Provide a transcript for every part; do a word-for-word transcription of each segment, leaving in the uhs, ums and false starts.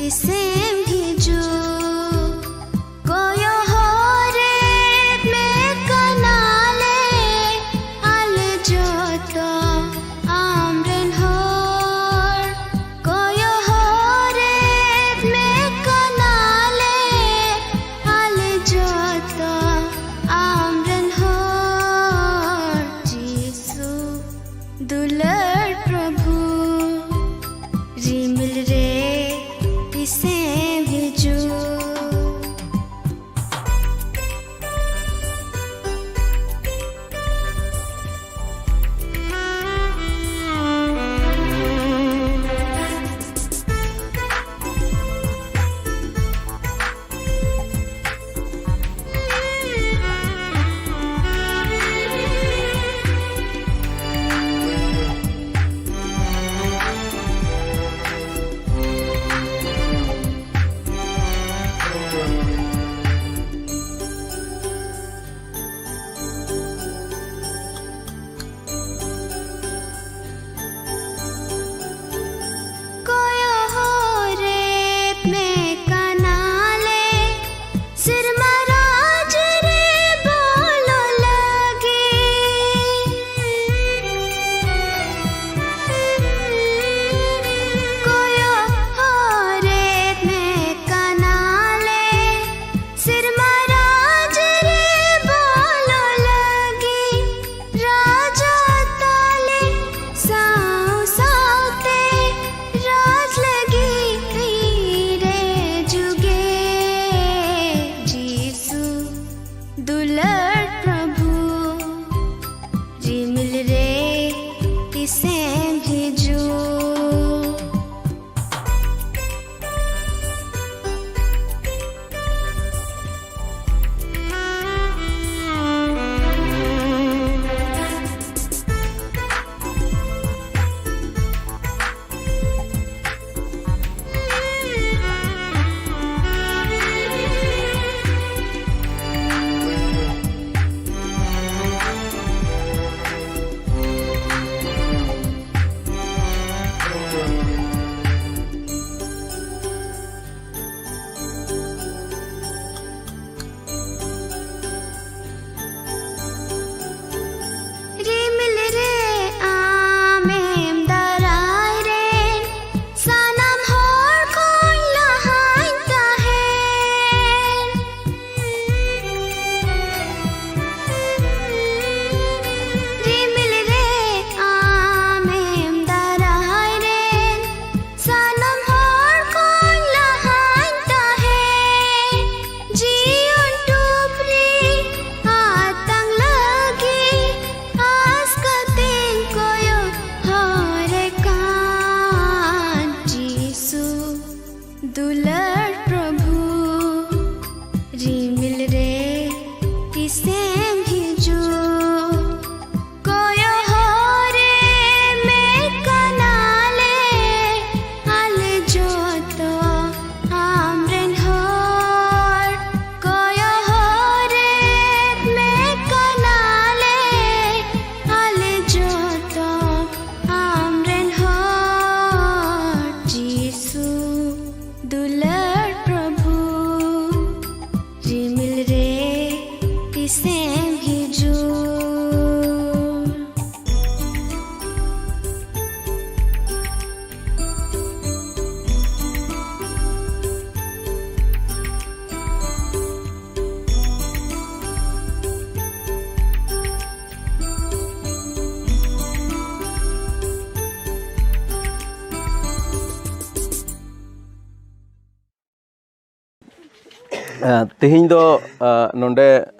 ᱥᱮᱢ ᱦᱤᱡᱩᱜ ᱠᱚᱭᱚᱜ ᱦᱚᱨᱮᱫ ᱢᱮ ᱠᱟᱱᱟᱞᱮ ᱟᱞᱮ ᱡᱚᱛᱚ ᱟᱢᱨᱮᱱ ᱦᱚᱲ᱾ ᱠᱚᱭᱚᱜ ᱦᱚᱨᱮᱫ ᱢᱮ ᱠᱟᱱᱟᱞᱮ ᱟᱞᱮ ᱡᱚᱛᱚ ᱟᱢᱨᱮᱱ ᱦᱚᱲ᱾ ᱡᱤᱥᱩ ᱫᱩᱞᱟᱹᱲ ᱯᱨᱚᱵᱷᱩ, ᱨᱤᱢᱤᱞ ᱨᱮ ᱛᱤᱥᱮᱢ ᱦᱤᱡᱩᱜ? ᱠᱚᱭᱚᱜ ᱦᱚᱨᱮᱫ ᱢᱮ ᱠᱟᱱᱟᱞᱮ ᱥᱮᱨᱢᱟ ᱨᱟᱡᱽ ᱨᱮ ᱵᱚᱞᱚ ᱞᱟᱹᱜᱤᱫ᱾ ᱠᱚᱭᱚᱜ ᱦᱚᱨᱮᱫ ᱢᱮ ᱠᱟᱱᱟᱞᱮ ᱥᱮᱨᱢᱟ ᱨᱟᱡᱽ ᱨᱮ ᱵᱚᱞᱚ ᱞᱟᱹᱜᱤᱫ᱾ ᱨᱟᱡᱟ ᱛᱟᱞᱮ ᱥᱟᱶ ᱥᱟᱶᱛᱮ ᱨᱟᱡᱽ ᱞᱟᱹᱜᱤᱫ ᱛᱤᱨᱮ ᱫᱩᱞᱟᱹᱲ ᱯᱨᱚᱵᱷᱩ, ᱨᱤᱢᱤᱞ ᱨᱮ ᱛᱤᱥᱮᱢ ᱦᱤᱡᱩᱜ? ᱠᱚᱭᱚᱜ ᱦᱚᱨ ᱨᱮ ᱢᱮ ᱠᱟᱱᱟᱞᱮ ᱟᱞᱮ ᱡᱚᱛᱚ ᱟᱢᱨᱮᱱ ᱦᱚᱲ᱾ ᱠᱚᱭᱚᱜ ᱦᱚᱨ ᱨᱮ ᱢᱮ ᱠᱟᱱᱟᱞᱮ ᱟᱞᱮ ᱡᱚᱛᱚ ᱟᱢᱨᱮᱱ ᱦᱚᱲ᱾ ᱡᱤᱥᱩ ᱫᱩᱞᱟᱹᱲ ᱯᱨᱚᱵᱷᱩ, ᱨᱤᱢᱤᱞ ᱨᱮ ᱛᱤᱥᱮᱢ ᱦᱤᱡᱩᱜ? ᱛᱮᱦᱮᱧ ᱫᱚ ᱱᱚᱰᱮ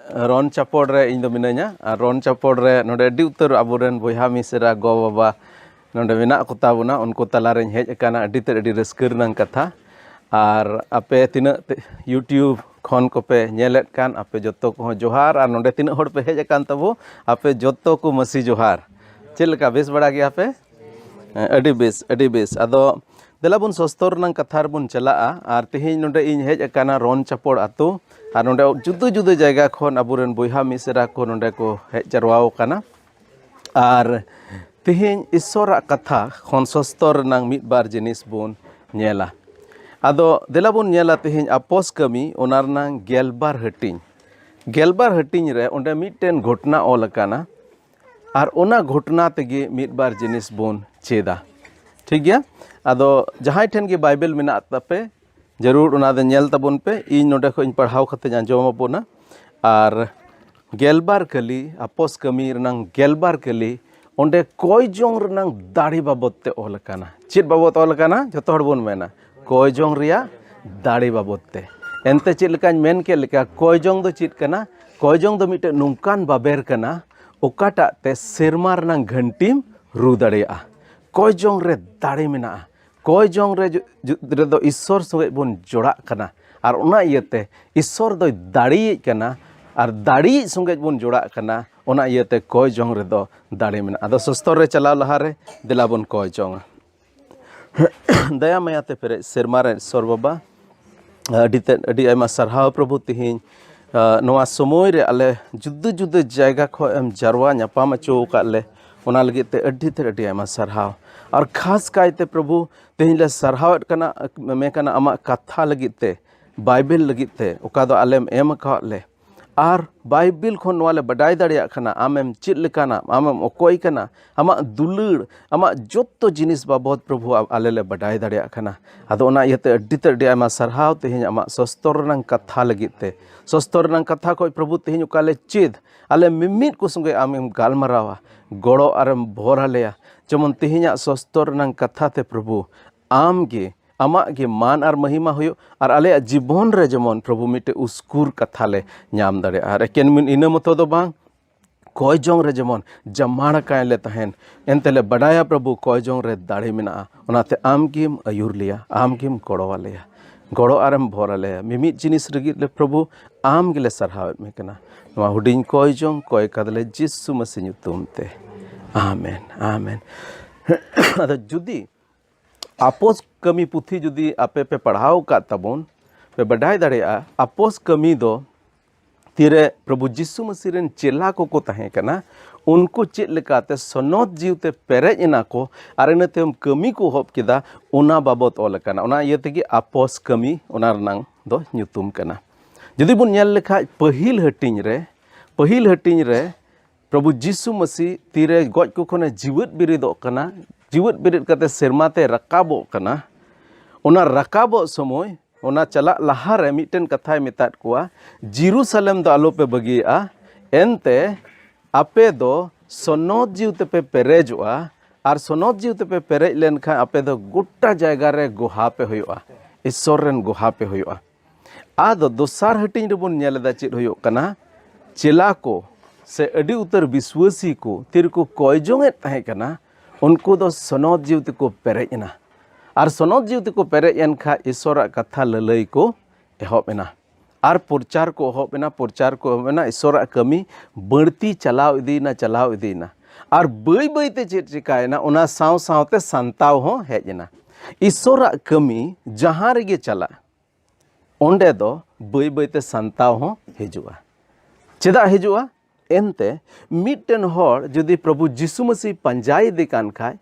ᱨᱚᱱ ᱪᱟᱯᱚᱲ ᱨᱮ ᱤᱧ ᱫᱚ ᱢᱤᱱᱟᱹᱧᱟ᱾ ᱟᱨ ᱨᱚᱱ ᱪᱟᱯᱚᱲ ᱨᱮ ᱱᱚᱰᱮ ᱟᱹᱰᱤ ᱩᱛᱟᱹᱨ ᱟᱵᱚᱨᱮᱱ ᱵᱚᱭᱦᱟ ᱢᱤᱥᱮᱨᱟ, ᱜᱚ ᱵᱟᱵᱟ ᱱᱚᱰᱮ ᱢᱮᱱᱟᱜ ᱠᱚ ᱛᱟᱵᱚᱱᱟ᱾ ᱩᱱᱠᱩ ᱛᱟᱞᱟᱨᱮᱧ ᱦᱮᱡ ᱟᱠᱟᱱᱟ᱾ ᱟᱹᱰᱤ ᱛᱮᱫ ᱟᱹᱰᱤ ᱨᱟᱹᱥᱠᱟᱹ ᱨᱮᱱᱟᱜ ᱠᱟᱛᱷᱟ᱾ ᱟᱨ ᱟᱯᱮ ᱛᱤᱱᱟᱹᱜ ᱛᱮ-, YouTube ᱠᱷᱚᱱ ᱠᱚᱯᱮ ᱧᱮᱞᱮᱫ ᱠᱟᱱ, ᱟᱯᱮ ᱡᱚᱛᱚ ᱠᱚᱦᱚᱸ ᱡᱚᱦᱟᱨ᱾ ᱟᱨ ᱱᱚᱰᱮ ᱛᱤᱱᱟᱹᱜ ᱦᱚᱲ ᱯᱮ ᱦᱮᱡ ᱟᱠᱟᱱ ᱛᱟᱵᱚ, ᱟᱯᱮ ᱡᱚᱛᱚ ᱠᱚ ᱢᱟᱹᱥᱤ ᱡᱚᱦᱟᱨ᱾ ᱪᱮᱫ ᱞᱮᱠᱟ, ᱵᱮᱥ ᱵᱟᱲᱟ ᱜᱮᱭᱟ ᱯᱮ? ᱦᱮᱸ, ᱟᱹᱰᱤ ᱵᱮᱥ, ᱟᱹᱰᱤ ᱵᱮᱥ᱾ ᱟᱫᱚ ᱫᱮᱞᱟ ᱵᱚᱱ ᱥᱚᱥᱛᱚᱨ ᱨᱮᱱᱟᱜ ᱠᱟᱛᱷᱟ ᱨᱮᱵᱚᱱ ᱪᱟᱞᱟᱜᱼᱟ᱾ ᱟᱨ ᱛᱮᱦᱮᱧ ᱱᱚᱰᱮ ᱤᱧ ᱦᱮᱡ ᱟᱠᱟᱱᱟ ᱨᱚᱱ ᱪᱟᱯᱚᱲ ᱟᱛᱳ᱾ ᱟᱨ ᱱᱚᱰᱮ ᱡᱩᱫᱟᱹ ᱡᱩᱫᱟᱹ ᱡᱟᱭᱜᱟ ᱠᱷᱚᱱ ᱟᱵᱚᱨᱮᱱ ᱵᱚᱭᱦᱟ ᱢᱤᱥᱮᱨᱟ ᱠᱚ ᱱᱚᱰᱮ ᱠᱚ ᱦᱮᱡ ᱡᱟᱨᱣᱟ ᱟᱠᱟᱱᱟ᱾ ᱟᱨ ᱛᱮᱦᱮᱧ ᱤᱥᱥᱚᱨᱟᱜ ᱠᱟᱛᱷᱟ ᱠᱷᱚᱱ ᱥᱚᱥᱛᱚᱨ ᱨᱮᱱᱟᱜ ᱢᱤᱫ ᱵᱟᱨ ᱡᱤᱱᱤᱥ ᱵᱚᱱ ᱧᱮᱞᱟ᱾ ᱟᱫᱚ ᱫᱮᱞᱟ ᱵᱚᱱ ᱧᱮᱞᱟ ᱛᱮᱦᱮᱧ ᱟᱯᱚᱥ ᱠᱟᱹᱢᱤ, ᱚᱱᱟ ᱨᱮᱱᱟᱜ ᱜᱮᱞᱵᱟᱨ ᱦᱟᱹᱴᱤᱧ᱾ ᱜᱮᱞᱵᱟᱨ ᱦᱟᱹᱴᱤᱧ ᱨᱮ ᱚᱸᱰᱮ ᱢᱤᱫᱴᱮᱱ ᱜᱷᱚᱴᱱᱟ ᱚᱞ ᱟᱠᱟᱱᱟ᱾ ᱟᱨ ᱚᱱᱟ ᱜᱷᱚᱴᱱᱟ ᱛᱮᱜᱮ ᱢᱤᱫ ᱵᱟᱨ ᱡᱤᱱᱤᱥ ᱵᱚᱱ ᱪᱮᱫᱟ᱾ ᱴᱷᱤᱠ ᱜᱮᱭᱟ? ᱟᱫᱚ ᱡᱟᱦᱟᱸᱭ ᱴᱷᱮᱱ ᱜᱮ ᱵᱟᱭᱵᱮᱞ ᱢᱮᱱᱟᱜ ᱛᱟᱯᱮ, ᱡᱟᱹᱨᱩᱲ ᱚᱱᱟ ᱫᱚ ᱧᱮᱞ ᱛᱟᱵᱚᱱ ᱯᱮ᱾ ᱤᱧ ᱱᱚᱰᱮ ᱠᱷᱚᱡ ᱤᱧ ᱯᱟᱲᱦᱟᱣ ᱠᱟᱛᱮᱧ ᱟᱸᱡᱚᱢ ᱟᱵᱚᱱᱟ᱾ ᱟᱨ ᱜᱮᱞᱵᱟᱨ ᱠᱟᱹᱞᱤ, ᱟᱯᱚᱥ ᱠᱟᱹᱢᱤ ᱨᱮᱱᱟᱝ ᱜᱮᱞᱵᱟᱨ ᱠᱟᱹᱞᱤ, ᱚᱸᱰᱮ ᱠᱚᱭ ᱡᱚᱝ ᱨᱮᱱᱟᱝ ᱫᱟᱲᱮ ᱵᱟᱵᱚᱫ ᱛᱮ ᱚᱞ ᱟᱠᱟᱱᱟ᱾ ᱪᱮᱫ ᱵᱟᱵᱚᱫ ᱚᱞ ᱟᱠᱟᱱᱟ? ᱡᱚᱛᱚ ᱦᱚᱲ ᱵᱚᱱ ᱢᱮᱱᱟ, ᱠᱚᱭ ᱡᱚᱝ ᱨᱮᱭᱟᱜ ᱫᱟᱲᱮ ᱵᱟᱵᱚᱫ ᱛᱮ᱾ ᱮᱱᱛᱮ ᱪᱮᱫ ᱞᱮᱠᱟᱧ ᱢᱮᱱ ᱠᱮᱫ ᱞᱮᱠᱟ, ᱠᱚᱭ ᱡᱚᱝ ᱫᱚ ᱪᱮᱫ ᱠᱟᱱᱟ? ᱠᱚᱭ ᱡᱚᱝ ᱫᱚ ᱢᱤᱫᱴᱮᱱ ᱱᱚᱝᱠᱟᱱ ᱵᱟᱵᱮᱨ ᱠᱟᱱᱟ, ᱚᱠᱟᱴᱟᱜ ᱛᱮ ᱥᱮᱨᱢᱟ ᱨᱮᱱᱟᱝ ᱜᱷᱟᱹᱱᱴᱤᱢ ᱨᱩ ᱫᱟᱲᱮᱭᱟᱜᱼᱟ᱾ ᱠᱚᱭ ᱡᱚᱝ ᱨᱮ ᱫᱟᱲᱮ ᱢᱮᱱᱟᱜᱼᱟ᱾ ᱠᱚᱭ ᱡᱚᱝ ᱨᱮ ᱡᱩ-, ᱡᱩ-, ᱨᱮᱫᱚ ᱤᱥᱥᱚᱨ ᱥᱚᱸᱜᱮ ᱵᱚᱱ ᱡᱚᱲᱟᱜ ᱠᱟᱱᱟ᱾ ᱟᱨ ᱚᱱᱟ ᱤᱭᱟᱹᱛᱮ ᱤᱥᱥᱚᱨ ᱫᱚᱭ ᱫᱟᱲᱮᱭᱮᱫ ᱠᱟᱱᱟ, ᱟᱨ ᱫᱟᱲᱮᱭᱤᱡ ᱥᱚᱸᱜᱮ ᱵᱚᱱ ᱡᱚᱲᱟᱜ ᱠᱟᱱᱟ᱾ ᱚᱱᱟ ᱤᱭᱟᱹᱛᱮ ᱠᱚᱭ ᱡᱚᱝ ᱨᱮᱫᱚ ᱫᱟᱲᱮ ᱢᱮᱱᱟᱜᱼᱟ᱾ ᱟᱫᱚ ᱥᱚᱥᱛᱚᱨ ᱨᱮ ᱪᱟᱞᱟᱣ ᱞᱟᱦᱟᱨᱮ ᱫᱮᱞᱟ ᱵᱚᱱ ᱠᱚᱭ ᱡᱚᱝᱟ᱾ ᱫᱟᱭᱟ ᱢᱟᱭᱟ ᱛᱮ ᱯᱮᱨᱮᱡ ᱥᱮᱨᱢᱟ ᱨᱮ ᱤᱥᱥᱚᱨ ᱵᱟᱵᱟ, ᱟᱹᱰᱤ ᱛᱮᱫ ᱟᱹᱰᱤ ᱟᱭᱢᱟ ᱥᱟᱨᱦᱟᱣ ᱯᱨᱚᱵᱷᱩ, ᱛᱮᱦᱮᱧ, ᱟ, ᱱᱚᱣᱟ ᱥᱚᱢᱚᱭ ᱨᱮ ᱟᱞᱮ ᱡᱩᱫᱟᱹ ᱡᱩᱫᱟᱹ ᱡᱟᱭᱜᱟ ᱠᱷᱚᱱ ᱮᱢ ᱡᱟᱨᱣᱟ ᱧᱟᱯᱟᱢ ᱦᱚᱪᱚ ᱟᱠᱟᱫ ᱞᱮ, ᱚᱱᱟ ᱞᱟᱹᱜᱤᱫ ᱛᱮ ᱟᱹᱰᱤ ᱛᱮᱫ ᱟᱹᱰᱤ ᱟᱭᱢᱟ ᱥᱟᱨᱦᱟᱣ᱾ ᱟᱨ ᱠᱷᱟᱥ ᱠᱟᱭᱛᱮ ᱯᱨᱚᱵᱷᱩ, ᱛᱮᱦᱮᱧ ᱞᱮ ᱥᱟᱨᱦᱟᱣᱮᱫ ᱠᱟᱱᱟ, ᱢᱮ ᱠᱟᱱᱟ ᱟᱢᱟᱜ ᱠᱟᱛᱷᱟ ᱞᱟᱹᱜᱤᱫ ᱛᱮ, ᱵᱟᱭᱵᱮᱞ ᱞᱟᱹᱜᱤᱫ ᱛᱮ, ᱚᱠᱟ ᱫᱚ ᱟᱞᱮᱢ ᱮᱢ ᱟᱠᱟᱫ ᱞᱮ᱾ ᱟᱨ ᱵᱟᱭᱵᱮᱞ ᱠᱷᱚᱱ ᱱᱚᱣᱟ ᱞᱮ ᱵᱟᱰᱟᱭ ᱫᱟᱲᱮᱭᱟᱜ ᱠᱟᱱᱟ, ᱟᱢᱮᱢ ᱪᱮᱫ ᱞᱮᱠᱟᱱᱟ, ᱟᱢᱮᱢ ᱚᱠᱚᱭ ᱠᱟᱱᱟ, ᱟᱢᱟᱜ ᱫᱩᱞᱟᱹᱲ, ᱟᱢᱟᱜ ᱡᱚᱛᱚ ᱡᱤᱱᱤᱥ ᱵᱟᱵᱚᱫ ᱯᱨᱚᱵᱷᱩ ᱟ-, ᱟᱞᱮ ᱞᱮ ᱵᱟᱰᱟᱭ ᱫᱟᱲᱮᱭᱟᱜ ᱠᱟᱱᱟ᱾ ᱟᱫᱚ ᱚᱱᱟ ᱤᱭᱟᱹᱛᱮ ᱟᱹᱰᱤ ᱛᱮᱫ ᱟᱹᱰᱤ ᱟᱭᱢᱟ ᱥᱟᱨᱦᱟᱣ ᱛᱮᱦᱮᱧ ᱟᱢᱟᱜ ᱥᱚᱥᱛᱚᱨ ᱨᱮᱱᱟᱝ ᱠᱟᱛᱷᱟ ᱞᱟᱹᱜᱤᱫ ᱛᱮ᱾ ᱥᱚᱥᱛᱚᱨ ᱨᱮᱱᱟᱝ ᱠᱟᱛᱷᱟ ᱠᱷᱚᱱ ᱯᱨᱚᱵᱷᱩ ᱛᱮᱦᱮᱧ ᱚᱠᱟ ᱞᱮ ᱪᱮᱫ, ᱟᱞᱮ ᱢᱤᱢᱤᱫ ᱠᱚ ᱥᱚᱸᱜᱮ ᱟᱢᱮᱢ ᱜᱟᱞᱢᱟᱨᱟᱣᱟ, ᱜᱚᱲᱚ ᱟᱨᱮᱢ ᱵᱷᱚᱨ ᱟᱞᱮᱭᱟ᱾ ᱡᱮᱢᱚᱱ ᱛᱮᱦᱮᱧᱟᱜ ᱥᱚᱥᱛᱚᱨ ᱨᱮᱱᱟᱝ ᱠᱟᱛᱷᱟ ᱛᱮ ᱯᱨᱚᱵᱷᱩ ᱟᱢ ᱜᱮ, ᱟᱢᱟᱜ ᱜᱮ ᱢᱟᱱ ᱟᱨ ᱢᱚᱦᱤᱢᱟ ᱦᱩᱭᱩᱜ, ᱟᱨ ᱟᱞᱮᱭᱟᱜ ᱡᱤᱵᱚᱱ ᱨᱮ ᱡᱮᱢᱚᱱ ᱯᱨᱚᱵᱷᱩ ᱢᱤᱫᱴᱮᱡ ᱩᱥᱠᱩᱨ ᱠᱟᱛᱷᱟ ᱞᱮ ᱧᱟᱢ ᱫᱟᱲᱮᱭᱟᱜᱼᱟ᱾ ᱟᱨ ᱮᱠᱮᱱ ᱢᱤᱫ ᱤᱱᱟᱹ ᱢᱚᱛᱚ ᱫᱚ ᱵᱟᱝ, ᱠᱚᱭ ᱡᱚᱝ ᱨᱮ ᱡᱮᱢᱚᱱ ᱡᱟᱢᱟᱲ ᱟᱠᱟᱭ ᱞᱮ ᱛᱟᱦᱮᱱ, ᱮᱱᱛᱮ ᱞᱮ ᱵᱟᱰᱟᱭᱟ ᱯᱨᱚᱵᱷᱩ ᱠᱚᱭ ᱡᱚᱝ ᱨᱮ ᱫᱟᱲᱮ ᱢᱮᱱᱟᱜᱼᱟ᱾ ᱚᱱᱟᱛᱮ ᱟᱢ ᱜᱮᱢ ᱟᱹᱭᱩᱨ ᱞᱮᱭᱟ, ᱟᱢ ᱜᱮᱢ ᱜᱚᱲᱚ ᱟᱞᱮᱭᱟ, ᱜᱚᱲᱚ ᱟᱨᱮᱢ ᱵᱷᱚᱨ ᱟᱞᱮᱭᱟ᱾ ᱢᱤᱢᱤᱫ ᱡᱤᱱᱤᱥ ᱞᱟᱹᱜᱤᱫ ᱞᱮ ᱯᱨᱚᱵᱷᱩ ᱟᱢ ᱜᱮᱞᱮ ᱥᱟᱨᱦᱟᱣᱮᱫ ᱢᱮ ᱠᱟᱱᱟ᱾ ᱱᱚᱣᱟ ᱦᱩᱰᱤᱧ ᱠᱚᱭ ᱡᱚᱝ ᱠᱚᱭ ᱠᱟᱫᱟᱞᱮ ᱡᱤᱥᱩ ᱢᱟᱹᱥᱤ ᱧᱩᱛᱩᱢ ᱛᱮ, ᱟᱢᱮᱱ, ᱟᱢᱮᱱ᱾ ᱟᱫᱚ ᱡᱩᱫᱤ ᱟᱯᱚᱥ ᱠᱟᱹᱢᱤ ᱯᱩᱛᱷᱤ ᱡᱩᱫᱤ ᱟᱯᱮ ᱯᱮ ᱯᱟᱲᱦᱟᱣ ᱟᱠᱟᱫ ᱛᱟᱵᱚᱱ, ᱯᱮ ᱵᱟᱰᱟᱭ ᱫᱟᱲᱮᱭᱟᱜᱼᱟ, ᱟᱯᱚᱥ ᱠᱟᱹᱢᱤ ᱫᱚ ᱛᱤᱨᱮ ᱯᱨᱚᱵᱷᱩ ᱡᱤᱥᱩ ᱢᱟᱹᱥᱤ ᱨᱮᱱ ᱪᱮᱞᱟ ᱠᱚᱠᱚ ᱛᱟᱦᱮᱸ ᱠᱟᱱᱟ, ᱩᱱᱠᱩ ᱪᱮᱫ ᱞᱮᱠᱟᱛᱮ ᱥᱚᱱᱚᱛ ᱡᱤᱣᱤ ᱛᱮ ᱯᱮᱨᱮᱡ ᱮᱱᱟ ᱠᱚ ᱟᱨ ᱤᱱᱟᱹ ᱛᱟᱭᱚᱢ ᱠᱟᱹᱢᱤ ᱠᱚ ᱮᱦᱚᱵ ᱠᱮᱫᱟ, ᱚᱱᱟ ᱵᱟᱵᱚᱛ ᱚᱞ ᱟᱠᱟᱱᱟ᱾ ᱚᱱᱟ ᱤᱭᱟᱹ ᱛᱮᱜᱮ ᱟᱯᱚᱥ ᱠᱟᱹᱢᱤ ᱚᱱᱟ ᱨᱮᱱᱟᱝ ᱫᱚ ᱧᱩᱛᱩᱢ ᱠᱟᱱᱟ᱾ ᱡᱩᱫᱤ ᱵᱚᱱ ᱧᱮᱞ ᱞᱮᱠᱷᱟᱡ ᱯᱟᱹᱦᱤᱞ ᱦᱟᱹᱴᱤᱧ ᱨᱮ, ᱯᱟᱹᱦᱤᱞ ᱦᱟᱹᱴᱤᱧ ᱨᱮ ᱯᱨᱚᱵᱷᱩ ᱡᱤᱥᱩ ᱢᱟᱹᱥᱤ ᱛᱤᱨᱮ ᱜᱚᱡ ᱠᱚ ᱠᱷᱚᱱᱮ ᱡᱤᱣᱮᱫ ᱵᱮᱨᱮᱫᱚᱜ ᱠᱟᱱᱟ, ᱡᱤᱣᱮᱫ ᱵᱮᱨᱮᱫ ᱠᱟᱛᱮ ᱥᱮᱨᱢᱟ ᱛᱮ ᱨᱟᱠᱟᱵᱚᱜ ᱠᱟᱱᱟ, ᱚᱱᱟ ᱨᱟᱠᱟᱵᱚᱜ ᱥᱚᱢᱚᱭ, ᱚᱱᱟ ᱪᱟᱞᱟᱜ ᱞᱟᱦᱟᱨᱮ ᱢᱤᱫᱴᱮᱱ ᱠᱟᱛᱷᱟᱭ ᱢᱮᱛᱟᱫ ᱠᱚᱣᱟ, "ᱡᱮᱨᱩᱥᱟᱞᱮᱢ ᱫᱚ ᱟᱞᱚᱯᱮ ᱵᱟᱹᱜᱤᱭᱟᱜᱼᱟ, ᱮᱱᱛᱮ ᱟᱯᱮ ᱫᱚ ᱥᱚᱱᱚᱛ ᱡᱤᱣᱤ ᱛᱮᱯᱮ ᱯᱮᱨᱮᱡᱚᱜᱼᱟ, ᱟᱨ ᱥᱚᱱᱚᱛ ᱡᱤᱣᱤ ᱛᱮᱯᱮ ᱯᱮᱨᱮᱡ ᱞᱮᱱᱠᱷᱟᱱ ᱟᱯᱮ ᱫᱚ ᱜᱚᱴᱟ ᱡᱟᱭᱜᱟ ᱨᱮ ᱜᱚᱦᱟ ᱯᱮ ᱦᱩᱭᱩᱜᱼᱟ, ᱤᱥᱥᱚᱨ ᱨᱮᱱ ᱜᱚᱦᱟ ᱯᱮ ᱦᱩᱭᱩᱜᱼᱟ᱾" ᱟᱫᱚ ᱫᱚᱥᱟᱨ ᱦᱟᱹᱴᱤᱧ ᱨᱮᱵᱚᱱ ᱧᱮᱞ ᱮᱫᱟ ᱪᱮᱫ ᱦᱩᱭᱩᱜ ᱠᱟᱱᱟ, ᱪᱮᱞᱟ ᱠᱚ ᱥᱮ ᱟᱹᱰᱤ ᱩᱛᱟᱹᱨ ᱵᱤᱥᱣᱟᱹᱥᱤ ᱠᱚ ᱛᱤᱨᱮᱠᱚ ᱠᱚᱭ ᱡᱚᱝ ᱮᱫ ᱛᱟᱦᱮᱸ ᱠᱟᱱᱟ, ᱩᱱᱠᱩ ᱫᱚ ᱥᱚᱱᱚᱛ ᱡᱤᱣᱤ ᱛᱮᱠᱚ ᱯᱮᱨᱮᱡ ᱮᱱᱟ᱾ ᱟᱨ ᱥᱚᱱᱚᱛ ᱡᱤᱣᱤ ᱛᱮᱠᱚ ᱯᱮᱨᱮᱡ ᱮᱱ ᱠᱷᱟᱡ ᱤᱥᱚᱨᱟᱜ ᱠᱟᱛᱷᱟ ᱞᱟᱹᱞᱟᱹᱭ ᱠᱚ ᱮᱦᱚᱵ ᱮᱱᱟ᱾ ᱟᱨ ᱯᱨᱚᱪᱟᱨ ᱠᱚ ᱮᱦᱚᱵ ᱮᱱᱟ, ᱯᱨᱚᱪᱟᱨ ᱠᱚ ᱮᱦᱚᱵ ᱮᱱᱟ, ᱤᱥᱚᱨᱟᱜ ᱠᱟᱹᱢᱤ ᱵᱟᱹᱲᱛᱤ ᱪᱟᱞᱟᱣ ᱤᱫᱤᱭᱮᱱᱟ, ᱪᱟᱞᱟᱣ ᱤᱫᱤᱭᱮᱱᱟ᱾ ᱟᱨ ᱵᱟᱹᱭ ᱵᱟᱹᱭ ᱛᱮ ᱪᱮᱫ ᱪᱤᱠᱟᱭᱮᱱᱟ, ᱚᱱᱟ ᱥᱟᱶ ᱥᱟᱶᱛᱮ ᱥᱟᱱᱛᱟᱣ ᱦᱚᱸ ᱦᱮᱡ ᱮᱱᱟ᱾ ᱤᱥᱚᱨᱟᱜ ᱠᱟᱹᱢᱤ ᱡᱟᱦᱟᱸ ᱨᱮᱜᱮ ᱪᱟᱞᱟᱜ, ᱚᱸᱰᱮ ᱫᱚ ᱵᱟᱹᱭ ᱵᱟᱹᱭ ᱛᱮ ᱥᱟᱱᱛᱟᱣ ᱦᱚᱸ ᱦᱤᱡᱩᱜᱼᱟ᱾ ᱪᱮᱫᱟᱜ ᱦᱤᱡᱩᱜᱼᱟ? ᱮᱱᱛᱮ ᱢᱤᱫᱴᱮᱱ ᱦᱚᱲ ᱡᱩᱫᱤ ᱯᱨᱚᱵᱷᱩ ᱡᱤᱥᱩ ᱢᱟᱹᱥᱤ ᱯᱟᱸᱡᱟᱭᱮᱫᱮ ᱠᱟᱱ ᱠᱷᱟᱡ,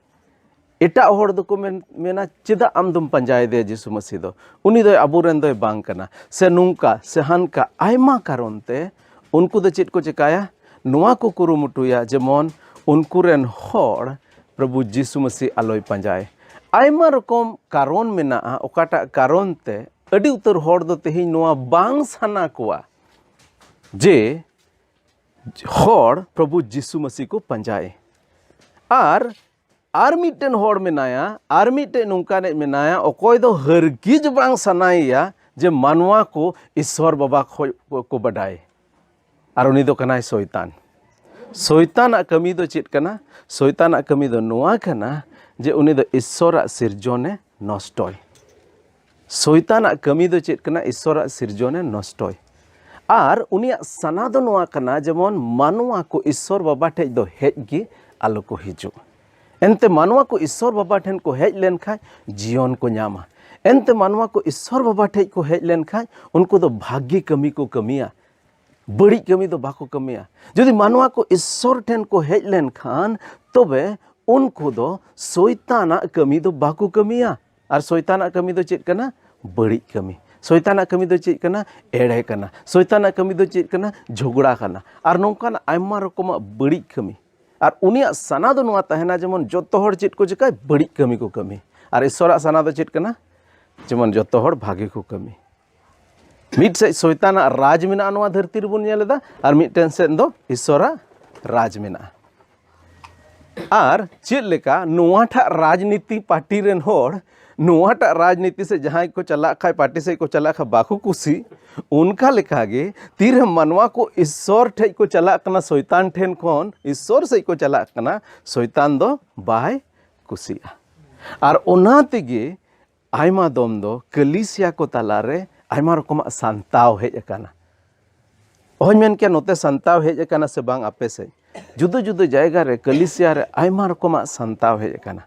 ᱮᱴᱟᱜ ᱦᱚᱲ ᱫᱚᱠᱚ ᱢᱮᱱ, ᱢᱮᱱᱟ, "ᱪᱮᱫᱟᱜ ᱟᱢ ᱫᱚᱢ ᱯᱟᱸᱡᱟᱭᱮᱫᱮᱭᱟ ᱡᱤᱥᱩ ᱢᱟᱹᱥᱤ ᱫᱚ? ᱩᱱᱤ ᱫᱚ ᱟᱵᱚᱨᱮᱱ ᱫᱚᱭ ᱵᱟᱝ ᱠᱟᱱᱟ", ᱥᱮ ᱱᱚᱝᱠᱟ ᱥᱮ ᱦᱟᱱᱠᱟ, ᱟᱭᱢᱟ ᱠᱟᱨᱚᱱ ᱛᱮ ᱩᱱᱠᱩ ᱫᱚ ᱪᱮᱫ ᱠᱚ ᱪᱮᱠᱟᱭᱟ? ᱱᱚᱣᱟ ᱠᱚ ᱠᱩᱨᱩᱢᱩᱴᱩᱭᱟ, ᱡᱮᱢᱚᱱ ᱩᱱᱠᱩ ᱨᱮᱱ ᱦᱚᱲ ᱯᱨᱚᱵᱷᱩ ᱡᱤᱥᱩ ᱢᱟᱹᱥᱤ ᱟᱞᱚᱭ ᱯᱟᱸᱡᱟᱭ᱾ ᱟᱭᱢᱟ ᱨᱚᱠᱚᱢ ᱠᱟᱨᱚᱱ ᱢᱮᱱᱟᱜᱼᱟ, ᱚᱠᱟᱴᱟᱜ ᱠᱟᱨᱚᱱ ᱛᱮ ᱟᱹᱰᱤ ᱩᱛᱟᱹᱨ ᱦᱚᱲ ᱫᱚ ᱛᱮᱦᱮᱧ ᱱᱚᱣᱟ ᱵᱟᱝ ᱥᱟᱱᱟ ᱠᱚᱣᱟ ᱡᱮ ᱦᱚᱲ ᱯᱨᱚᱵᱷᱩ ᱡᱤᱥᱩ ᱢᱟᱹᱥᱤ ᱠᱚ ᱯᱟᱸᱡᱟᱭ᱾ ᱟᱨ, ᱟᱨ ᱢᱤᱫᱴᱮᱱ ᱦᱚᱲ ᱢᱮᱱᱟᱭᱟ, ᱟᱨ ᱢᱤᱫᱴᱮᱱ ᱱᱚᱝᱠᱟᱱᱤᱡ ᱢᱮᱱᱟᱭᱟ, ᱚᱠᱚᱭ ᱫᱚ ᱦᱟᱹᱨᱜᱤᱡ ᱵᱟᱝ ᱥᱟᱱᱟᱭᱮᱭᱟ ᱡᱮ ᱢᱟᱱᱣᱟ ᱠᱚ ᱤᱥᱥᱚᱨ ᱵᱟᱵᱟ ᱠᱷᱚᱡ ᱠᱚ ᱵᱟᱰᱟᱭ᱾ ᱟᱨ ᱩᱱᱤ ᱫᱚ ᱠᱟᱱᱟᱭ ᱥᱚᱭᱛᱟᱱ᱾ ᱥᱚᱭᱛᱟᱱᱟᱜ ᱠᱟᱹᱢᱤ ᱫᱚ ᱪᱮᱫ ᱠᱟᱱᱟ? ᱥᱚᱭᱛᱟᱱᱟᱜ ᱠᱟᱹᱢᱤ ᱫᱚ ᱱᱚᱣᱟ ᱠᱟᱱᱟ ᱡᱮ ᱩᱱᱤ ᱫᱚ ᱤᱥᱥᱚᱨᱟᱜ ᱥᱤᱨᱡᱚᱱᱮ ᱱᱚᱥᱴᱚᱭ᱾ ᱥᱚᱭᱛᱟᱱᱟᱜ ᱠᱟᱹᱢᱤ ᱫᱚ ᱪᱮᱫ ᱠᱟᱱᱟ? ᱤᱥᱥᱚᱨᱟᱜ ᱥᱤᱨᱡᱚᱱᱮ ᱱᱚᱥᱴᱚᱭ᱾ ᱟᱨ ᱩᱱᱤᱭᱟᱜ ᱥᱟᱱᱟ ᱫᱚ ᱱᱚᱣᱟ ᱠᱟᱱᱟ, ᱡᱮᱢᱚᱱ ᱢᱟᱱᱣᱟ ᱠᱚ ᱤᱥᱥᱚᱨ ᱵᱟᱵᱟ ᱴᱷᱮᱡ ᱫᱚ ᱦᱮᱡ ᱜᱮ ᱟᱞᱚ ᱠᱚ ᱦᱤᱡᱩᱜ᱾ ᱮᱱᱛᱮ ᱢᱟᱱᱣᱟ ᱠᱚ ᱤᱥᱥᱚᱨ ᱵᱟᱵᱟ ᱴᱷᱮᱱ ᱠᱚ ᱦᱮᱡ ᱞᱮᱱᱠᱷᱟᱡ ᱡᱤᱭᱚᱱ ᱠᱚ ᱧᱟᱢᱟ᱾ ᱮᱱᱛᱮ ᱢᱟᱱᱣᱟ ᱠᱚ ᱤᱥᱥᱚᱨ ᱵᱟᱵᱟ ᱴᱷᱮᱡ ᱠᱚ ᱦᱮᱡ ᱞᱮᱱᱠᱷᱟᱡ ᱩᱱᱠᱩ ᱫᱚ ᱵᱷᱟᱜᱮ ᱠᱟᱹᱢᱤ ᱠᱚ ᱠᱟᱹᱢᱤᱭᱟ, ᱵᱟᱹᱲᱤᱡ ᱠᱟᱹᱢᱤ ᱫᱚ ᱵᱟᱠᱚ ᱠᱟᱹᱢᱤᱭᱟ᱾ ᱡᱩᱫᱤ ᱢᱟᱱᱣᱟ ᱠᱚ ᱤᱥᱥᱚᱨ ᱴᱷᱮᱱ ᱠᱚ ᱦᱮᱡ ᱞᱮᱱᱠᱷᱟᱱ, ᱛᱚᱵᱮ ᱩᱱᱠᱩ ᱫᱚ ᱥᱚᱭᱛᱟᱱᱟᱜ ᱠᱟᱹᱢᱤ ᱫᱚ ᱵᱟᱠᱚ ᱠᱟᱹᱢᱤᱭᱟ᱾ ᱟᱨ ᱥᱚᱭᱛᱟᱱᱟᱜ ᱠᱟᱹᱢᱤ ᱫᱚ ᱪᱮᱫ ᱠᱟᱱᱟ? ᱵᱟᱹᱲᱤᱡ ᱠᱟᱹᱢᱤ᱾ ᱥᱚᱭᱛᱟᱱᱟᱜ ᱠᱟᱹᱢᱤ ᱫᱚ ᱪᱮᱫ ᱠᱟᱱᱟ? ᱮᱲᱮ ᱠᱟᱱᱟ᱾ ᱥᱚᱭᱛᱟᱱᱟᱜ ᱠᱟᱹᱢᱤ ᱫᱚ ᱪᱮᱫ ᱠᱟᱱᱟ? ᱡᱷᱚᱜᱽᱲᱟ ᱠᱟᱱᱟ᱾ ᱟᱨ ᱱᱚᱝᱠᱟᱱ ᱟᱭᱢᱟ ᱨᱚᱠᱚᱢᱟᱜ ᱵᱟᱹᱲᱤᱡ ᱠᱟᱹᱢᱤ᱾ ᱟᱨ ᱩᱱᱤᱭᱟᱜ ᱥᱟᱱᱟ ᱫᱚ ᱱᱚᱣᱟ ᱛᱟᱦᱮᱱᱟ, ᱡᱮᱢᱚᱱ ᱡᱚᱛᱚ ᱦᱚᱲ ᱪᱮᱫ ᱠᱚ ᱪᱤᱠᱟᱹᱭ? ᱵᱟᱹᱲᱤᱡ ᱠᱟᱹᱢᱤ ᱠᱚ ᱠᱟᱹᱢᱤ᱾ ᱟᱨ ᱤᱥᱥᱚᱨᱟᱜ ᱥᱟᱱᱟ ᱫᱚ ᱪᱮᱫ ᱠᱟᱱᱟ? ᱡᱮᱢᱚᱱ ᱡᱚᱛᱚ ᱦᱚᱲ ᱵᱷᱟᱜᱮ ᱠᱚ ᱠᱟᱹᱢᱤ᱾ ᱢᱤᱫ ᱥᱮᱫ ᱥᱚᱭᱛᱟᱱᱟᱜ ᱨᱟᱡᱽ ᱢᱮᱱᱟᱜᱼᱟ ᱱᱚᱣᱟ ᱫᱷᱟᱹᱨᱛᱤ ᱨᱮᱵᱚᱱ ᱧᱮᱞ ᱮᱫᱟ, ᱟᱨ ᱢᱤᱫᱴᱮᱱ ᱥᱮᱫ ᱫᱚ ᱤᱥᱥᱚᱨᱟᱜ ᱨᱟᱡᱽ ᱢᱮᱱᱟᱜᱼᱟ᱾ ᱟᱨ ᱪᱮᱫ ᱞᱮᱠᱟ ᱱᱚᱣᱟᱴᱟᱜ ᱨᱟᱡᱽᱱᱤᱛᱤ ᱯᱟᱨᱴᱤ ᱨᱮᱱ ᱦᱚᱲ ᱱᱚᱣᱟᱴᱟᱜ ᱨᱟᱡᱽᱱᱤᱛᱤ ᱥᱮᱫ ᱡᱟᱦᱟᱸᱭ ᱠᱚ ᱪᱟᱞᱟᱜ ᱠᱷᱟᱡ, ᱯᱟᱨᱴᱤ ᱥᱮᱫ ᱠᱚ ᱪᱟᱞᱟᱜ ᱠᱷᱟᱡ ᱵᱟᱠᱚ ᱠᱩᱥᱤ, ᱚᱱᱠᱟ ᱞᱮᱠᱟᱜᱮ ᱛᱤᱨᱮ ᱢᱟᱱᱣᱟ ᱠᱚ ᱤᱥᱥᱚᱨ ᱴᱷᱮᱡ ᱠᱚ ᱪᱟᱞᱟᱜ ᱠᱟᱱᱟ, ᱥᱚᱭᱛᱟᱱ ᱴᱷᱮᱱ ᱠᱷᱚᱱ ᱤᱥᱥᱚᱨ ᱥᱮᱫ ᱠᱚ ᱪᱟᱞᱟᱜ ᱠᱟᱱᱟ, ᱥᱚᱭᱛᱟᱱ ᱫᱚ ᱵᱟᱭ ᱠᱩᱥᱤᱜᱼᱟ᱾ ᱟᱨ ᱚᱱᱟ ᱛᱮᱜᱮ ᱟᱭᱢᱟ ᱫᱚᱢ ᱫᱚ ᱠᱟᱹᱞᱤᱥᱤᱭᱟ ᱠᱚ ᱛᱟᱞᱟᱨᱮ ᱟᱭᱢᱟ ᱨᱚᱠᱚᱢᱟᱜ ᱥᱟᱱᱛᱟᱣ ᱦᱮᱡ ᱟᱠᱟᱱᱟ᱾ ᱚᱦᱚᱧ ᱢᱮᱱ ᱠᱮᱭᱟ ᱱᱚᱛᱮ ᱥᱟᱱᱛᱟᱣ ᱦᱮᱡ ᱟᱠᱟᱱᱟ ᱥᱮ ᱵᱟᱝ ᱟᱯᱮ ᱥᱮᱫ, ᱡᱩᱫᱟᱹ ᱡᱩᱫᱟᱹ ᱡᱟᱭᱜᱟ ᱨᱮ ᱠᱟᱹᱞᱤᱥᱤᱭᱟ ᱨᱮ ᱟᱭᱢᱟ ᱨᱚᱠᱚᱢᱟᱜ ᱥᱟᱱᱛᱟᱣ ᱦᱮᱡ ᱟᱠᱟᱱᱟ᱾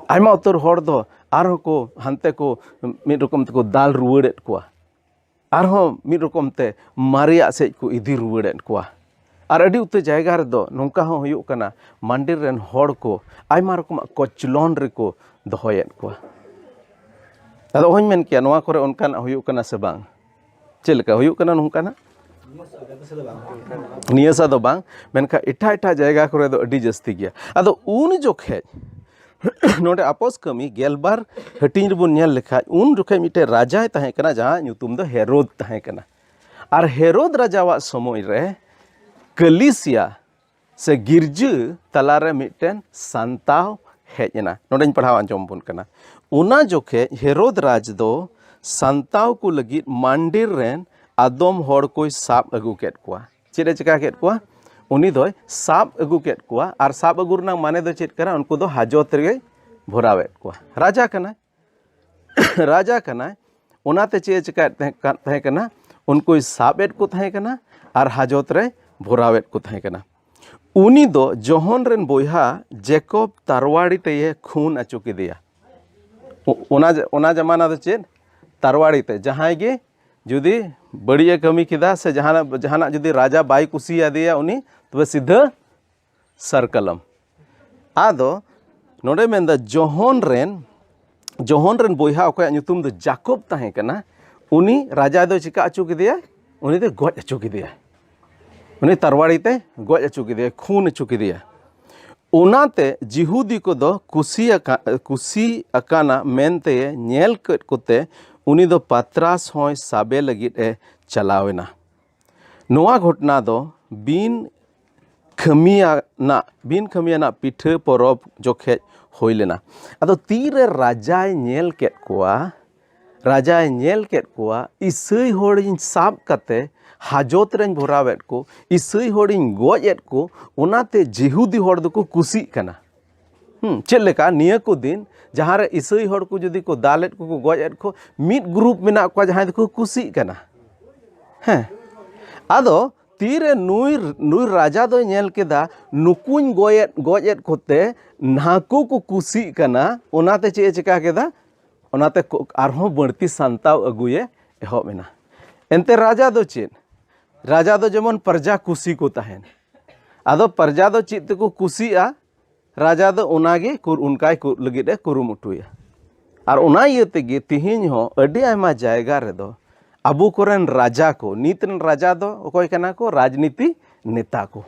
ᱟᱭᱢᱟ ᱩᱛᱟᱹᱨ ᱦᱚᱲ ᱫᱚ ᱟᱨᱦᱚᱸ ᱠᱚ ᱦᱟᱱᱛᱮ ᱠᱚ ᱢᱤᱫ ᱨᱚᱠᱚᱢ ᱛᱮᱠᱚ ᱫᱟᱞ ᱨᱩᱣᱟᱹᱲᱮᱫ ᱠᱚᱣᱟ, ᱟᱨᱦᱚᱸ ᱢᱤᱫ ᱨᱚᱠᱚᱢ ᱛᱮ ᱢᱟᱨᱮᱭᱟᱜ ᱥᱮᱫ ᱠᱚ ᱤᱫᱤ ᱨᱩᱣᱟᱹᱲᱮᱫ ᱠᱚᱣᱟ᱾ ᱟᱨ ᱟᱹᱰᱤ ᱩᱛᱟᱹᱨ ᱡᱟᱭᱜᱟ ᱨᱮᱫᱚ ᱱᱚᱝᱠᱟ ᱦᱚᱸ ᱦᱩᱭᱩᱜ ᱠᱟᱱᱟ, ᱢᱟᱱᱰᱤᱨ ᱨᱮᱱ ᱦᱚᱲ ᱠᱚ ᱟᱭᱢᱟ ᱨᱚᱠᱚᱢᱟᱜ ᱠᱚᱪᱞᱚᱱ ᱨᱮᱠᱚ ᱫᱚᱦᱚᱭᱮᱫ ᱠᱚᱣᱟ᱾ ᱟᱫᱚ ᱚᱦᱚᱧ ᱢᱮᱱ ᱠᱮᱭᱟ ᱱᱚᱣᱟ ᱠᱚᱨᱮ ᱚᱱᱠᱟᱱᱟᱜ ᱦᱩᱭᱩᱜ ᱠᱟᱱᱟ ᱥᱮ ᱵᱟᱝ? ᱪᱮᱫ ᱞᱮᱠᱟ ᱦᱩᱭᱩᱜ ᱠᱟᱱᱟ ᱱᱚᱝᱠᱟᱱᱟᱜ? ᱱᱤᱭᱟᱹ ᱥᱟ ᱫᱚ ᱵᱟᱝ, ᱢᱮᱱᱠᱷᱟᱱ ᱮᱴᱟᱜ ᱮᱴᱟᱜ ᱡᱟᱭᱜᱟ ᱠᱚᱨᱮ ᱫᱚ ᱟᱹᱰᱤ ᱡᱟᱹᱥᱛᱤ ᱜᱮᱭᱟ᱾ ᱟᱫᱚ ᱩᱱ ᱡᱚᱠᱷᱮᱡ ᱱᱚᱰᱮ ᱟᱯᱚᱥ ᱠᱟᱹᱢᱤ ᱜᱮᱞᱵᱟᱨ ᱦᱟᱹᱴᱤᱧ ᱨᱮᱵᱚᱱ ᱧᱮᱞ ᱞᱮᱠᱷᱟᱡ, ᱩᱱ ᱡᱚᱠᱷᱮᱡ ᱢᱤᱫᱴᱮᱱ ᱨᱟᱡᱟᱭ ᱛᱟᱦᱮᱸ ᱠᱟᱱᱟ, ᱡᱟᱦᱟᱸ ᱧᱩᱛᱩᱢ ᱫᱚ ᱦᱮᱨᱳᱫ ᱛᱟᱦᱮᱸ ᱠᱟᱱᱟ᱾ ᱟᱨ ᱦᱮᱨᱳᱫ ᱨᱟᱡᱟᱣᱟᱜ ᱥᱚᱢᱚᱭ ᱨᱮ ᱠᱟᱹᱞᱤᱥᱤᱭᱟ ᱥᱮ ᱜᱤᱨᱡᱟᱹ ᱛᱟᱞᱟᱨᱮ ᱢᱤᱫᱴᱮᱱ ᱥᱟᱱᱛᱟᱣ ᱦᱮᱡ ᱮᱱᱟ᱾ ᱱᱚᱰᱮᱧ ᱯᱟᱲᱦᱟᱣ ᱟᱸᱡᱚᱢ ᱟᱵᱚᱱ ᱠᱟᱱᱟ᱾ ᱚᱱᱟ ᱡᱚᱠᱷᱮᱡ ᱦᱮᱨᱳᱫ ᱨᱟᱡᱽ ᱫᱚ ᱥᱟᱱᱛᱟᱣ ᱠᱚ ᱞᱟᱹᱜᱤᱫ ᱢᱟᱱᱰᱤᱨ ᱨᱮᱱ ᱟᱫᱚᱢ ᱦᱚᱲ ᱠᱚᱭ ᱥᱟᱵ ᱟᱹᱜᱩ ᱠᱮᱫ ᱠᱚᱣᱟ᱾ ᱪᱮᱫ ᱮ ᱪᱮᱠᱟ ᱠᱮᱫ ᱠᱚᱣᱟ? ᱩᱱᱤ ᱫᱚᱭ ᱥᱟᱵ ᱟᱹᱜᱩ ᱠᱮᱫ ᱠᱚᱣᱟ᱾ ᱟᱨ ᱥᱟᱵ ᱟᱹᱜᱩ ᱨᱮᱱᱟᱜ ᱢᱟᱱᱮ ᱫᱚ ᱪᱮᱫ ᱠᱟᱱᱟ? ᱩᱱᱠᱩ ᱫᱚ ᱦᱟᱡᱚᱛ ᱨᱮᱜᱮᱭ ᱵᱷᱚᱨᱟᱣᱮᱫ ᱠᱚᱣᱟ᱾ ᱨᱟᱡᱟ ᱠᱟᱱᱟᱭ᱾ ᱨᱟᱡᱟ ᱠᱟᱱᱟᱭ᱾ ᱚᱱᱟᱛᱮ ᱪᱮᱫ ᱮ ᱪᱮᱠᱟᱭᱮᱫ ᱛᱟᱦᱮᱸ ᱠᱟᱱ ᱛᱟᱦᱮᱸ ᱠᱟᱱᱟ? ᱩᱱᱠᱩᱭ ᱥᱟᱵ ᱮᱫ ᱠᱚ ᱛᱟᱦᱮᱸ ᱠᱟᱱᱟ ᱟᱨ ᱦᱟᱡᱚᱛ ᱨᱮ ᱵᱷᱚᱨᱟᱣᱮᱫ ᱠᱚ ᱛᱟᱦᱮᱸ ᱠᱟᱱᱟ᱾ ᱩᱱᱤ ᱫᱚ ᱡᱚᱦᱚᱱ ᱨᱮᱱ ᱵᱚᱭᱦᱟ ᱡᱮᱠᱚᱵ ᱛᱟᱨᱣᱟᱲᱤ ᱛᱮᱭᱮ ᱠᱷᱩᱱ ᱟᱹᱪᱩ ᱠᱮᱫᱮᱭᱟ᱾ ᱚ- ᱚᱱᱟ ᱡ- ᱚᱱᱟ ᱡᱟᱢᱟᱱᱟ ᱫᱚ ᱪᱮᱫ? ᱛᱟᱨᱣᱟᱲᱤ ᱛᱮ᱾ ᱡᱟᱦᱟᱸᱭ ᱜᱮ ᱡᱩᱫᱤ ᱵᱟᱹᱲᱤᱡ ᱮ ᱠᱟᱹᱢᱤ ᱠᱮᱫᱟ ᱥᱮ ᱡᱟᱦᱟᱱᱟᱜ ᱡᱟᱦᱟᱱᱟᱜ ᱡᱩᱫᱤ ᱨᱟᱡᱟ ᱵᱟᱭ ᱠᱩᱥᱤᱭᱟᱫᱮᱭᱟ, ᱩᱱᱤ ᱛᱚᱵᱮ ᱥᱤᱫᱷᱟᱹ ᱥᱟᱨᱠᱟᱞᱟᱢ᱾ ᱟᱫᱚ ᱱᱚᱰᱮ ᱢᱮᱱᱫᱟ ᱡᱚᱦᱚᱱ ᱨᱮᱱ, ᱡᱚᱦᱚᱱ ᱨᱮᱱ ᱵᱚᱭᱦᱟ ᱚᱠᱚᱭᱟᱜ ᱧᱩᱛᱩᱢ ᱫᱚ ᱡᱟᱠᱚᱵ ᱛᱟᱦᱮᱸ ᱠᱟᱱᱟ, ᱩᱱᱤ ᱨᱟᱡᱟ ᱫᱚᱭ ᱪᱤᱠᱟ ᱦᱚᱪᱚ ᱠᱮᱫᱮᱭᱟ? ᱩᱱᱤ ᱫᱚᱭ ᱜᱚᱡ ᱦᱚᱪᱚ ᱠᱮᱫᱮᱭᱟ᱾ ᱩᱱᱤ ᱛᱟᱨᱣᱟᱲᱤ ᱛᱮ ᱜᱚᱡ ᱦᱚᱪᱚ ᱠᱮᱫᱮᱭᱟ, ᱠᱷᱩᱱ ᱦᱚᱪᱚ ᱠᱮᱫᱮᱭᱟ᱾ ᱚᱱᱟᱛᱮ ᱡᱤᱦᱩᱫᱤ ᱠᱚᱫᱚ ᱠᱩᱥᱤ ᱟᱠᱟ-, ᱠᱩᱥᱤ ᱟᱠᱟᱱᱟ ᱢᱮᱱᱛᱮ ᱧᱮᱞ ᱠᱮᱫ ᱠᱚᱛᱮ ᱩᱱᱤ ᱫᱚ ᱯᱟᱛᱨᱟᱥ ᱦᱚᱸᱭ ᱥᱟᱵᱮ ᱞᱟᱹᱜᱤᱫ ᱮ ᱪᱟᱞᱟᱣ ᱮᱱᱟ᱾ ᱱᱚᱣᱟ ᱜᱷᱚᱴᱚᱱᱟ ᱫᱚ ᱵᱤᱱ ᱠᱷᱟᱹᱢᱤᱭᱟᱱᱟᱜ, ᱵᱤᱱ ᱠᱷᱟᱹᱢᱤᱭᱟᱱᱟᱜ ᱯᱤᱴᱷᱟᱹ ᱯᱚᱨᱚᱵᱽ ᱡᱚᱠᱷᱮᱡ ᱦᱩᱭ ᱞᱮᱱᱟ᱾ ᱟᱫᱚ ᱛᱤᱨᱮ ᱨᱟᱡᱟᱭ ᱧᱮᱞ ᱠᱮᱫ ᱠᱚᱣᱟ, ᱨᱟᱡᱟᱭ ᱧᱮᱞ ᱠᱮᱫ ᱠᱚᱣᱟ, ᱤᱥᱟᱹᱭ ᱦᱚᱲᱤᱧ ᱥᱟᱵ ᱠᱟᱛᱮ ᱦᱟᱡᱚᱛ ᱨᱮᱧ ᱵᱷᱚᱨᱟᱣᱮᱫ ᱠᱚ, ᱤᱥᱟᱹᱭ ᱦᱚᱲᱤᱧ ᱜᱚᱡ ᱮᱫ ᱠᱚ, ᱚᱱᱟᱛᱮ ᱡᱤᱦᱩᱫᱤ ᱦᱚᱲ ᱫᱚᱠᱚ ᱠᱩᱥᱤᱜ ᱠᱟᱱᱟ᱾ ᱦᱩᱸ, ᱪᱮᱫ ᱞᱮᱠᱟ ᱱᱤᱭᱟᱹ ᱠᱚ ᱫᱤᱱ ᱡᱟᱦᱟᱸ ᱨᱮ ᱤᱥᱟᱹᱭ ᱦᱚᱲ ᱠᱚ ᱡᱩᱫᱤ ᱠᱚ ᱫᱟᱞᱮᱫ ᱠᱚ, ᱠᱚ ᱜᱚᱡ ᱮᱫ ᱠᱚ, ᱢᱤᱫ ᱜᱨᱩᱯ ᱢᱮᱱᱟᱜ ᱠᱚᱣᱟ ᱡᱟᱦᱟᱸᱭ ᱫᱚᱠᱚ ᱠᱩᱥᱤᱜ ᱠᱟᱱᱟ᱾ ᱦᱮᱸ, ᱟᱫᱚ ᱛᱤᱨᱮ ᱱᱩᱭ, ᱱᱩᱭ ᱨᱟᱡᱟ ᱫᱚᱭ ᱧᱮᱞ ᱠᱮᱫᱟ ᱱᱩᱠᱩᱧ ᱜᱚᱡ ᱮᱫ, ᱜᱚᱡ ᱮᱫ ᱠᱚᱛᱮ ᱱᱟᱠᱩ ᱠᱚ ᱠᱩᱥᱤᱜ ᱠᱟᱱᱟ, ᱚᱱᱟᱛᱮ ᱪᱮᱫ ᱮ ᱪᱮᱠᱟ ᱠᱮᱫᱟ? ᱚᱱᱟᱛᱮ ᱠᱚ, ᱟᱨᱦᱚᱸ ᱵᱟᱹᱲᱛᱤ ᱥᱟᱱᱛᱟᱣ ᱟᱹᱜᱩᱭᱮ ᱮᱦᱚᱵ ᱮᱱᱟ᱾ ᱮᱱᱛᱮ ᱨᱟᱡᱟ ᱫᱚ ᱪᱮᱫ? ᱨᱟᱡᱟ ᱫᱚ ᱡᱮᱢᱚᱱ ᱯᱨᱚᱡᱟ ᱠᱩᱥᱤ ᱠᱚ ᱛᱟᱦᱮᱱ᱾ ᱟᱫᱚ ᱯᱨᱚᱡᱟ ᱫᱚ ᱪᱮᱫ ᱛᱮᱠᱚ ᱠᱩᱥᱤᱜᱼᱟ? ᱨᱟᱡᱟ ᱫᱚ ᱚᱱᱟᱜᱮ ᱠᱩᱨ-, ᱚᱱᱠᱟᱭ ᱠᱩ-, ᱞᱟᱹᱜᱤᱫ ᱮ ᱠᱩᱨᱩᱢᱩᱴᱩᱭᱟ᱾ ᱟᱨ ᱚᱱᱟ ᱤᱭᱟᱹ ᱛᱮᱜᱮ ᱛᱤᱦᱤᱧ ᱦᱚᱸ ᱟᱹᱰᱤ ᱟᱭᱢᱟ ᱡᱟᱭᱜᱟ ᱨᱮᱫᱚ ᱟᱵᱚ ᱠᱚᱨᱮᱱ ᱨᱟᱡᱟ ᱠᱚ, ᱱᱤᱛ ᱨᱮᱱ ᱨᱟᱡᱟ ᱫᱚ ᱚᱠᱚᱭ ᱠᱟᱱᱟ ᱠᱚ? ᱨᱟᱡᱽᱱᱤᱛᱤ ᱱᱮᱛᱟ ᱠᱚ᱾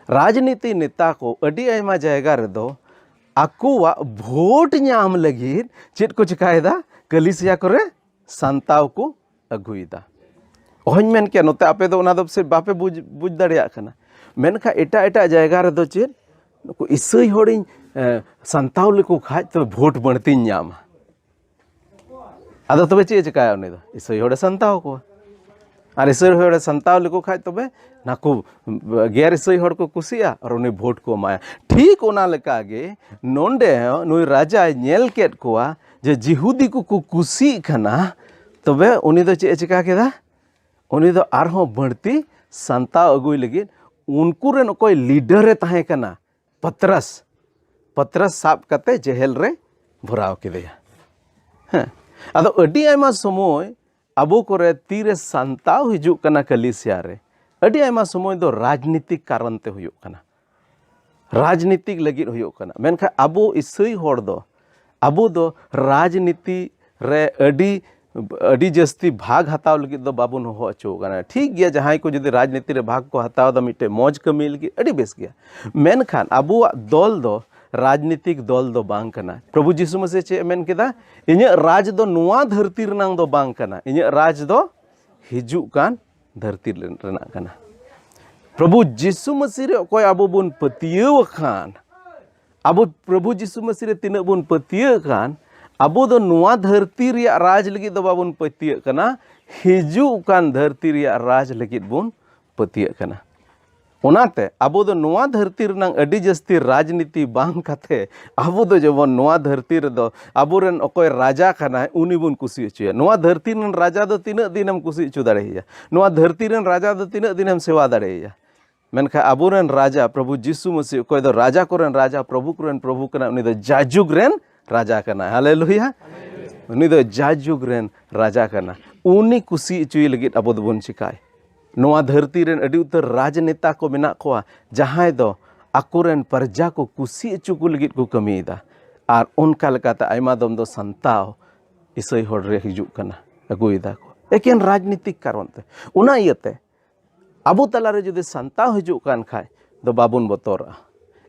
ᱨᱟᱡᱽᱱᱤᱛᱤ ᱱᱮᱛᱟ ᱠᱚ ᱟᱹᱰᱤ ᱟᱭᱢᱟ ᱡᱟᱭᱜᱟ ᱨᱮᱫᱚ ᱟᱠᱚᱣᱟᱜ ᱵᱷᱳᱴ ᱧᱟᱢ ᱞᱟᱹᱜᱤᱫ ᱪᱮᱫ ᱠᱚ ᱪᱮᱠᱟᱭᱮᱫᱟ? ᱠᱟᱹᱞᱤᱥᱤᱭᱟ ᱠᱚᱨᱮ ᱥᱟᱱᱛᱟᱣ ᱠᱚ ᱟᱹᱜᱩᱭᱮᱫᱟ᱾ ᱚᱦᱚᱧ ᱢᱮᱱ ᱠᱮᱭᱟ ᱱᱚᱛᱮ ᱟᱯᱮ ᱫᱚ ᱚᱱᱟ ᱫᱚ ᱯᱟᱥᱮᱡ ᱵᱟᱯᱮ ᱵᱩᱡᱽ, ᱵᱩᱡᱽ ᱫᱟᱲᱮᱭᱟᱜ ᱠᱟᱱᱟ᱾ ᱢᱮᱱᱠᱷᱟᱱ ᱮᱴᱟᱜ ᱮᱴᱟᱜ ᱡᱟᱭᱜᱟ ᱨᱮᱫᱚ ᱪᱮᱫ? ᱱᱩᱠᱩ ᱤᱥᱟᱹᱭ ᱦᱚᱲᱤᱧ, ᱮ, ᱥᱟᱱᱛᱟᱣ ᱞᱮᱠᱚ ᱠᱷᱟᱡ ᱛᱚᱵᱮ ᱵᱷᱳᱴ ᱵᱟᱹᱲᱛᱤᱧ ᱧᱟᱢᱟ᱾ ᱟᱫᱚ ᱛᱚᱵᱮ ᱪᱮᱫ ᱮ ᱪᱮᱠᱟᱭᱟ ᱩᱱᱤ ᱫᱚ? ᱤᱥᱟᱹᱭ ᱦᱚᱲᱮ ᱥᱟᱱᱛᱟᱣ ᱠᱚᱣᱟ᱾ ᱟᱨ ᱤᱥᱟᱹᱭ ᱦᱚᱲᱮ ᱥᱟᱱᱛᱟᱣ ᱞᱮᱠᱚ ᱠᱷᱟᱡ ᱛᱚᱵᱮ ᱱᱟᱠᱩ ᱜᱮᱨ ᱤᱥᱟᱹᱭ ᱦᱚᱲ ᱠᱚ ᱠᱩᱥᱤᱜᱼᱟ ᱟᱨ ᱩᱱᱤ ᱵᱷᱳᱴ ᱠᱚ ᱮᱢᱟᱭᱟ᱾ ᱴᱷᱤᱠ ᱚᱱᱟ ᱞᱮᱠᱟᱜᱮ ᱱᱚᱰᱮ ᱦᱚᱸ ᱱᱩᱭ ᱨᱟᱡᱟᱭ ᱧᱮᱞ ᱠᱮᱫ ᱠᱚᱣᱟ ᱡᱮ ᱡᱤᱦᱩᱫᱤ ᱠᱚᱠᱚ ᱠᱩᱥᱤᱜ ᱠᱟᱱᱟ, ᱛᱚᱵᱮ ᱩᱱᱤ ᱫᱚ ᱪᱮᱫ ᱮ ᱪᱮᱠᱟ ᱠᱮᱫᱟ? ᱩᱱᱤ ᱫᱚ ᱟᱨᱦᱚᱸ ᱵᱟᱹᱲᱛᱤ ᱥᱟᱱᱛᱟᱣ ᱟᱹᱜᱩᱭ ᱞᱟᱹᱜᱤᱫ ᱩᱱᱠᱩ ᱨᱮᱱ ᱚᱠᱚᱭ ᱞᱤᱰᱟᱨ ᱮ ᱛᱟᱦᱮᱸ ᱠᱟᱱᱟ, ᱯᱟᱛᱨᱟᱥ, ᱯᱟᱛᱨᱟᱥ ᱥᱟᱵ ᱠᱟᱛᱮ ᱡᱮᱦᱮᱞ ᱨᱮ ᱵᱷᱚᱨᱟᱣ ᱠᱮᱫᱮᱭᱟ᱾ ᱦᱮᱸ, ᱟᱫᱚ ᱟᱹᱰᱤ ᱟᱭᱢᱟ ᱥᱚᱢᱚᱭ ᱟᱵᱚ ᱠᱚᱨᱮ ᱛᱤᱨᱮ ᱥᱟᱱᱛᱟᱣ ᱦᱤᱡᱩᱜ ᱠᱟᱱᱟ ᱠᱟᱹᱞᱤᱥᱤᱭᱟ ᱨᱮ, ᱟᱹᱰᱤ ᱟᱭᱢᱟ ᱥᱚᱢᱚᱭ ᱫᱚ ᱨᱟᱡᱽᱱᱤᱛᱤᱠ ᱠᱟᱨᱚᱱ ᱛᱮ ᱦᱩᱭᱩᱜ ᱠᱟᱱᱟ, ᱨᱟᱡᱽᱱᱤᱛᱤᱠ ᱞᱟᱹᱜᱤᱫ ᱦᱩᱭᱩᱜ ᱠᱟᱱᱟ᱾ ᱢᱮᱱᱠᱷᱟᱱ ᱟᱵᱚ ᱤᱥᱟᱹᱭ ᱦᱚᱲ ᱫᱚ, ᱟᱵᱚ ᱫᱚ ᱨᱟᱡᱽᱱᱤᱛᱤ ᱨᱮ ᱟᱹᱰᱤ, ᱟᱹᱰᱤ ᱡᱟᱹᱥᱛᱤ ᱵᱷᱟᱜᱽ ᱦᱟᱛᱟᱣ ᱞᱟᱹᱜᱤᱫ ᱫᱚ ᱵᱟᱵᱚᱱ ᱦᱚᱦᱚ ᱦᱚᱪᱚ ᱠᱟᱱᱟ᱾ ᱴᱷᱤᱠ ᱜᱮᱭᱟ, ᱡᱟᱦᱟᱸᱭ ᱠᱚ ᱡᱩᱫᱤ ᱨᱟᱡᱽᱱᱤᱛᱤ ᱨᱮ ᱵᱷᱟᱜᱽ ᱠᱚ ᱦᱟᱛᱟᱣ ᱮᱫᱟ ᱢᱤᱫᱴᱮᱡ ᱢᱚᱡᱽ ᱠᱟᱹᱢᱤ ᱞᱟᱹᱜᱤᱫ, ᱟᱹᱰᱤ ᱵᱮᱥ ᱜᱮᱭᱟ᱾ ᱢᱮᱱᱠᱷᱟᱱ ᱟᱵᱚᱣᱟᱜ ᱫᱚᱞ ᱫᱚ ᱨᱟᱡᱽᱱᱤᱛᱤᱠ ᱫᱚᱞ ᱫᱚ ᱵᱟᱝ ᱠᱟᱱᱟ᱾ ᱯᱨᱚᱵᱷᱩ ᱡᱤᱥᱩ ᱢᱟᱹᱥᱤᱦ ᱪᱮᱫ ᱮ ᱢᱮᱱ ᱠᱮᱫᱟ? "ᱤᱧᱟᱹᱜ ᱨᱟᱡᱽ ᱫᱚ ᱱᱚᱣᱟ ᱫᱷᱟᱹᱨᱛᱤ ᱨᱮᱱᱟᱝ ᱫᱚ ᱵᱟᱝ ᱠᱟᱱᱟ, ᱤᱧᱟᱹᱜ ᱨᱟᱡᱽ ᱫᱚ ᱦᱤᱡᱩᱜ ᱠᱟᱱ ᱫᱷᱟᱹᱨᱛᱤ ᱨᱮᱱᱟᱜ ᱠᱟᱱᱟ᱾" ᱯᱨᱚᱵᱷᱩ ᱡᱤᱥᱩ ᱢᱟᱹᱥᱤᱦ ᱨᱮ ᱚᱠᱚᱭ ᱟᱵᱚ ᱵᱚᱱ ᱯᱟᱹᱛᱭᱟᱹᱣ ᱟᱠᱟᱱ, ᱟᱵᱚ ᱯᱨᱚᱵᱷᱩ ᱡᱤᱥᱩ ᱢᱟᱹᱥᱤᱦ ᱨᱮ ᱛᱤᱱᱟᱹᱜ ᱵᱚᱱ ᱯᱟᱹᱛᱭᱟᱹᱣ ᱟᱠᱟᱱ, ᱟᱵᱚ ᱫᱚ ᱱᱚᱣᱟ ᱫᱷᱟᱹᱨᱛᱤ ᱨᱮᱭᱟᱜ ᱨᱟᱡᱽ ᱞᱟᱹᱜᱤᱫ ᱫᱚ ᱵᱟᱵᱚᱱ ᱯᱟᱹᱛᱭᱟᱹᱜ ᱠᱟᱱᱟ, ᱦᱤᱡᱩᱜ ᱠᱟᱱ ᱫᱷᱟᱹᱨᱛᱤ ᱨᱮᱭᱟᱜ ᱨᱟᱡᱽ ᱞᱟᱹᱜᱤᱫ ᱵᱚᱱ ᱯᱟᱹᱛᱭᱟᱹᱜ ᱠᱟᱱᱟ᱾ ᱚᱱᱟᱛᱮ ᱟᱵᱚ ᱫᱚ ᱱᱚᱣᱟ ᱫᱷᱟᱹᱨᱛᱤ ᱨᱮᱱᱟᱜ ᱟᱹᱰᱤ ᱡᱟᱹᱥᱛᱤ ᱨᱟᱡᱽᱱᱤᱛᱤ ᱵᱟᱝ ᱠᱟᱛᱮ, ᱟᱵᱚ ᱫᱚ ᱡᱮᱢᱚᱱ ᱱᱚᱣᱟ ᱫᱷᱟᱹᱨᱛᱤ ᱨᱮᱫᱚ ᱟᱵᱚᱨᱮᱱ ᱚᱠᱚᱭ ᱨᱟᱡᱟ ᱠᱟᱱᱟᱭ, ᱩᱱᱤ ᱵᱚᱱ ᱠᱩᱥᱤ ᱦᱚᱪᱚᱭᱟ᱾ ᱱᱚᱣᱟ ᱫᱷᱟᱹᱨᱛᱤ ᱨᱮᱱ ᱨᱟᱡᱟ ᱫᱚ ᱛᱤᱱᱟᱹᱜ ᱫᱤᱱᱮᱢ ᱠᱩᱥᱤ ᱦᱚᱪᱚ ᱫᱟᱲᱮᱭᱟᱭᱟ? ᱱᱚᱣᱟ ᱫᱷᱟᱹᱨᱛᱤ ᱨᱮᱱ ᱨᱟᱡᱟ ᱫᱚ ᱛᱤᱱᱟᱹᱜ ᱫᱤᱱᱮᱢ ᱥᱮᱵᱟ ᱫᱟᱲᱮᱭᱟᱭᱟ? ᱢᱮᱱᱠᱷᱟᱱ ᱟᱵᱚᱨᱮᱱ ᱨᱟᱡᱟ, ᱯᱨᱚᱵᱷᱩ ᱡᱤᱥᱩ ᱢᱟᱹᱥᱤ, ᱚᱠᱚᱭ ᱫᱚ ᱨᱟᱡᱟ ᱠᱚᱨᱮᱱ ᱨᱟᱡᱟ, ᱯᱨᱚᱵᱷᱩ ᱠᱚᱨᱮᱱ ᱯᱨᱚᱵᱷᱩ ᱠᱟᱱᱟ, ᱩᱱᱤ ᱫᱚ ᱡᱟᱭᱡᱩᱜᱽ ᱨᱮᱱ ᱨᱟᱡᱟ ᱠᱟᱱᱟᱭ᱾ ᱦᱟᱞᱮᱞᱩᱭᱟ! ᱩᱱᱤ ᱫᱚ ᱡᱟᱭᱡᱩᱜᱽ ᱨᱮᱱ ᱨᱟᱡᱟ ᱠᱟᱱᱟ᱾ ᱩᱱᱤ ᱠᱩᱥᱤ ᱦᱚᱪᱚᱭ ᱞᱟᱹᱜᱤᱫ ᱟᱵᱚ ᱫᱚᱵᱚᱱ ᱪᱤᱠᱟᱭ᱾ ᱱᱚᱣᱟ ᱫᱷᱟᱹᱨᱛᱤ ᱨᱮᱱ ᱟᱹᱰᱤ ᱩᱛᱟᱹᱨ ᱨᱟᱡᱽᱱᱮᱛᱟ ᱠᱚ ᱢᱮᱱᱟᱜ ᱠᱚᱣᱟ, ᱡᱟᱦᱟᱸᱭ ᱫᱚ ᱟᱠᱚᱨᱮᱱ ᱯᱨᱚᱡᱟ ᱠᱚ ᱠᱩᱥᱤ ᱦᱚᱪᱚ ᱠᱚ ᱞᱟᱹᱜᱤᱫ ᱠᱚ ᱠᱟᱹᱢᱤᱭᱮᱫᱟ᱾ ᱟᱨ ᱚᱱᱠᱟ ᱞᱮᱠᱟᱛᱮ ᱟᱭᱢᱟ ᱫᱚᱢ ᱫᱚ ᱥᱟᱱᱛᱟᱣ ᱤᱥᱟᱹᱭ ᱦᱚᱲ ᱨᱮ ᱦᱤᱡᱩᱜ ᱠᱟᱱᱟ, ᱟᱹᱜᱩᱭᱮᱫᱟ ᱠᱚ ᱮᱠᱮᱱ ᱨᱟᱡᱽᱱᱤᱛᱤᱠ ᱠᱟᱨᱚᱱ ᱛᱮ᱾ ᱚᱱᱟ ᱤᱭᱟᱹᱛᱮ ᱟᱵᱚ ᱛᱟᱞᱟᱨᱮ ᱡᱩᱫᱤ ᱥᱟᱱᱛᱟᱣ ᱦᱤᱡᱩᱜ ᱠᱟᱱ ᱠᱷᱟᱡ ᱫᱚ ᱵᱟᱵᱚᱱ ᱵᱚᱛᱚᱨᱚᱜᱼᱟ᱾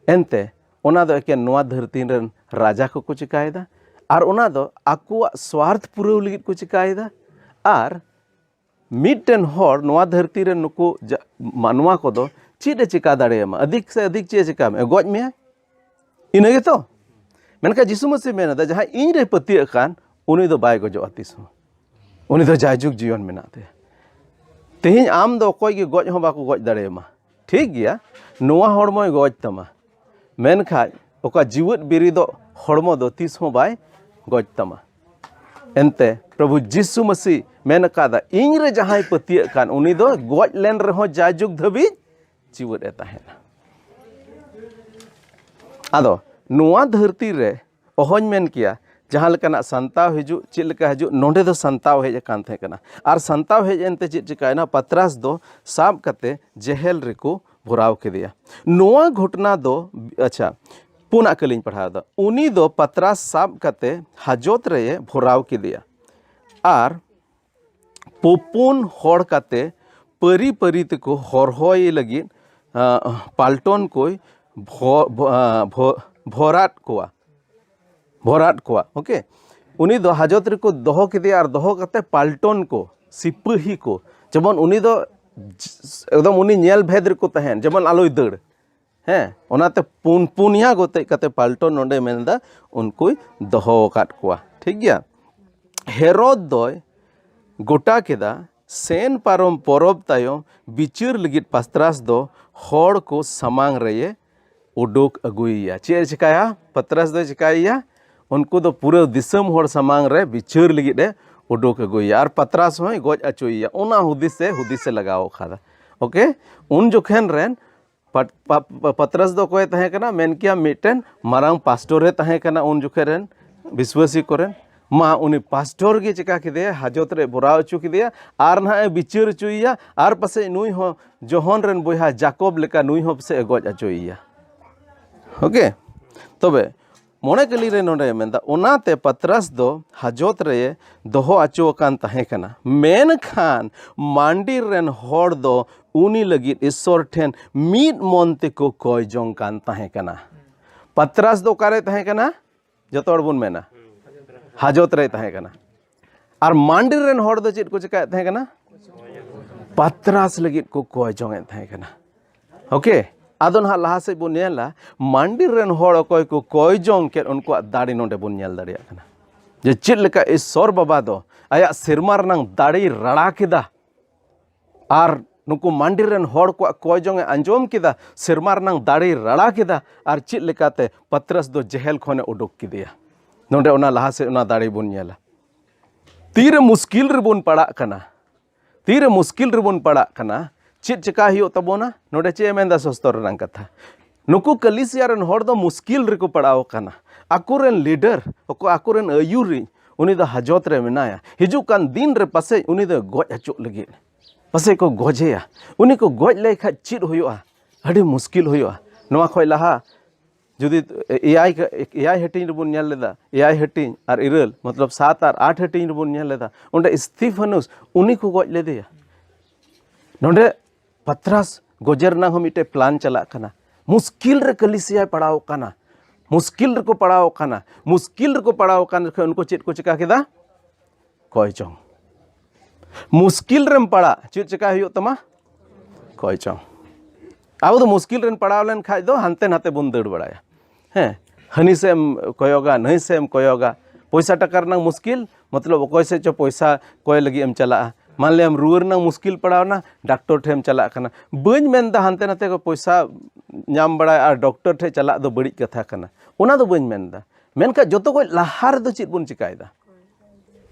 ᱮᱱᱛᱮ ᱚᱱᱟ ᱫᱚ ᱮᱠᱮᱱ ᱱᱚᱣᱟ ᱫᱷᱟᱹᱨᱛᱤ ᱨᱮᱱ ᱨᱟᱡᱟ ᱠᱚᱠᱚ ᱪᱤᱠᱟᱭᱮᱫᱟ, ᱟᱨ ᱚᱱᱟ ᱫᱚ ᱟᱠᱚᱣᱟᱜ ᱥᱣᱟᱨᱛᱷ ᱯᱩᱨᱟᱹᱣ ᱞᱟᱹᱜᱤᱫ ᱠᱚ ᱪᱤᱠᱟᱭᱮᱫᱟ᱾ ᱟᱨ ᱢᱤᱫᱴᱮᱱ ᱦᱚᱲ ᱱᱚᱣᱟ ᱫᱷᱟᱹᱨᱛᱤ ᱨᱮ ᱱᱩᱠᱩ ᱡᱟ-, ᱢᱟᱱᱣᱟ ᱠᱚᱫᱚ ᱪᱮᱫ ᱮ ᱪᱤᱠᱟ ᱫᱟᱲᱮᱭᱟᱢᱟ? ᱟᱹᱫᱷᱤᱠ ᱥᱮ ᱟᱹᱫᱷᱤᱠ ᱪᱮᱫ ᱮ ᱪᱤᱠᱟ ᱢᱮ? ᱜᱚᱡ ᱢᱮᱭᱟᱭ᱾ ᱤᱱᱟᱹ ᱜᱮᱛᱚ? ᱢᱮᱱᱠᱷᱟᱱ ᱡᱤᱥᱩ ᱢᱟᱹᱥᱤ ᱢᱮᱱ ᱮᱫᱟ, ᱡᱟᱦᱟᱸᱭ ᱤᱧ ᱨᱮ ᱯᱟᱹᱛᱭᱟᱹᱜ ᱠᱟᱱ, ᱩᱱᱤ ᱫᱚ ᱵᱟᱭ ᱜᱚᱡᱚᱜᱼᱟ ᱛᱤᱥ ᱦᱚᱸ᱾ ᱩᱱᱤ ᱫᱚ ᱡᱟᱭᱡᱩᱜᱽ ᱡᱤᱭᱚᱱ ᱢᱮᱱᱟᱜ ᱛᱟᱭᱟ᱾ ᱛᱮᱦᱮᱧ ᱟᱢ ᱫᱚ ᱚᱠᱚᱭ ᱜᱮ ᱜᱚᱡ ᱦᱚᱸ ᱵᱟᱠᱚ ᱜᱚᱡ ᱫᱟᱲᱮᱭᱟᱢᱟ᱾ ᱴᱷᱤᱠ ᱜᱮᱭᱟ, ᱱᱚᱣᱟ ᱦᱚᱲᱢᱚᱭ ᱜᱚᱡ ᱛᱟᱢᱟ, ᱢᱮᱱᱠᱷᱟᱡ ᱚᱠᱟ ᱡᱤᱣᱮᱫ ᱵᱤᱨᱤᱫᱚᱜ ᱦᱚᱲᱢᱚ ᱫᱚ ᱛᱤᱥ ᱦᱚᱸ ᱵᱟᱭ ᱜᱚᱡ ᱛᱟᱢᱟ᱾ ᱮᱱᱛᱮ ᱯᱨᱚᱵᱷᱩ ᱡᱤᱥᱩ ᱢᱟᱹᱥᱤ ᱢᱮᱱ ᱟᱠᱟᱫᱟ, ᱤᱧ ᱨᱮ ᱡᱟᱦᱟᱸᱭ ᱯᱟᱹᱛᱭᱟᱹᱜ ᱠᱟᱱ, ᱩᱱᱤ ᱫᱚ ᱜᱚᱡ ᱞᱮᱱ ᱨᱮᱦᱚᱸ ᱡᱟᱭᱡᱩᱜᱽ ᱫᱷᱟᱹᱵᱤᱡ ᱡᱤᱣᱮᱫ ᱮ ᱛᱟᱦᱮᱱᱟ᱾ ᱟᱫᱚ ᱱᱚᱣᱟ ᱫᱷᱟᱹᱨᱛᱤ ᱨᱮ ᱚᱦᱚᱧ ᱢᱮᱱ ᱠᱮᱭᱟ, ᱡᱟᱦᱟᱸ ᱞᱮᱠᱟᱱᱟᱜ ᱥᱟᱱᱛᱟᱣ ᱦᱤᱡᱩᱜ, ᱪᱮᱫ ᱞᱮᱠᱟ ᱦᱤᱡᱩᱜ, ᱱᱚᱰᱮ ᱫᱚ ᱥᱟᱱᱛᱟᱣ ᱦᱮᱡ ᱟᱠᱟᱱ ᱛᱟᱦᱮᱸ ᱠᱟᱱᱟ᱾ ᱟᱨ ᱥᱟᱱᱛᱟᱣ ᱦᱮᱡ ᱮᱱᱛᱮ ᱪᱮᱫ ᱪᱤᱠᱟᱭᱮᱱᱟ? ᱯᱟᱛᱨᱟᱥ ᱫᱚ ᱥᱟᱵ ᱠᱟᱛᱮ ᱡᱮᱦᱮᱞ ᱨᱮᱠᱚ ᱵᱷᱚᱨᱟᱣ ᱠᱮᱫᱮᱭᱟ᱾ ᱱᱚᱣᱟ ᱜᱷᱚᱴᱚᱱᱟ ᱫᱚ, ᱟᱪᱪᱷᱟ, ᱯᱩᱱᱟᱜ ᱠᱟᱹᱞᱤᱧ ᱯᱟᱲᱦᱟᱣ ᱮᱫᱟ᱾ ᱩᱱᱤ ᱫᱚ ᱯᱟᱛᱨᱟᱥ ᱥᱟᱵ ᱠᱟᱛᱮ ᱦᱟᱡᱚᱛ ᱨᱮᱭᱮ ᱵᱷᱚᱨᱟᱣ ᱠᱮᱫᱮᱭᱟ᱾ ᱟᱨ ᱯᱩᱯᱩᱱ ᱦᱚᱲ ᱠᱟᱛᱮ ᱯᱟᱹᱨᱤ ᱯᱟᱹᱨᱤ ᱛᱮᱠᱚ ᱦᱚᱨᱦᱚᱭᱮ ᱞᱟᱹᱜᱤᱫ, ᱟᱸ, ᱯᱟᱞᱴᱚᱱ ᱠᱚᱭ ᱵᱷᱚ-, ᱵᱷᱚ-, ᱟᱸ, ᱵᱷᱚ-, ᱵᱷᱚᱨᱟᱫ ᱠᱚᱣᱟ, ᱵᱷᱚᱨᱟᱫ ᱠᱚᱣᱟ᱾ ᱳᱠᱮ, ᱩᱱᱤ ᱫᱚ ᱦᱟᱡᱚᱛ ᱨᱮᱠᱚ ᱫᱚᱦᱚ ᱠᱮᱫᱮᱭᱟ ᱟᱨ ᱫᱚᱦᱚ ᱠᱟᱛᱮ ᱯᱟᱞᱴᱚᱱ ᱠᱚ, ᱥᱤᱯᱟᱹᱦᱤ ᱠᱚ, ᱡᱮᱢᱚᱱ ᱩᱱᱤ ᱫᱚ ᱮᱠᱫᱚᱢ ᱩᱱᱤ ᱧᱮᱞ ᱵᱷᱮᱫ ᱨᱮᱠᱚ ᱛᱟᱦᱮᱱ, ᱡᱮᱢᱚᱱ ᱟᱞᱚᱭ ᱫᱟᱹᱲ᱾ ᱦᱮᱸ, ᱚᱱᱟᱛᱮ ᱯᱩᱱ, ᱯᱩᱱᱭᱟ ᱜᱚᱛᱮᱡ ᱠᱟᱛᱮ ᱯᱟᱞᱴᱚᱱ ᱱᱚᱰᱮ ᱢᱮᱱᱫᱟ ᱩᱱᱠᱩᱭ ᱫᱚᱦᱚ ᱟᱠᱟᱫ ᱠᱚᱣᱟ᱾ ᱴᱷᱤᱠ ᱜᱮᱭᱟ? ᱦᱮᱨᱚᱫ ᱫᱚᱭ ᱜᱚᱴᱟ ᱠᱮᱫᱟ, ᱥᱮᱱ ᱯᱟᱨᱚᱢ ᱯᱚᱨᱚᱵᱽ ᱛᱟᱭᱚᱢ ᱵᱤᱪᱟᱹᱨ ᱞᱟᱹᱜᱤᱫ ᱯᱟᱥᱛᱨᱟᱥ ᱫᱚ ᱦᱚᱲ ᱠᱚ ᱥᱟᱢᱟᱝ ᱨᱮᱭᱮ ᱩᱰᱩᱠ ᱟᱹᱜᱩᱭᱮᱭᱟ᱾ ᱪᱮᱫ ᱮ ᱪᱤᱠᱟᱹᱭᱟ? ᱯᱟᱛᱨᱟᱥ ᱫᱚᱭ ᱪᱤᱠᱟᱹᱭᱮᱭᱟ? ᱩᱱᱠᱩ ᱫᱚ ᱯᱩᱨᱟᱹ ᱫᱤᱥᱚᱢ ᱦᱚᱲ ᱥᱟᱢᱟᱝ ᱨᱮ ᱵᱤᱪᱟᱹᱨ ᱞᱟᱹᱜᱤᱫ ᱮ ᱩᱰᱩᱠ ᱟᱹᱜᱩᱭᱮᱭᱟ ᱟᱨ ᱯᱟᱛᱨᱟᱥ ᱦᱚᱸᱭ ᱜᱚᱡ ᱦᱚᱪᱚᱭᱮᱭᱟ᱾ ᱚᱱᱟ ᱦᱩᱫᱤᱥ ᱮ ᱦᱩᱫᱤᱥ ᱮ ᱞᱟᱜᱟᱣ ᱟᱠᱟᱫᱟ᱾ ᱳᱠᱮ, ᱩᱱ ᱡᱚᱠᱷᱮᱱ ᱨᱮᱱ ᱯᱟᱛ-, ᱯᱟ-, ᱯᱟ-, ᱯᱟᱛᱨᱟᱥ ᱫᱚ ᱚᱠᱚᱭᱮ ᱛᱟᱦᱮᱸ ᱠᱟᱱᱟ? ᱢᱮᱱ ᱠᱮᱭᱟ ᱢᱤᱫᱴᱮᱱ ᱢᱟᱨᱟᱝ ᱯᱟᱥᱴᱚᱨᱮ ᱛᱟᱦᱮᱸ ᱠᱟᱱᱟ ᱩᱱ ᱡᱚᱠᱷᱮᱡ ᱨᱮᱱ ᱵᱤᱥᱣᱟᱹᱥᱤ ᱠᱚᱨᱮᱱ᱾ ᱢᱟ, ᱩᱱᱤ ᱯᱟᱥᱴᱚᱨ ᱜᱮ ᱪᱤᱠᱟ ᱠᱮᱫᱮᱭᱟ? ᱦᱟᱡᱚᱛ ᱨᱮ ᱵᱷᱚᱨᱟᱣ ᱦᱚᱪᱚ ᱠᱮᱫᱮᱭᱟ ᱟᱨ ᱱᱟᱦᱟᱜ ᱮ ᱵᱤᱪᱟᱹᱨ ᱦᱚᱪᱚᱭᱮᱭᱟ ᱟᱨ ᱯᱟᱥᱮᱡ ᱱᱩᱭ ᱦᱚᱸ ᱡᱚᱦᱚᱱ ᱨᱮᱱ ᱵᱚᱭᱦᱟ ᱡᱟᱠᱚᱵ ᱞᱮᱠᱟ ᱱᱩᱭ ᱦᱚᱸ ᱯᱟᱥᱮᱡ ᱮ ᱜᱚᱡ ᱦᱚᱪᱚᱭᱮᱭᱟ᱾ ᱳᱠᱮ, ᱛᱚᱵᱮ ᱢᱚᱬᱮ ᱠᱟᱹᱞᱤ ᱨᱮ ᱱᱚᱰᱮ ᱢᱮᱱᱫᱟ, ᱚᱱᱟᱛᱮ ᱯᱟᱛᱨᱟᱥ ᱫᱚ ᱦᱟᱡᱚᱛ ᱨᱮ ᱫᱚᱦᱚ ᱦᱚᱪᱚ ᱟᱠᱟᱱ ᱛᱟᱦᱮᱸ ᱠᱟᱱᱟ, ᱢᱮᱱᱠᱷᱟᱱ ᱢᱟᱱᱰᱤᱨ ᱨᱮᱱ ᱦᱚᱲ ᱫᱚ ᱩᱱᱤ ᱞᱟᱹᱜᱤᱫ ᱤᱥᱥᱚᱨ ᱴᱷᱮᱱ ᱢᱤᱫ ᱢᱚᱱ ᱛᱮᱠᱚ ᱠᱚᱭ ᱡᱚᱝ ᱠᱟᱱ ᱛᱟᱦᱮᱸ ᱠᱟᱱᱟ᱾ ᱯᱟᱛᱨᱟᱥ ᱫᱚ ᱚᱠᱟᱨᱮ ᱛᱟᱦᱮᱸ ᱠᱟᱱᱟ? ᱡᱚᱛᱚ ᱦᱚᱲ ᱵᱚᱱ ᱢᱮᱱᱟ, ᱦᱟᱡᱚᱛ ᱨᱮᱭ ᱛᱟᱦᱮᱸ ᱠᱟᱱᱟ᱾ ᱟᱨ ᱢᱟᱱᱰᱤᱨ ᱨᱮᱱ ᱦᱚᱲ ᱫᱚ ᱪᱮᱫ ᱠᱚ ᱪᱮᱠᱟᱭᱮᱫ ᱛᱟᱦᱮᱸ ᱠᱟᱱᱟ? ᱯᱟᱛᱨᱟᱥ ᱞᱟᱹᱜᱤᱫ ᱠᱚ ᱠᱚᱭ ᱡᱚᱝ ᱮᱫ ᱛᱟᱦᱮᱸ ᱠᱟᱱᱟ᱾ ᱳᱠᱮ, ᱟᱫᱚ ᱱᱟᱦᱟᱜ ᱞᱟᱦᱟ ᱥᱮᱫ ᱵᱚᱱ ᱧᱮᱞᱟ, ᱢᱟᱱᱰᱤᱨ ᱨᱮᱱ ᱦᱚᱲ ᱚᱠᱚᱭ ᱠᱚ ᱠᱚᱭ ᱡᱚᱝ ᱠᱮᱫ, ᱩᱱᱠᱩᱣᱟᱜ ᱫᱟᱲᱮ ᱱᱚᱰᱮ ᱵᱚᱱ ᱧᱮᱞ ᱫᱟᱲᱮᱭᱟᱜ ᱠᱟᱱᱟ, ᱡᱮ ᱪᱮᱫ ᱞᱮᱠᱟ ᱤᱥᱥᱚᱨ ᱵᱟᱵᱟ ᱫᱚ ᱟᱭᱟᱜ ᱥᱮᱨᱢᱟ ᱨᱮᱱᱟᱝ ᱫᱟᱲᱮᱭ ᱨᱟᱲᱟ ᱠᱮᱫᱟ᱾ ᱟᱨ ᱱᱩᱠᱩ ᱢᱟᱱᱰᱤᱨ ᱨᱮᱱ ᱦᱚᱲ ᱠᱚᱣᱟᱜ ᱠᱚᱭ ᱡᱚᱝ ᱮ ᱟᱸᱡᱚᱢ ᱠᱮᱫᱟ, ᱥᱮᱨᱢᱟ ᱨᱮᱱᱟᱝ ᱫᱟᱲᱮᱭ ᱨᱟᱲᱟ ᱠᱮᱫᱟ, ᱟᱨ ᱪᱮᱫ ᱞᱮᱠᱟᱛᱮ ᱯᱟᱛᱨᱟᱥ ᱫᱚ ᱡᱮᱦᱮᱞ ᱠᱷᱚᱱᱮ ᱩᱰᱩᱠ ᱠᱮᱫᱮᱭᱟ᱾ ᱱᱚᱰᱮ ᱚᱱᱟ ᱞᱟᱦᱟ ᱥᱮᱫ ᱚᱱᱟ ᱫᱟᱲᱮ ᱵᱚᱱ ᱧᱮᱞᱟ᱾ ᱛᱤᱨᱮ ᱢᱩᱥᱠᱤᱞ ᱨᱮᱵᱚᱱ ᱯᱟᱲᱟᱜ ᱠᱟᱱᱟ, ᱛᱤᱨᱮ ᱢᱩᱥᱠᱤᱞ ᱨᱮᱵᱚᱱ ᱯᱟᱲᱟᱜ ᱠᱟᱱᱟ, ᱪᱮᱫ ᱪᱮᱠᱟ ᱦᱩᱭᱩᱜ ᱛᱟᱵᱚᱱᱟ? ᱱᱚᱰᱮ ᱪᱮᱫ ᱮ ᱢᱮᱱᱫᱟ ᱥᱚᱥᱛᱚᱨ ᱨᱮᱱᱟᱜ ᱠᱟᱛᱷᱟ? ᱱᱩᱠᱩ ᱠᱟᱹᱞᱤᱥᱤᱭᱟ ᱨᱮᱱ ᱦᱚᱲ ᱫᱚ ᱢᱩᱥᱠᱤᱞ ᱨᱮᱠᱚ ᱯᱟᱲᱟᱣ ᱟᱠᱟᱱᱟ᱾ ᱟᱠᱚᱨᱮᱱ ᱞᱤᱰᱟᱨ, ᱚᱠᱚ-, ᱟᱠᱚᱨᱮᱱ ᱟᱹᱭᱩᱨᱤᱡ, ᱩᱱᱤ ᱫᱚ ᱦᱟᱡᱚᱛ ᱨᱮ ᱢᱮᱱᱟᱭᱟ᱾ ᱦᱤᱡᱩᱜ ᱠᱟᱱ ᱫᱤᱱ ᱨᱮ ᱯᱟᱥᱮᱡ ᱩᱱᱤ ᱫᱚ ᱜᱚᱡ ᱦᱚᱪᱚᱜ ᱞᱟᱹᱜᱤᱫ, ᱯᱟᱥᱮᱡ ᱠᱚ ᱜᱚᱡᱮᱭᱟ᱾ ᱩᱱᱤ ᱠᱚ ᱜᱚᱡ ᱞᱮᱭ ᱠᱷᱟᱡ ᱪᱮᱫ ᱦᱩᱭᱩᱜᱼᱟ? ᱟᱹᱰᱤ ᱢᱩᱥᱠᱤᱞ ᱦᱩᱭᱩᱜᱼᱟ᱾ ᱱᱚᱣᱟ ᱠᱷᱚᱡ ᱞᱟᱦᱟ ᱡᱩᱫᱤ ᱮᱭᱟᱭ, ᱮᱭᱟᱭ ᱦᱟᱹᱴᱤᱧ ᱨᱮᱵᱚᱱ ᱧᱮᱞ ᱞᱮᱫᱟ, ᱮᱭᱟᱭ ᱦᱟᱹᱴᱤᱧ ᱟᱨ ᱤᱨᱟᱹᱞ, ᱢᱚᱛᱞᱚᱵ ᱥᱟᱛ ᱟᱨ ᱟᱴ ᱦᱟᱹᱴᱤᱧ ᱨᱮᱵᱚᱱ ᱧᱮᱞ ᱞᱮᱫᱟ, ᱚᱸᱰᱮ ᱥᱛᱤᱯᱷᱟᱱᱩᱥ, ᱩᱱᱤ ᱠᱚ ᱜᱚᱡ ᱞᱮᱫᱮᱭᱟ᱾ ᱱᱚᱰᱮ ᱯᱟᱛᱨᱟᱥ ᱜᱚᱡᱮ ᱨᱮᱱᱟᱜ ᱦᱚᱸ ᱢᱤᱫᱴᱮᱡ ᱯᱞᱟᱱ ᱪᱟᱞᱟᱜ ᱠᱟᱱᱟ᱾ ᱢᱩᱥᱠᱤᱞ ᱨᱮ ᱠᱟᱹᱞᱤᱥᱤᱭᱟᱭ ᱯᱟᱲᱟᱣ ᱠᱟᱱᱟ, ᱢᱩᱥᱠᱤᱞ ᱨᱮᱠᱚ ᱯᱟᱲᱟᱣ ᱠᱟᱱᱟ᱾ ᱢᱩᱥᱠᱤᱞ ᱨᱮᱠᱚ ᱯᱟᱲᱟᱣ ᱠᱟᱱ ᱡᱚᱠᱷᱚᱱ ᱩᱱᱠᱩ ᱪᱮᱫ ᱠᱚ ᱪᱤᱠᱟ ᱠᱮᱫᱟ? ᱠᱚᱭ ᱡᱚᱝ᱾ ᱢᱩᱥᱠᱤᱞ ᱨᱮᱢ ᱯᱟᱲᱟᱜ, ᱪᱮᱫ ᱪᱮᱠᱟ ᱦᱩᱭᱩᱜ ᱛᱟᱢᱟ? ᱠᱚᱭ ᱡᱚᱝ᱾ ᱟᱵᱚ ᱫᱚ ᱢᱩᱥᱠᱤᱞ ᱨᱮᱱ ᱯᱟᱲᱟᱣ ᱞᱮᱱ ᱠᱷᱟᱡ ᱫᱚ ᱦᱟᱱᱛᱮ ᱱᱟᱛᱮ ᱵᱚᱱ ᱫᱟᱹᱲ ᱵᱟᱲᱟᱭᱟ᱾ ᱦᱮᱸ, ᱦᱟᱹᱱᱤ ᱥᱮᱫ ᱮᱢ ᱠᱚᱭᱚᱜᱟ, ᱱᱟᱹᱭ ᱥᱮᱫ ᱮᱢ ᱠᱚᱭᱚᱜᱟ᱾ ᱯᱚᱭᱥᱟ ᱴᱟᱠᱟ ᱨᱮᱱᱟᱜ ᱢᱩᱥᱠᱤᱞ, ᱢᱚᱛᱞᱚᱵ ᱚᱠᱚᱭ ᱥᱮᱫ ᱪᱚ ᱯᱚᱭᱥᱟ ᱠᱚᱭ ᱞᱟᱹᱜᱤᱫ ᱮᱢ ᱪᱟᱞᱟᱜᱼᱟ᱾ ᱢᱟᱱ ᱞᱮᱭᱟᱢ ᱨᱩᱣᱟᱹ ᱨᱮᱱᱟᱜ ᱢᱩᱥᱠᱤᱞ ᱯᱟᱲᱟᱣᱱᱟ, ᱰᱟᱠᱛᱚᱨ ᱴᱷᱮᱱ ᱮᱢ ᱪᱟᱞᱟᱜ ᱠᱟᱱᱟ᱾ ᱵᱟᱹᱧ ᱢᱮᱱᱫᱟ ᱦᱟᱱᱛᱮ ᱱᱟᱛᱮ ᱠᱚ ᱯᱚᱭᱥᱟ ᱧᱟᱢ ᱵᱟᱲᱟᱭ ᱟᱨ ᱰᱚᱠᱛᱚᱨ ᱴᱷᱮᱱ ᱪᱟᱞᱟᱜ ᱫᱚ ᱵᱟᱹᱲᱤᱡ ᱠᱟᱛᱷᱟ ᱠᱟᱱᱟ, ᱚᱱᱟ ᱫᱚ ᱵᱟᱹᱧ ᱢᱮᱱᱫᱟ᱾ ᱢᱮᱱᱠᱷᱟᱱ ᱡᱚᱛᱚ ᱠᱷᱚᱱ ᱞᱟᱦᱟ ᱨᱮᱫᱚ ᱪᱮᱫ ᱵᱚᱱ ᱪᱤᱠᱟᱭᱮᱫᱟ?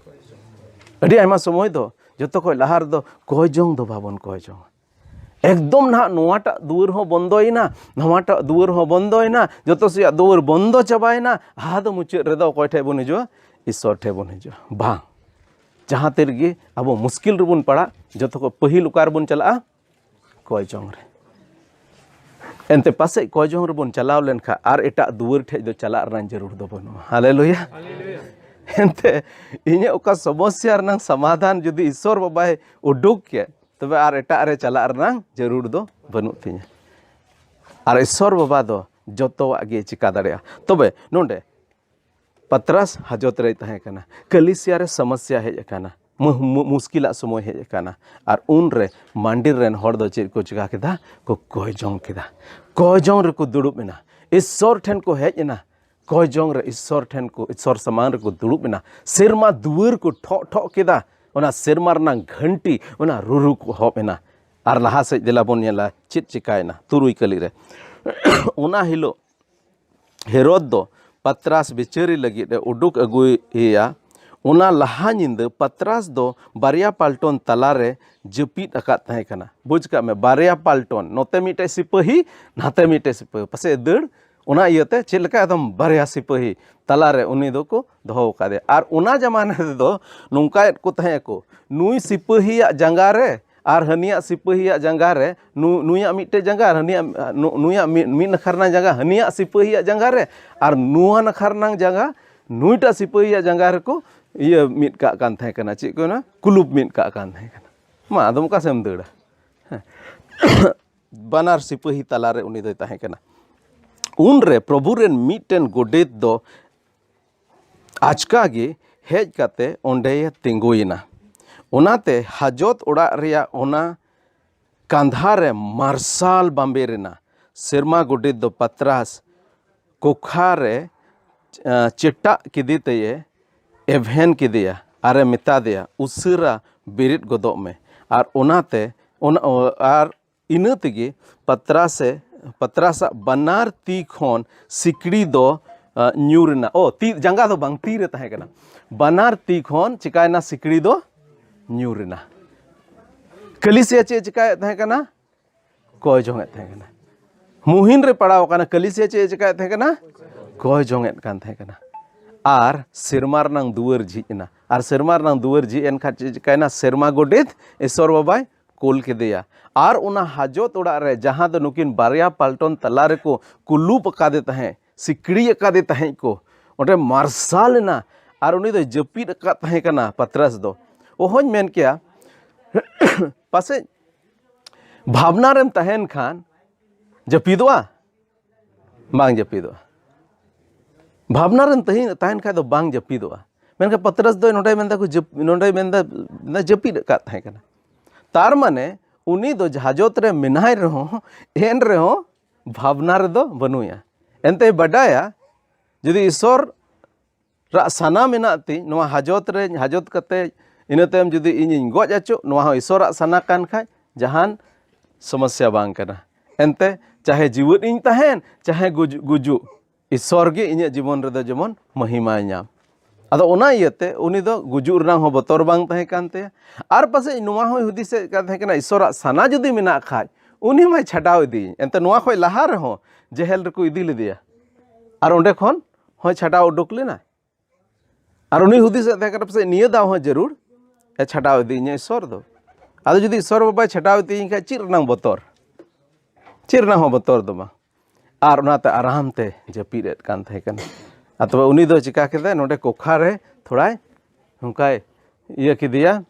ᱟᱹᱰᱤ ᱟᱭᱢᱟ ᱥᱚᱢᱚᱭ ᱫᱚ ᱡᱚᱛᱚ ᱠᱷᱚᱱ ᱞᱟᱦᱟ ᱨᱮᱫᱚ ᱠᱚᱭ ᱡᱚᱝ ᱫᱚ ᱵᱟᱵᱚᱱ ᱠᱚᱭ ᱡᱚᱝᱟ᱾ ᱮᱠᱫᱚᱢ ᱱᱟᱦᱟᱜ ᱱᱚᱣᱟᱴᱟᱜ ᱫᱩᱣᱟᱹᱨ ᱦᱚᱸ ᱵᱚᱱᱫᱚᱭᱮᱱᱟ, ᱱᱚᱣᱟᱴᱟᱜ ᱫᱩᱣᱟᱹᱨ ᱦᱚᱸ ᱵᱚᱱᱫᱚᱭᱮᱱᱟ, ᱡᱚᱛᱚ ᱥᱮᱭᱟᱜ ᱫᱩᱣᱟᱹᱨ ᱵᱚᱱᱫᱚ ᱪᱟᱵᱟᱭᱮᱱᱟ᱾ ᱟᱫᱚ ᱢᱩᱪᱟᱹᱫ ᱨᱮᱫᱚ ᱚᱠᱚᱭ ᱴᱷᱮᱡ ᱵᱚᱱ ᱦᱤᱡᱩᱜᱼᱟ? ᱤᱥᱥᱚᱨ ᱴᱷᱮᱡ ᱵᱚᱱ ᱦᱤᱡᱩᱜᱼᱟ᱾ ᱵᱟᱝ, ᱡᱟᱦᱟᱸ ᱛᱤ ᱨᱮᱜᱮ ᱟᱵᱚ ᱢᱩᱥᱠᱤᱞ ᱨᱮᱵᱚᱱ ᱯᱟᱲᱟᱜ, ᱡᱚᱛᱚ ᱠᱷᱚᱱ ᱯᱟᱹᱦᱤᱞ ᱚᱠᱟ ᱨᱮᱵᱚᱱ ᱪᱟᱞᱟᱜᱼᱟ? ᱠᱚᱭ ᱡᱚᱝ ᱨᱮ᱾ ᱮᱱᱛᱮ ᱯᱟᱥᱮᱡ ᱠᱚᱭ ᱡᱚᱝ ᱨᱮᱵᱚᱱ ᱪᱟᱞᱟᱣ ᱞᱮᱱᱠᱷᱟᱱ ᱟᱨ ᱮᱴᱟᱜ ᱫᱩᱣᱟᱹᱨ ᱴᱷᱮᱡ ᱫᱚ ᱪᱟᱞᱟᱜ ᱨᱮᱱᱟᱜ ᱡᱟᱹᱨᱩᱲ ᱫᱚ ᱵᱟᱹᱱᱩᱜᱼᱟ᱾ ᱦᱟᱞᱮᱞᱩᱭᱟ᱾ ᱮᱱᱛᱮ ᱤᱧᱟᱹᱜ ᱚᱠᱟ ᱥᱚᱢᱚᱥᱥᱟ ᱨᱮᱱᱟᱜ ᱥᱚᱢᱟᱫᱷᱟᱱ ᱡᱩᱫᱤ ᱤᱥᱥᱚᱨ ᱵᱟᱵᱟᱭ ᱩᱰᱩᱠ ᱠᱮᱫ, ᱛᱚᱵᱮ ᱟᱨ ᱮᱴᱟᱜ ᱨᱮ ᱪᱟᱞᱟᱜ ᱨᱮᱱᱟᱜ ᱡᱟᱹᱨᱩᱲ ᱫᱚ ᱵᱟᱹᱱᱩᱜ ᱛᱤᱧᱟᱹ᱾ ᱟᱨ ᱤᱥᱥᱚᱨ ᱵᱟᱵᱟ ᱫᱚ ᱡᱚᱛᱚᱣᱟᱜ ᱜᱮ ᱪᱤᱠᱟ ᱫᱟᱲᱮᱭᱟᱜᱼᱟ᱾ ᱛᱚᱵᱮ ᱱᱚᱰᱮ ᱯᱟᱛᱨᱟᱥ ᱦᱟᱡᱚᱛ ᱨᱮᱭ ᱛᱟᱦᱮᱸ ᱠᱟᱱᱟ, ᱠᱟᱹᱞᱤᱥᱤᱭᱟ ᱨᱮ ᱥᱚᱢᱚᱥᱥᱟ ᱦᱮᱡ ᱟᱠᱟᱱᱟ, ᱢᱩ-, ᱢᱩ-, ᱢᱩᱥᱠᱤᱞᱟᱜ ᱥᱚᱢᱚᱭ ᱦᱮᱡ ᱟᱠᱟᱱᱟ᱾ ᱟᱨ ᱩᱱᱨᱮ ᱢᱟᱱᱰᱤᱨ ᱨᱮᱱ ᱦᱚᱲ ᱫᱚ ᱪᱮᱫ ᱠᱚ ᱪᱤᱠᱟ ᱠᱮᱫᱟ? ᱠᱚ ᱠᱚᱭ ᱡᱚᱝ ᱠᱮᱫᱟ᱾ ᱠᱚᱭ ᱡᱚᱝ ᱨᱮᱠᱚ ᱫᱩᱲᱩᱵ ᱮᱱᱟ, ᱤᱥᱥᱚᱨ ᱴᱷᱮᱱ ᱠᱚ ᱦᱮᱡ ᱮᱱᱟ᱾ ᱠᱚᱭ ᱡᱚᱝ ᱨᱮ ᱤᱥᱥᱚᱨ ᱴᱷᱮᱱ ᱠᱚ, ᱤᱥᱥᱚᱨ ᱥᱟᱢᱟᱝ ᱨᱮᱠᱚ ᱫᱩᱲᱩᱵ ᱮᱱᱟ᱾ ᱥᱮᱨᱢᱟ ᱫᱩᱣᱟᱹᱨ ᱠᱚ ᱴᱷᱚᱜ ᱴᱷᱚᱜ ᱠᱮᱫᱟ᱾ ᱚᱱᱟ ᱥᱮᱨᱢᱟ ᱨᱮᱱᱟᱜ ᱜᱷᱟᱱᱴᱤ, ᱚᱱᱟ ᱨᱩᱨᱩ ᱠᱚ ᱮᱦᱚᱵ ᱮᱱᱟ᱾ ᱟᱨ ᱞᱟᱦᱟ ᱥᱮᱫ ᱫᱮᱞᱟ ᱵᱚᱱ ᱧᱮᱞᱟ ᱪᱮᱫ ᱪᱤᱠᱟᱭᱮᱱᱟ ᱛᱩᱨᱩᱭ ᱠᱟᱹᱞᱤ ᱨᱮ᱾ ᱚᱱᱟ ᱦᱤᱞᱳᱜ ᱦᱮᱨᱚᱫ ᱫᱚ ᱯᱟᱛᱨᱟᱥ ᱵᱤᱪᱟᱹᱨᱤ ᱞᱟᱹᱜᱤᱫ ᱮ ᱩᱰᱩᱠ ᱟᱹᱜᱩᱭᱮᱭᱟ᱾ ᱚᱱᱟ ᱞᱟᱦᱟ ᱧᱤᱫᱟᱹ ᱯᱟᱛᱨᱟᱥ ᱫᱚ ᱵᱟᱨᱭᱟ ᱯᱟᱞᱴᱚᱱ ᱛᱟᱞᱟᱨᱮ ᱡᱟᱹᱯᱤᱫ ᱟᱠᱟᱫ ᱛᱟᱦᱮᱸ ᱠᱟᱱᱟ᱾ ᱵᱩᱡᱽ ᱠᱟᱜ ᱢᱮ, ᱵᱟᱨᱭᱟ ᱯᱟᱞᱴᱚᱱ, ᱱᱚᱛᱮ ᱢᱤᱫᱴᱮᱡ ᱥᱤᱯᱟᱹᱦᱤ, ᱱᱟᱛᱮ ᱢᱤᱫᱴᱮᱡ ᱥᱤᱯᱟᱹᱦᱤ, ᱯᱟᱥᱮᱡ ᱫᱟᱹᱲ᱾ ᱚᱱᱟ ᱤᱭᱟᱹᱛᱮ ᱪᱮᱫ ᱞᱮᱠᱟ ᱮᱠᱫᱚᱢ ᱵᱟᱨᱭᱟ ᱥᱤᱯᱟᱹᱦᱤ ᱛᱟᱞᱟᱨᱮ ᱩᱱᱤ ᱫᱚᱠᱚ ᱫᱚᱦᱚ ᱟᱠᱟᱫᱮᱭᱟ᱾ ᱟᱨ ᱚᱱᱟ ᱡᱟᱢᱟᱱᱟ ᱨᱮᱫᱚ ᱱᱚᱝᱠᱟᱭᱮᱫ ᱠᱚ ᱛᱟᱦᱮᱸ ᱟᱠᱚ, ᱱᱩᱭ ᱥᱤᱯᱟᱹᱦᱤᱭᱟᱜ ᱡᱟᱸᱜᱟ ᱨᱮ ᱟᱨ ᱦᱟᱹᱱᱤᱭᱟᱜ ᱥᱤᱯᱟᱹᱦᱤᱭᱟᱜ ᱡᱟᱸᱜᱟ ᱨᱮ, ᱱᱩ-, ᱱᱩᱭᱟᱜ ᱢᱤᱫᱴᱮᱡ ᱡᱟᱸᱜᱟ ᱟᱨ ᱦᱟᱹᱱᱤᱭᱟᱜ, ᱱᱩ-, ᱱᱩᱭᱟᱜ ᱢᱤᱫ, ᱢᱤᱫ ᱱᱟᱠᱷᱟ ᱨᱮᱱᱟᱜ ᱡᱟᱸᱜᱟ ᱦᱟᱹᱱᱤᱭᱟᱜ ᱥᱤᱯᱟᱹᱦᱤᱭᱟᱜ ᱡᱟᱸᱜᱟ ᱨᱮ, ᱟᱨ ᱱᱚᱣᱟ ᱱᱟᱠᱷᱟ ᱨᱮᱱᱟᱜ ᱡᱟᱸᱜᱟ ᱱᱩᱭᱴᱟᱜ ᱥᱤᱯᱟᱹᱦᱤᱭᱟᱜ ᱡᱟᱸᱜᱟ ᱨᱮᱠᱚ ᱤᱭᱟᱹ ᱢᱤᱫ ᱠᱟᱜ ᱠᱟᱱ ᱛᱟᱦᱮᱸ ᱠᱟᱱᱟ᱾ ᱪᱮᱫ ᱠᱚ ᱢᱮᱱᱟ? ᱠᱩᱞᱩᱵ ᱢᱤᱫ ᱠᱟᱜ ᱠᱟᱱ ᱛᱟᱦᱮᱸ ᱠᱟᱱᱟ᱾ ᱢᱟ, ᱟᱫᱚ ᱚᱠᱟ ᱥᱮᱫ ᱮᱢ ᱫᱟᱹᱲᱟ? ᱦᱮᱸ᱾ ᱵᱟᱱᱟᱨ ᱥᱤᱯᱟᱹᱦᱤ ᱛᱟᱞᱟᱨᱮ ᱩᱱᱤ ᱫᱚᱭ ᱛᱟᱦᱮᱸ ᱠᱟᱱᱟ᱾ ᱩᱱᱨᱮ ᱯᱨᱚᱵᱷᱩ ᱨᱮᱱ ᱢᱤᱫᱴᱮᱱ ᱜᱚᱰᱮᱛ ᱫᱚ ᱟᱪᱠᱟ ᱜᱮ ᱦᱮᱡ ᱠᱟᱛᱮ ᱚᱸᱰᱮᱭᱮ ᱛᱤᱸᱜᱩᱭᱮᱱᱟ᱾ ᱚᱱᱟᱛᱮ ᱦᱟᱡᱚᱛ ᱚᱲᱟᱜ ᱨᱮᱭᱟᱜ ᱚᱱᱟ ᱠᱟᱸᱫᱷᱟ ᱨᱮ ᱢᱟᱨᱥᱟᱞ ᱵᱟᱢᱵᱮᱨ ᱮᱱᱟ᱾ ᱥᱮᱨᱢᱟ ᱜᱚᱰᱮᱛ ᱫᱚ ᱯᱟᱛᱨᱟᱥ ᱠᱚᱠᱷᱟ ᱨᱮ, ᱮ, ᱪᱮᱴᱟᱜ ᱠᱮᱫᱮ ᱛᱮᱭᱮ ᱮᱵᱷᱮᱱ ᱠᱮᱫᱮᱭᱟ ᱟᱨᱮ ᱢᱮᱛᱟ ᱫᱮᱭᱟ, "ᱩᱥᱟᱹᱨᱟ ᱵᱮᱨᱮᱫ ᱜᱚᱫᱚᱜ ᱢᱮ᱾ ᱟᱨ ᱚᱱᱟᱛᱮ ᱚᱱᱟ ᱟᱨ ᱤᱱᱟᱹ ᱛᱮᱜᱮ ᱯᱟᱛᱨᱟᱥᱮ ᱯᱟᱛᱨᱟᱥᱟᱜ ᱵᱟᱱᱟᱨ ᱛᱤ ᱠᱷᱚᱱ ᱥᱤᱠᱲᱤ ᱫᱚ ᱟ, ᱧᱩᱨ ᱮᱱᱟ᱾ ᱚ, ᱛᱤ, ᱡᱟᱸᱜᱟ ᱫᱚ ᱵᱟᱝ, ᱛᱤ ᱨᱮ ᱛᱟᱦᱮᱸ ᱠᱟᱱᱟ᱾ ᱵᱟᱱᱟᱨ ᱛᱤ ᱠᱷᱚᱱ ᱪᱤᱠᱟᱭᱮᱱᱟ? ᱥᱤᱠᱲᱤ ᱫᱚ ᱧᱩᱨ ᱮᱱᱟ᱾ ᱠᱟᱹᱞᱤᱥᱤᱭᱟ ᱪᱮᱫ ᱮ ᱪᱤᱠᱟᱭᱮᱫ ᱛᱟᱦᱮᱸ ᱠᱟᱱᱟ? ᱠᱚᱭ ᱡᱚᱝ ᱮᱫ ᱛᱟᱦᱮᱸ ᱠᱟᱱᱟ᱾ ᱢᱩᱦᱤᱱ ᱨᱮ ᱯᱟᱲᱟᱣ ᱟᱠᱟᱱᱟ᱾ ᱠᱟᱹᱞᱤᱥᱤᱭᱟ ᱪᱮᱫ ᱮ ᱪᱤᱠᱟᱭᱮᱫ ᱛᱟᱦᱮᱸ ᱠᱟᱱᱟ? ᱠᱚᱭ ᱡᱚᱝ ᱮᱫ ᱠᱟᱱ ᱛᱟᱦᱮᱸ ᱠᱟᱱᱟ᱾ ᱟᱨ ᱥᱮᱨᱢᱟ ᱨᱮᱱᱟᱝ ᱫᱩᱣᱟᱹᱨ ᱡᱷᱤᱡ ᱮᱱᱟ᱾ ᱟᱨ ᱥᱮᱨᱢᱟ ᱨᱮᱱᱟᱝ ᱫᱩᱣᱟᱹᱨ ᱡᱷᱤᱡ ᱮᱱ ᱠᱷᱟᱱ ᱪᱮᱫ ᱪᱤᱠᱟᱭᱮᱱᱟ? ᱥᱮᱨᱢᱟ ᱜᱚᱰᱮᱛ ᱤᱥᱚᱨ ᱵᱟᱵᱟᱭ ᱠᱩᱞ ᱠᱮᱫᱮᱭᱟ᱾ ᱟᱨ ᱚᱱᱟ ᱦᱟᱡᱚᱛ ᱚᱲᱟᱜ ᱨᱮ ᱡᱟᱦᱟᱸ ᱫᱚ ᱱᱩᱠᱤᱱ ᱵᱟᱨᱭᱟ ᱯᱟᱞᱴᱚᱱ ᱛᱟᱞᱟ ᱨᱮᱠᱚ ᱠᱩᱞᱩᱯ ᱟᱠᱟᱫᱮ ᱛᱟᱦᱮᱸᱫ, ᱥᱤᱠᱲᱤ ᱟᱠᱟᱫᱮ ᱛᱟᱦᱮᱸᱫ ᱠᱚ, ᱚᱸᱰᱮ ᱢᱟᱨᱥᱟᱞ ᱮᱱᱟ᱾ ᱟᱨ ᱩᱱᱤ ᱫᱚᱭ ᱡᱟᱹᱯᱤᱫ ᱟᱠᱟᱫ ᱛᱟᱦᱮᱸ ᱠᱟᱱᱟ, ᱯᱟᱛᱨᱟᱥ ᱫᱚ᱾ ᱚᱦᱚᱧ ᱢᱮᱱ ᱠᱮᱭᱟ, ᱯᱟᱥᱮᱡ ᱵᱷᱟᱵᱽᱱᱟ ᱨᱮᱢ ᱛᱟᱦᱮᱱ ᱠᱷᱟᱱ ᱡᱟᱹᱯᱤᱫᱚᱜᱼᱟ? ᱵᱟᱝ ᱡᱟᱹᱯᱤᱫᱚᱜᱼᱟ᱾ ᱵᱷᱟᱵᱽᱱᱟ ᱨᱮᱢ ᱛᱟᱦᱮᱸ, ᱛᱟᱦᱮᱱ ᱠᱷᱟᱡ ᱫᱚ ᱵᱟᱝ ᱡᱟᱹᱯᱤᱫᱚᱜᱼᱟ᱾ ᱢᱮᱱᱠᱷᱟᱱ ᱯᱟᱛᱨᱟᱥ ᱫᱚ ᱱᱚᱰᱮ ᱢᱮᱱᱫᱟ ᱠᱚ ᱡᱟᱹᱯ-, ᱱᱚᱰᱮ ᱢᱮᱱᱫᱟ, ᱢᱮᱱᱫᱟ ᱡᱟᱹᱯᱤᱫ ᱟᱠᱟᱫ ᱛᱟᱦᱮᱸ ᱠᱟᱱᱟ᱾ ᱛᱟᱨ ᱢᱟᱱᱮ ᱩᱱᱤ ᱫᱚ ᱦᱟᱡᱚᱛ ᱨᱮ ᱢᱮᱱᱟᱭ ᱨᱮᱦᱚᱸ, ᱮᱱ ᱨᱮᱦᱚᱸ ᱵᱷᱟᱵᱽᱱᱟ ᱨᱮᱫᱚ ᱵᱟᱹᱱᱩᱭᱟ᱾ ᱮᱱᱛᱮᱭ ᱵᱟᱰᱟᱭᱟ ᱡᱩᱫᱤ ᱤᱥᱚᱨ ᱨᱟᱜ ᱥᱟᱱᱟ ᱢᱮᱱᱟᱜ ᱛᱤᱧ, ᱱᱚᱣᱟ ᱦᱟᱡᱚᱛ ᱨᱮ, ᱦᱟᱡᱚᱛ ᱠᱟᱛᱮ ᱤᱱᱟᱹ ᱛᱟᱭᱚᱢ ᱡᱩᱫᱤ ᱤᱧᱤᱧ ᱜᱚᱡ ᱚᱪᱚᱜ, ᱱᱚᱣᱟ ᱦᱚᱸ ᱤᱥᱚᱨᱟᱜ ᱥᱟᱱᱟ ᱠᱟᱱ ᱠᱷᱟᱡ ᱡᱟᱦᱟᱱ ᱥᱚᱢᱚᱥᱥᱟ ᱵᱟᱝ ᱠᱟᱱᱟ᱾ ᱮᱱᱛᱮ ᱪᱟᱦᱮ ᱡᱤᱣᱮᱫ ᱤᱧ ᱛᱟᱦᱮᱱ, ᱪᱟᱦᱮ ᱜᱩᱡᱩᱜ, ᱜᱩᱡᱩᱜ, ᱤᱥᱚᱨ ᱜᱮ ᱤᱧᱟᱹᱜ ᱡᱤᱵᱚᱱ ᱨᱮᱫᱚ ᱡᱮᱢᱚᱱ ᱢᱚᱦᱤᱢᱟᱭ ᱧᱟᱢ᱾ ᱟᱫᱚ ᱚᱱᱟ ᱤᱭᱟᱹᱛᱮ ᱩᱱᱤ ᱫᱚ ᱜᱩᱡᱩᱜ ᱨᱮᱱᱟᱜ ᱦᱚᱸ ᱵᱚᱛᱚᱨ ᱵᱟᱝ ᱛᱟᱦᱮᱸ ᱠᱟᱱ ᱛᱟᱭᱟ᱾ ᱟᱨ ᱯᱟᱥᱮᱡ ᱱᱚᱣᱟ ᱦᱚᱸᱭ ᱦᱩᱫᱤᱥᱮᱫ ᱠᱟᱱ ᱛᱟᱦᱮᱸ ᱠᱟᱱᱟ, ᱤᱥᱚᱨᱟᱜ ᱥᱟᱱᱟ ᱡᱩᱫᱤ ᱢᱮᱱᱟᱜ ᱠᱷᱟᱡ, ᱩᱱᱤ ᱢᱟᱭ ᱪᱷᱟᱰᱟᱣ ᱤᱫᱤᱭᱤᱧ᱾ ᱮᱱᱛᱮ ᱱᱚᱣᱟ ᱠᱷᱚᱡ ᱞᱟᱦᱟ ᱨᱮᱦᱚᱸ ᱡᱮᱦᱮᱞ ᱨᱮᱠᱚ ᱤᱫᱤ ᱞᱮᱫᱮᱭᱟ, ᱟᱨ ᱚᱸᱰᱮ ᱠᱷᱚᱱ ᱦᱚᱸᱭ ᱪᱷᱟᱰᱟᱣ ᱩᱰᱩᱠ ᱞᱮᱱᱟ᱾ ᱟᱨ ᱩᱱᱤ ᱦᱩᱫᱤᱥᱮᱫ ᱛᱟᱦᱮᱸ ᱠᱟᱱᱟ, ᱯᱟᱥᱮᱡ ᱱᱤᱭᱟᱹ ᱫᱷᱟᱣ ᱦᱚᱸ ᱡᱟᱹᱨᱩᱲ ᱮ ᱪᱷᱟᱰᱟᱣ ᱤᱫᱤᱭᱤᱧᱟ ᱤᱥᱚᱨ ᱫᱚ᱾ ᱟᱫᱚ ᱡᱩᱫᱤ ᱤᱥᱚᱨ ᱵᱟᱵᱟᱭ ᱪᱷᱟᱰᱟᱣ ᱤᱫᱤᱭᱤᱧ ᱠᱷᱟᱡ, ᱪᱮᱫ ᱨᱮᱱᱟᱝ ᱵᱚᱛᱚᱨ? ᱪᱮᱫ ᱨᱮᱱᱟᱜ ᱦᱚᱸ ᱵᱚᱛᱚᱨ ᱫᱚ ᱵᱟᱝ᱾ ᱟᱨ ᱚᱱᱟᱛᱮ ᱟᱨᱟᱢ ᱛᱮ ᱡᱟᱹᱯᱤᱫ ᱮᱫ ᱠᱟᱱ ᱛᱟᱦᱮᱸ ᱠᱟᱱᱟ᱾ ᱟᱨ ᱛᱚᱵᱮ ᱩᱱᱤ ᱫᱚ ᱪᱤᱠᱟ ᱠᱮᱫᱟᱭ? ᱱᱚᱰᱮ ᱠᱚᱠᱷᱟ ᱨᱮ ᱛᱷᱚᱲᱟᱭ ᱱᱚᱝᱠᱟᱭ ᱤᱭᱟᱹ ᱠᱮᱫᱮᱭᱟ,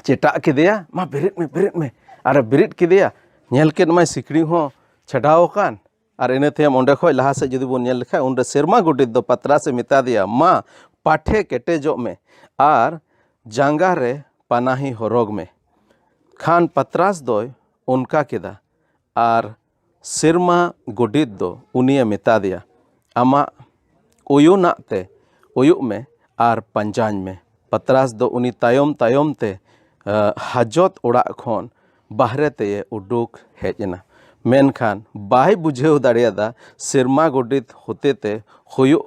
ᱪᱮᱴᱟᱜ ᱠᱮᱫᱮᱭᱟ, "ᱢᱟ ᱵᱮᱨᱮᱫ ᱢᱮ, ᱵᱮᱨᱮᱫ ᱢᱮ᱾" ᱟᱨᱮ ᱵᱮᱨᱮᱫ ᱠᱮᱫᱮᱭᱟ, ᱧᱮᱞ ᱠᱮᱫ ᱢᱟᱭ ᱥᱤᱠᱲᱤ ᱦᱚᱸ ᱪᱷᱟᱰᱟᱣ ᱟᱠᱟᱱ᱾ ᱟᱨ ᱤᱱᱟᱹ ᱛᱟᱭᱚᱢ ᱚᱸᱰᱮ ᱠᱷᱚᱡ ᱞᱟᱦᱟ ᱥᱮᱫ ᱡᱩᱫᱤ ᱵᱚᱱ ᱧᱮᱞ ᱞᱮᱠᱷᱟᱡ, ᱩᱱᱨᱮ ᱥᱮᱨᱢᱟ ᱜᱚᱰᱮᱛ ᱫᱚ ᱯᱟᱛᱨᱟᱥ ᱮ ᱢᱮᱛᱟ ᱫᱮᱭᱟ, "ᱢᱟ ᱯᱟᱴᱷᱮ ᱠᱮᱴᱮᱡᱚᱜ ᱢᱮ ᱟᱨ ᱡᱟᱸᱜᱟ ᱨᱮ ᱯᱟᱱᱟᱦᱤ ᱦᱚᱨᱚᱜᱽ ᱢᱮ᱾" ᱠᱷᱟᱱ ᱯᱟᱛᱨᱟᱥ ᱫᱚᱭ ᱚᱱᱠᱟ ᱠᱮᱫᱟ᱾ ᱟᱨ ᱥᱮᱨᱢᱟ ᱜᱚᱰᱮᱛ ᱫᱚ ᱩᱱᱤᱭᱮ ᱢᱮᱛᱟ ᱫᱮᱭᱟ, "ᱟᱢᱟᱜ ᱚᱭᱚᱱᱟᱜ ᱛᱮ ᱚᱭᱚᱜ ᱢᱮ ᱟᱨ ᱯᱟᱸᱡᱟᱧ ᱢᱮ᱾" ᱯᱟᱛᱨᱟᱥ ᱫᱚ ᱩᱱᱤ ᱛᱟᱭᱚᱢ ᱛᱟᱭᱚᱢ ᱛᱮ, ᱟ, ᱦᱟᱡᱚᱛ ᱚᱲᱟᱜ ᱠᱷᱚᱱ ᱵᱟᱦᱨᱮ ᱛᱮᱭ ᱩᱰᱩᱠ ᱦᱮᱡ ᱮᱱᱟ᱾ ᱢᱮᱱᱠᱷᱟᱱ ᱵᱟᱭ ᱵᱩᱡᱷᱟᱹᱣ ᱫᱟᱲᱮᱭᱟᱫᱟ ᱥᱮᱨᱢᱟ ᱜᱚᱰᱮᱛ ᱦᱚᱛᱮᱛᱮ ᱦᱩᱭᱩᱜ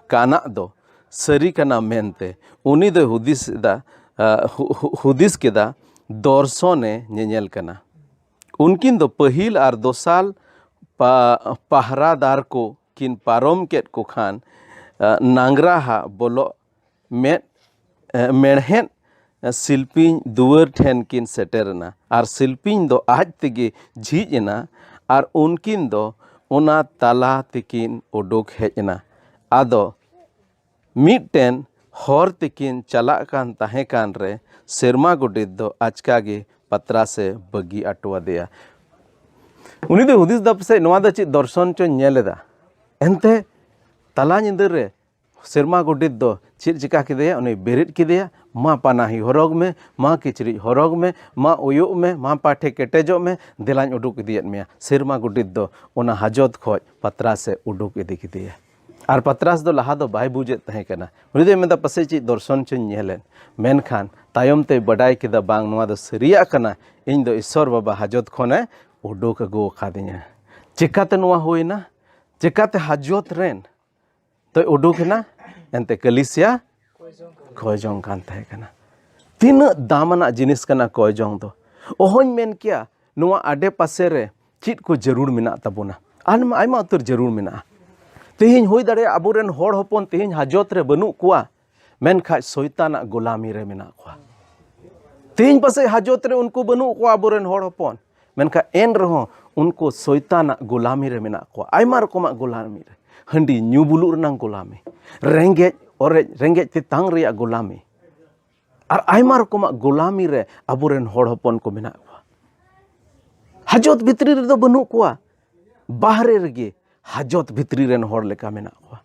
ᱠᱟᱱᱟᱜ ᱫᱚ ᱥᱟᱹᱨᱤ ᱠᱟᱱᱟ ᱢᱮᱱᱛᱮ᱾ ᱩᱱᱤ ᱫᱚᱭ ᱦᱩᱫᱤᱥ ᱮᱫᱟ, ᱟ, ᱦᱩ-, ᱦᱩ-, ᱦᱩᱫᱤᱥ ᱠᱮᱫᱟ ᱫᱚᱨᱥᱚᱱᱮ ᱧᱮᱧᱮᱞ ᱠᱟᱱᱟ᱾ ᱩᱱᱠᱤᱱ ᱫᱚ ᱯᱟᱹᱦᱤᱞ ᱟᱨ ᱫᱚᱥᱟᱨ ᱯᱟ-, ᱯᱟᱦᱨᱟᱫᱟᱨ ᱠᱚ ᱠᱤᱱ ᱯᱟᱨᱚᱢ ᱠᱮᱫ ᱠᱚ ᱠᱷᱟᱱ, ᱟ, ᱱᱟᱝᱜᱽᱨᱟᱦᱟ ᱵᱚᱞᱚᱜ ᱢᱮᱫ, ᱮ, ᱢᱮᱬᱦᱮᱫ, ᱮ, ᱥᱤᱞᱯᱤᱧ ᱫᱩᱣᱟᱹᱨ ᱴᱷᱮᱱ ᱠᱤᱱ ᱥᱮᱴᱮᱨ ᱮᱱᱟ᱾ ᱟᱨ ᱥᱤᱞᱯᱤᱧ ᱫᱚ ᱟᱡ ᱛᱮᱜᱮ ᱡᱷᱤᱡ ᱮᱱᱟ, ᱟᱨ ᱩᱱᱠᱤᱱ ᱫᱚ ᱚᱱᱟ ᱛᱟᱞᱟ ᱛᱮᱠᱤᱱ ᱩᱰᱩᱠ ᱦᱮᱡ ᱮᱱᱟ᱾ ᱟᱫᱚ ᱢᱤᱫᱴᱮᱱ ᱦᱚᱨ ᱛᱮᱠᱤᱱ ᱪᱟᱞᱟᱜ ᱠᱟᱱ ᱛᱟᱦᱮᱸ ᱠᱟᱱ ᱨᱮ, ᱥᱮᱨᱢᱟ ᱜᱚᱰᱮᱛ ᱫᱚ ᱟᱪᱠᱟ ᱜᱮ ᱯᱟᱛᱨᱟᱥᱮ ᱵᱟᱹᱜᱤ ᱟᱴᱚᱣᱟᱫᱮᱭᱟ᱾ ᱩᱱᱤ ᱫᱚ ᱦᱩᱫᱤᱥ ᱫᱟ, ᱯᱟᱥᱮᱡ ᱱᱚᱣᱟ ᱫᱚ ᱪᱮᱫ ᱫᱚᱨᱥᱚᱱ ᱪᱚᱧ ᱧᱮᱞ ᱮᱫᱟ᱾ ᱮᱱᱛᱮ ᱛᱟᱞᱟ ᱧᱤᱫᱟᱹ ᱨᱮ ᱥᱮᱨᱢᱟ ᱜᱚᱰᱮᱛ ᱫᱚ ᱪᱮᱫ ᱪᱤᱠᱟ ᱠᱮᱫᱮᱭᱟ? ᱩᱱᱤ ᱵᱮᱨᱮᱫ ᱠᱮᱫᱮᱭᱟ, "ᱢᱟ ᱯᱟᱱᱟᱦᱤ ᱦᱚᱨᱚᱜᱽ ᱢᱮ, ᱢᱟ ᱠᱤᱪᱨᱤᱡ ᱦᱚᱨᱚᱜᱽ ᱢᱮ, ᱢᱟ ᱩᱭᱩᱜ ᱢᱮ, ᱢᱟ ᱯᱟᱴᱷᱮ ᱠᱮᱴᱮᱡᱚᱜ ᱢᱮ, ᱫᱮᱞᱟᱧ ᱩᱰᱩᱠ ᱤᱫᱤᱭᱮᱫ ᱢᱮᱭᱟ᱾" ᱥᱮᱨᱢᱟ ᱜᱚᱰᱮᱛ ᱫᱚ ᱚᱱᱟ ᱦᱟᱡᱚᱛ ᱠᱷᱚᱡ ᱯᱟᱛᱨᱟᱥᱮ ᱩᱰᱩᱠ ᱤᱫᱤ ᱠᱮᱫᱮᱭᱟ᱾ ᱟᱨ ᱯᱟᱛᱨᱟᱥ ᱫᱚ ᱞᱟᱦᱟ ᱫᱚ ᱵᱟᱭ ᱵᱩᱡᱮᱫ ᱛᱟᱦᱮᱸ ᱠᱟᱱᱟ᱾ ᱩᱱᱤ ᱫᱚᱭ ᱢᱮᱱᱫᱟ, "ᱯᱟᱥᱮᱡ ᱪᱮᱫ ᱫᱚᱨᱥᱚᱱ ᱪᱚᱧ ᱧᱮᱞᱮᱫ᱾" ᱢᱮᱱᱠᱷᱟᱱ ᱛᱟᱭᱚᱢ ᱛᱮᱭ ᱵᱟᱰᱟᱭ ᱠᱮᱫᱟ, "ᱵᱟᱝ, ᱱᱚᱣᱟ ᱫᱚ ᱥᱟᱹᱨᱤᱭᱟᱜ ᱠᱟᱱᱟ, ᱤᱧ ᱫᱚ ᱤᱥᱥᱚᱨ ᱵᱟᱵᱟ ᱦᱟᱡᱚᱛ ᱠᱷᱚᱱᱮ ᱩᱰᱩᱠ ᱟᱹᱜᱩ ᱟᱠᱟᱫᱤᱧᱟ᱾" ᱪᱮᱠᱟᱛᱮ ᱱᱚᱣᱟ ᱦᱩᱭᱱᱟ? ᱪᱮᱠᱟᱛᱮ ᱦᱟᱡᱚᱛ ᱨᱮᱱ ᱛᱚᱭ ᱩᱰᱩᱠ ᱮᱱᱟ? ᱮᱱᱛᱮ ᱠᱟᱹᱞᱤᱥᱤᱭᱟ ᱠᱚᱭ ᱡᱚᱝ ᱠᱟᱱ ᱛᱟᱦᱮᱸ ᱠᱟᱱᱟ᱾ ᱛᱤᱱᱟᱹᱜ ᱫᱟᱢᱟᱱᱟᱜ ᱡᱤᱱᱤᱥ ᱠᱟᱱᱟ ᱠᱚᱭ ᱡᱚᱝ ᱫᱚ᱾ ᱚᱦᱚᱧ ᱢᱮᱱ ᱠᱮᱭᱟ ᱱᱚᱣᱟ ᱟᱰᱮ ᱯᱟᱥᱮ ᱨᱮ ᱪᱮᱫ ᱠᱚ ᱡᱟᱹᱨᱩᱲ ᱢᱮᱱᱟᱜ ᱛᱟᱵᱚᱱᱟ᱾ ᱟᱭᱢᱟ, ᱟᱭᱢᱟ ᱩᱛᱟᱹᱨ ᱡᱟᱹᱨᱩᱲ ᱢᱮᱱᱟᱜᱼᱟ᱾ ᱛᱮᱦᱮᱧ ᱦᱩᱭ ᱫᱟᱲᱮᱭᱟᱜᱼᱟ ᱟᱵᱚᱨᱮᱱ ᱦᱚᱲ ᱦᱚᱯᱚᱱ ᱛᱮᱦᱮᱧ ᱦᱟᱡᱚᱛ ᱨᱮ ᱵᱟᱹᱱᱩᱜ ᱠᱚᱣᱟ, ᱢᱮᱱᱠᱷᱟᱡ ᱥᱚᱭᱛᱟᱱᱟᱜ ᱜᱳᱞᱟᱢᱤ ᱨᱮ ᱢᱮᱱᱟᱜ ᱠᱚᱣᱟ᱾ ᱛᱮᱦᱮᱧ ᱯᱟᱥᱮᱡ ᱦᱟᱡᱚᱛ ᱨᱮ ᱩᱱᱠᱩ ᱵᱟᱹᱱᱩᱜ ᱠᱚᱣᱟ ᱟᱵᱚᱨᱮᱱ ᱦᱚᱲ ᱦᱚᱯᱚᱱ, ᱢᱮᱱᱠᱷᱟᱱ ᱮᱱ ᱨᱮᱦᱚᱸ ᱩᱱᱠᱩ ᱥᱚᱭᱛᱟᱱᱟᱜ ᱜᱳᱞᱟᱢᱤ ᱨᱮ ᱢᱮᱱᱟᱜ ᱠᱚᱣᱟ, ᱟᱭᱢᱟ ᱨᱚᱠᱚᱢᱟᱜ ᱜᱳᱞᱟᱢᱤ ᱨᱮ᱾ ᱦᱟᱺᱰᱤ ᱧᱩ ᱵᱩᱞᱩᱜ ᱨᱮᱱᱟᱜ ᱜᱳᱞᱟᱢᱤ, ᱨᱮᱸᱜᱮᱡ ᱚᱨᱮᱡ, ᱨᱮᱸᱜᱮᱡ ᱛᱮᱛᱟᱝ ᱨᱮᱭᱟᱜ ᱜᱳᱞᱟᱢᱤ, ᱟᱨ ᱟᱭᱢᱟ ᱨᱚᱠᱚᱢᱟᱜ ᱜᱳᱞᱟᱢᱤ ᱨᱮ ᱟᱵᱚᱨᱮᱱ ᱦᱚᱲ ᱦᱚᱯᱚᱱ ᱠᱚ ᱢᱮᱱᱟᱜ ᱠᱚᱣᱟ᱾ ᱦᱟᱡᱚᱛ ᱵᱷᱤᱛᱨᱤ ᱨᱮᱫᱚ ᱵᱟᱹᱱᱩᱜ ᱠᱚᱣᱟ, ᱵᱟᱦᱨᱮ ᱨᱮᱜᱮ ᱦᱟᱡᱚᱛ ᱵᱷᱤᱛᱨᱤ ᱨᱮᱱ ᱦᱚᱲ ᱞᱮᱠᱟ ᱢᱮᱱᱟᱜ ᱠᱚᱣᱟ᱾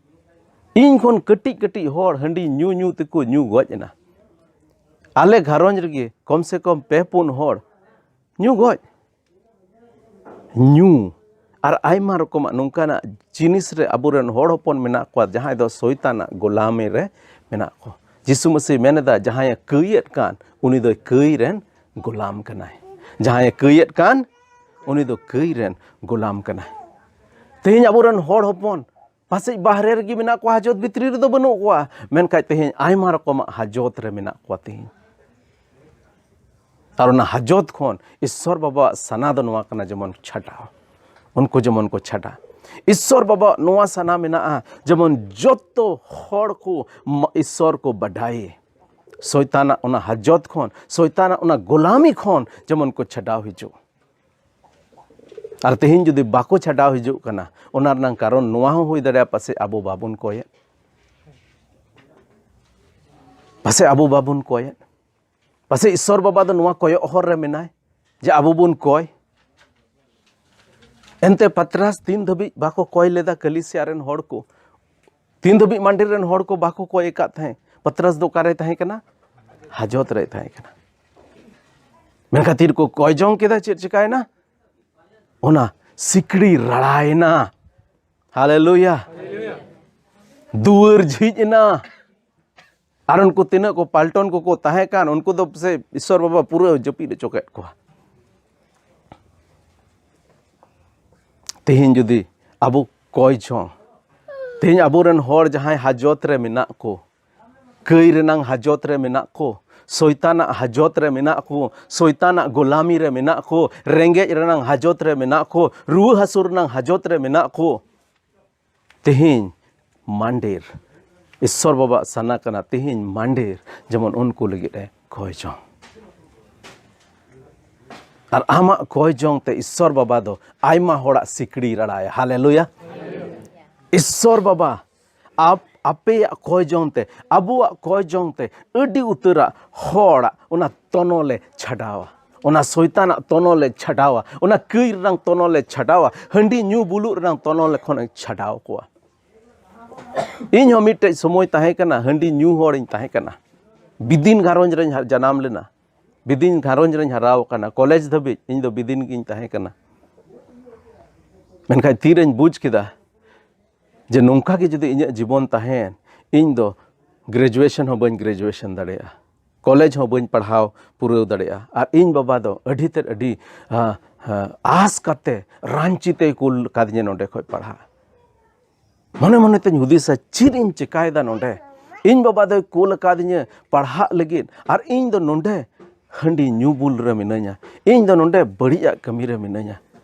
ᱤᱧ ᱠᱷᱚᱱ ᱠᱟᱹᱴᱤᱡ ᱠᱟᱹᱴᱤᱡ ᱦᱚᱲ ᱦᱟᱺᱰᱤ ᱧᱩ ᱧᱩ ᱛᱮᱠᱚ ᱧᱩ ᱜᱚᱡ ᱮᱱᱟ᱾ ᱟᱞᱮ ᱜᱷᱟᱨᱚᱸᱡᱽ ᱨᱮᱜᱮ ᱠᱚᱢ ᱥᱮ ᱠᱚᱢ ᱯᱮ ᱯᱩᱱ ᱦᱚᱲ ᱧᱩ ᱜᱚᱡ, ᱧᱩ, ᱟᱨ ᱟᱭᱢᱟ ᱨᱚᱠᱚᱢᱟᱜ ᱱᱚᱝᱠᱟᱱᱟᱜ ᱡᱤᱱᱤᱥ ᱨᱮ ᱟᱵᱚᱨᱮᱱ ᱦᱚᱲ ᱦᱚᱯᱚᱱ ᱢᱮᱱᱟᱜ ᱠᱚᱣᱟ, ᱡᱟᱦᱟᱸᱭ ᱫᱚ ᱥᱚᱭᱛᱟᱱᱟᱜ ᱜᱳᱞᱟᱢᱤ ᱨᱮ ᱢᱮᱱᱟᱜ ᱠᱚᱣᱟ᱾ ᱡᱤᱥᱩ ᱢᱟᱹᱥᱤ ᱢᱮᱱ ᱮᱫᱟ, ᱡᱟᱦᱟᱸᱭᱮ ᱠᱟᱹᱭᱮᱫ ᱠᱟᱱ, ᱩᱱᱤ ᱫᱚ ᱠᱟᱹᱭ ᱨᱮᱱ ᱜᱳᱞᱟᱢ ᱠᱟᱱᱟᱭ᱾ ᱡᱟᱦᱟᱸᱭᱮ ᱠᱟᱹᱭᱮᱫ ᱠᱟᱱ, ᱩᱱᱤ ᱫᱚ ᱠᱟᱹᱭ ᱨᱮᱱ ᱜᱳᱞᱟᱢ ᱠᱟᱱᱟᱭ᱾ ᱛᱮᱦᱮᱧ ᱟᱵᱚᱨᱮᱱ ᱦᱚᱲ ᱦᱚᱯᱚᱱ ᱯᱟᱥᱮᱡ ᱵᱟᱦᱨᱮ ᱨᱮᱜᱮ ᱢᱮᱱᱟᱜ ᱠᱚᱣᱟ, ᱦᱟᱡᱚᱛ ᱵᱷᱤᱛᱨᱤ ᱨᱮᱫᱚ ᱵᱟᱹᱱᱩᱜ ᱠᱚᱣᱟ, ᱢᱮᱱᱠᱷᱟᱱ ᱛᱮᱦᱮᱧ ᱟᱭᱢᱟ ᱨᱚᱠᱚᱢᱟᱜ ᱦᱟᱡᱚᱛ ᱨᱮ ᱢᱮᱱᱟᱜ ᱠᱚᱣᱟ ᱛᱮᱦᱮᱧ᱾ ᱟᱨ ᱚᱱᱟ ᱦᱟᱡᱚᱛ ᱠᱷᱚᱱ ᱤᱥᱥᱚᱨ ᱵᱟᱵᱟᱣᱟᱜ ᱥᱟᱱᱟ ᱫᱚ ᱱᱚᱣᱟ ᱠᱟᱱᱟ, ᱡᱮᱢᱚᱱ ᱪᱷᱟᱰᱟᱣ, ᱩᱱᱠᱩ ᱡᱮᱢᱚᱱ ᱠᱚ ᱪᱷᱟᱰᱟ᱾ ᱤᱥᱥᱚᱨ ᱵᱟᱵᱟᱣᱟᱜ ᱱᱚᱣᱟ ᱥᱟᱱᱟ ᱢᱮᱱᱟᱜᱼᱟ, ᱡᱮᱢᱚᱱ ᱡᱚᱛᱚ ᱦᱚᱲ ᱠᱚ ᱢᱟ-, ᱤᱥᱥᱚᱨ ᱠᱚ ᱵᱟᱰᱟᱭᱮ᱾ ᱥᱚᱭᱛᱟᱱᱟᱜ ᱚᱱᱟ ᱦᱟᱡᱚᱛ ᱠᱷᱚᱱ, ᱥᱚᱭᱛᱟᱱᱟᱜ ᱚᱱᱟ ᱜᱳᱞᱟᱢᱤ ᱠᱷᱚᱱ ᱡᱮᱢᱚᱱ ᱠᱚ ᱪᱷᱟᱰᱟᱣ ᱦᱤᱡᱩᱜ᱾ ᱟᱨ ᱛᱮᱦᱮᱧ ᱡᱩᱫᱤ ᱵᱟᱠᱚ ᱪᱷᱟᱰᱟᱣ ᱦᱤᱡᱩᱜ ᱠᱟᱱᱟ, ᱚᱱᱟ ᱨᱮᱱᱟᱜ ᱠᱟᱨᱚᱱ ᱱᱚᱣᱟ ᱦᱚᱸ ᱦᱩᱭ ᱫᱟᱲᱮᱭᱟᱜᱼᱟ, ᱯᱟᱥᱮᱡ ᱟᱵᱚ ᱵᱟᱵᱚᱱ ᱠᱚᱭᱮᱫ, ᱯᱟᱥᱮᱡ ᱟᱵᱚ ᱵᱟᱵᱚᱱ ᱠᱚᱭᱮᱫ, ᱯᱟᱥᱮᱡ ᱤᱥᱥᱚᱨ ᱵᱟᱵᱟ ᱫᱚ ᱱᱚᱣᱟ ᱠᱚᱭᱚᱜ ᱦᱚᱨ ᱨᱮ ᱢᱮᱱᱟᱭ ᱡᱮ ᱟᱵᱚ ᱵᱚᱱ ᱠᱚᱭ᱾ ᱮᱱᱛᱮ ᱯᱟᱛᱨᱟᱥ ᱛᱤᱱ ᱫᱷᱟᱹᱵᱤᱡ ᱵᱟᱠᱚ ᱠᱚᱭ ᱞᱮᱫᱟ ᱠᱟᱹᱞᱤᱥᱤᱭᱟ ᱨᱮᱱ ᱦᱚᱲ ᱠᱚ, ᱛᱤᱱ ᱫᱷᱟᱹᱵᱤᱡ ᱢᱟᱱᱰᱤᱨ ᱨᱮᱱ ᱦᱚᱲ ᱠᱚ ᱵᱟᱠᱚ ᱠᱚᱭ ᱟᱠᱟᱫ ᱛᱟᱦᱮᱸᱫ, ᱯᱟᱛᱨᱟᱥ ᱫᱚ ᱚᱠᱟᱨᱮᱭ ᱛᱟᱦᱮᱸ ᱠᱟᱱᱟ? ᱦᱟᱡᱚᱛ ᱨᱮᱭ ᱛᱟᱦᱮᱸ ᱠᱟᱱᱟ᱾ ᱢᱮᱱᱠᱷᱟᱱ ᱛᱤᱨᱮᱠᱚ ᱠᱚᱭ ᱡᱚᱝ ᱠᱮᱫᱟ, ᱪᱮᱫ ᱪᱤᱠᱟᱭᱮᱱᱟ? ᱚᱱᱟ ᱥᱤᱠᱲᱤ ᱨᱟᱲᱟᱭᱮᱱᱟ᱾ ᱦᱟᱞᱮᱞᱩᱭᱟ᱾ ᱫᱩᱣᱟᱹᱨ ᱡᱷᱤᱡ ᱮᱱᱟ᱾ ᱟᱨ ᱩᱱᱠᱩ ᱛᱤᱱᱟᱹᱜ ᱠᱚ ᱯᱟᱞᱴᱚᱱ ᱠᱚᱠᱚ ᱛᱟᱦᱮᱸ ᱠᱟᱱ, ᱩᱱᱠᱩ ᱫᱚ ᱥᱮ ᱤᱥᱥᱚᱨ ᱵᱟᱵᱟ ᱯᱩᱨᱟᱹ ᱡᱟᱹᱯᱤᱫ ᱦᱚᱪᱚ ᱠᱮᱫ ᱠᱚᱣᱟ᱾ ᱛᱮᱦᱮᱧ ᱡᱩᱫᱤ ᱟᱵᱚ ᱠᱚᱭ ᱡᱚᱝ, ᱛᱮᱦᱮᱧ ᱟᱵᱚᱨᱮᱱ ᱦᱚᱲ ᱡᱟᱦᱟᱸᱭ ᱦᱟᱡᱚᱛ ᱨᱮ ᱢᱮᱱᱟᱜ ᱠᱚ, ᱠᱟᱹᱭ ᱨᱮᱱᱟᱝ ᱦᱟᱡᱚᱛ ᱨᱮ ᱢᱮᱱᱟᱜ ᱠᱚ, ᱥᱚᱭᱛᱟᱱᱟᱜ ᱦᱟᱡᱚᱛ ᱨᱮ ᱢᱮᱱᱟᱜ ᱠᱚ, ᱥᱚᱭᱛᱟᱱᱟᱜ ᱜᱳᱞᱟᱢᱤ ᱨᱮ ᱢᱮᱱᱟᱜ ᱠᱚ, ᱨᱮᱸᱜᱮᱡ ᱨᱮᱱᱟᱝ ᱦᱟᱡᱚᱛ ᱨᱮ ᱢᱮᱱᱟᱜ ᱠᱚ, ᱨᱩᱣᱟᱹ ᱦᱟᱹᱥᱩ ᱨᱮᱱᱟᱝ ᱦᱟᱡᱚᱛ ᱨᱮ ᱢᱮᱱᱟᱜ ᱠᱚ, ᱛᱮᱦᱮᱧ ᱢᱟᱱᱰᱮᱨ, ᱤᱥᱥᱚᱨ ᱵᱟᱵᱟᱣᱟᱜ ᱥᱟᱱᱟ ᱠᱟᱱᱟ ᱛᱮᱦᱮᱧ ᱢᱟᱱᱰᱮᱨ ᱡᱮᱢᱚᱱ ᱩᱱᱠᱩ ᱞᱟᱹᱜᱤᱫ ᱮ ᱠᱚᱭ ᱡᱚᱝ᱾ ᱟᱨ ᱟᱢᱟᱜ ᱠᱚᱭ ᱡᱚᱝ ᱛᱮ ᱤᱥᱥᱚᱨ ᱵᱟᱵᱟ ᱫᱚ ᱟᱭᱢᱟ ᱦᱚᱲᱟᱜ ᱥᱤᱠᱲᱤ ᱨᱟᱲᱟᱭᱟ᱾ ᱦᱟᱞᱮᱞᱩᱭᱟ᱾ ᱤᱥᱥᱚᱨ ᱵᱟᱵᱟ ᱟᱯ-, ᱟᱯᱮᱭᱟᱜ ᱠᱚᱭ ᱡᱚᱝ ᱛᱮ, ᱟᱵᱚᱣᱟᱜ ᱠᱚᱭ ᱡᱚᱝ ᱛᱮ ᱟᱹᱰᱤ ᱩᱛᱟᱹᱨᱟᱜ ᱦᱚᱲᱟᱜ ᱚᱱᱟ ᱛᱚᱱᱚᱞᱮ ᱪᱷᱟᱰᱟᱣᱟ, ᱚᱱᱟ ᱥᱚᱭᱛᱟᱱᱟᱜ ᱛᱚᱱᱚᱞᱮ ᱪᱷᱟᱰᱟᱣᱟ, ᱚᱱᱟ ᱠᱟᱹᱭ ᱨᱮᱱᱟᱝ ᱛᱚᱱᱚᱞᱮ ᱪᱷᱟᱰᱟᱣᱟ, ᱦᱟᱺᱰᱤ ᱧᱩ ᱵᱩᱞᱩᱜ ᱨᱮᱱᱟᱝ ᱛᱚᱱᱚᱞ ᱠᱷᱚᱱᱮ ᱪᱷᱟᱰᱟᱣ ᱠᱚᱣᱟ᱾ ᱤᱧ ᱦᱚᱸ ᱢᱤᱫᱴᱮᱡ ᱥᱚᱢᱚᱭ ᱛᱟᱦᱮᱸ ᱠᱟᱱᱟ, ᱦᱟᱺᱰᱤ ᱧᱩ ᱦᱚᱲᱤᱧ ᱛᱟᱦᱮᱸ ᱠᱟᱱᱟ᱾ ᱵᱤᱫᱤᱱ ᱜᱷᱟᱨᱚᱸᱡᱽ ᱨᱮᱧ ᱦᱟ-, ᱡᱟᱱᱟᱢ ᱞᱮᱱᱟ, ᱵᱤᱫᱤᱱ ᱜᱷᱟᱨᱚᱸᱡᱽ ᱨᱮᱧ ᱦᱟᱨᱟᱣ ᱟᱠᱟᱱᱟ, ᱠᱚᱞᱮᱡᱽ ᱫᱷᱟᱹᱵᱤᱡ ᱤᱧ ᱫᱚ ᱵᱤᱫᱤᱱ ᱜᱤᱧ ᱛᱟᱦᱮᱸ ᱠᱟᱱᱟ᱾ ᱢᱮᱱᱠᱷᱟᱱ ᱛᱤᱨᱮᱧ ᱵᱩᱡᱽ ᱠᱮᱫᱟ ᱡᱮ ᱱᱚᱝᱠᱟ ᱜᱮ ᱡᱩᱫᱤ ᱤᱧᱟᱹᱜ ᱡᱤᱵᱚᱱ ᱛᱟᱦᱮᱸᱱ, ᱤᱧ ᱫᱚ ᱜᱨᱮᱡᱩᱭᱮᱥᱚᱱ ᱦᱚᱸ ᱵᱟᱹᱧ ᱜᱨᱮᱡᱩᱭᱮᱥᱚᱱ ᱫᱟᱲᱮᱭᱟᱜᱼᱟ, ᱠᱚᱞᱮᱡᱽ ᱦᱚᱸ ᱵᱟᱹᱧ ᱯᱟᱲᱦᱟᱣ ᱯᱩᱨᱟᱹᱣ ᱫᱟᱲᱮᱭᱟᱜᱼᱟ᱾ ᱟᱨ ᱤᱧ ᱵᱟᱵᱟ ᱫᱚ ᱟᱹᱰᱤ ᱛᱮᱫ ᱟᱹᱰᱤ ᱟ, ᱟ, ᱟᱥ ᱠᱟᱛᱮ ᱨᱟᱺᱪᱤ ᱛᱮᱭ ᱠᱩᱞ ᱠᱟᱫᱤᱧᱟ ᱱᱚᱰᱮ ᱠᱷᱚᱡ ᱯᱟᱲᱦᱟᱜ᱾ ᱢᱚᱱᱮ ᱢᱚᱱᱮ ᱛᱮᱧ ᱦᱩᱫᱤᱥᱟ, ᱪᱮᱫ ᱤᱧ ᱪᱮᱠᱟᱭᱮᱫᱟ ᱱᱚᱰᱮ? ᱤᱧ ᱵᱟᱵᱟ ᱫᱚᱭ ᱠᱩᱞ ᱟᱠᱟᱫᱤᱧᱟᱹ ᱯᱟᱲᱦᱟᱜ ᱞᱟᱹᱜᱤᱫ, ᱟᱨ ᱤᱧ ᱫᱚ ᱱᱚᱰᱮ ᱦᱟᱺᱰᱤ ᱧᱩ ᱵᱩᱞ ᱨᱮ ᱢᱤᱱᱟᱹᱧᱟ, ᱤᱧ ᱫᱚ ᱱᱚᱰᱮ ᱵᱟᱹᱲᱤᱡᱟᱜ ᱠᱟᱹᱢᱤ ᱨᱮ ᱢᱤᱱᱟᱹᱧᱟ᱾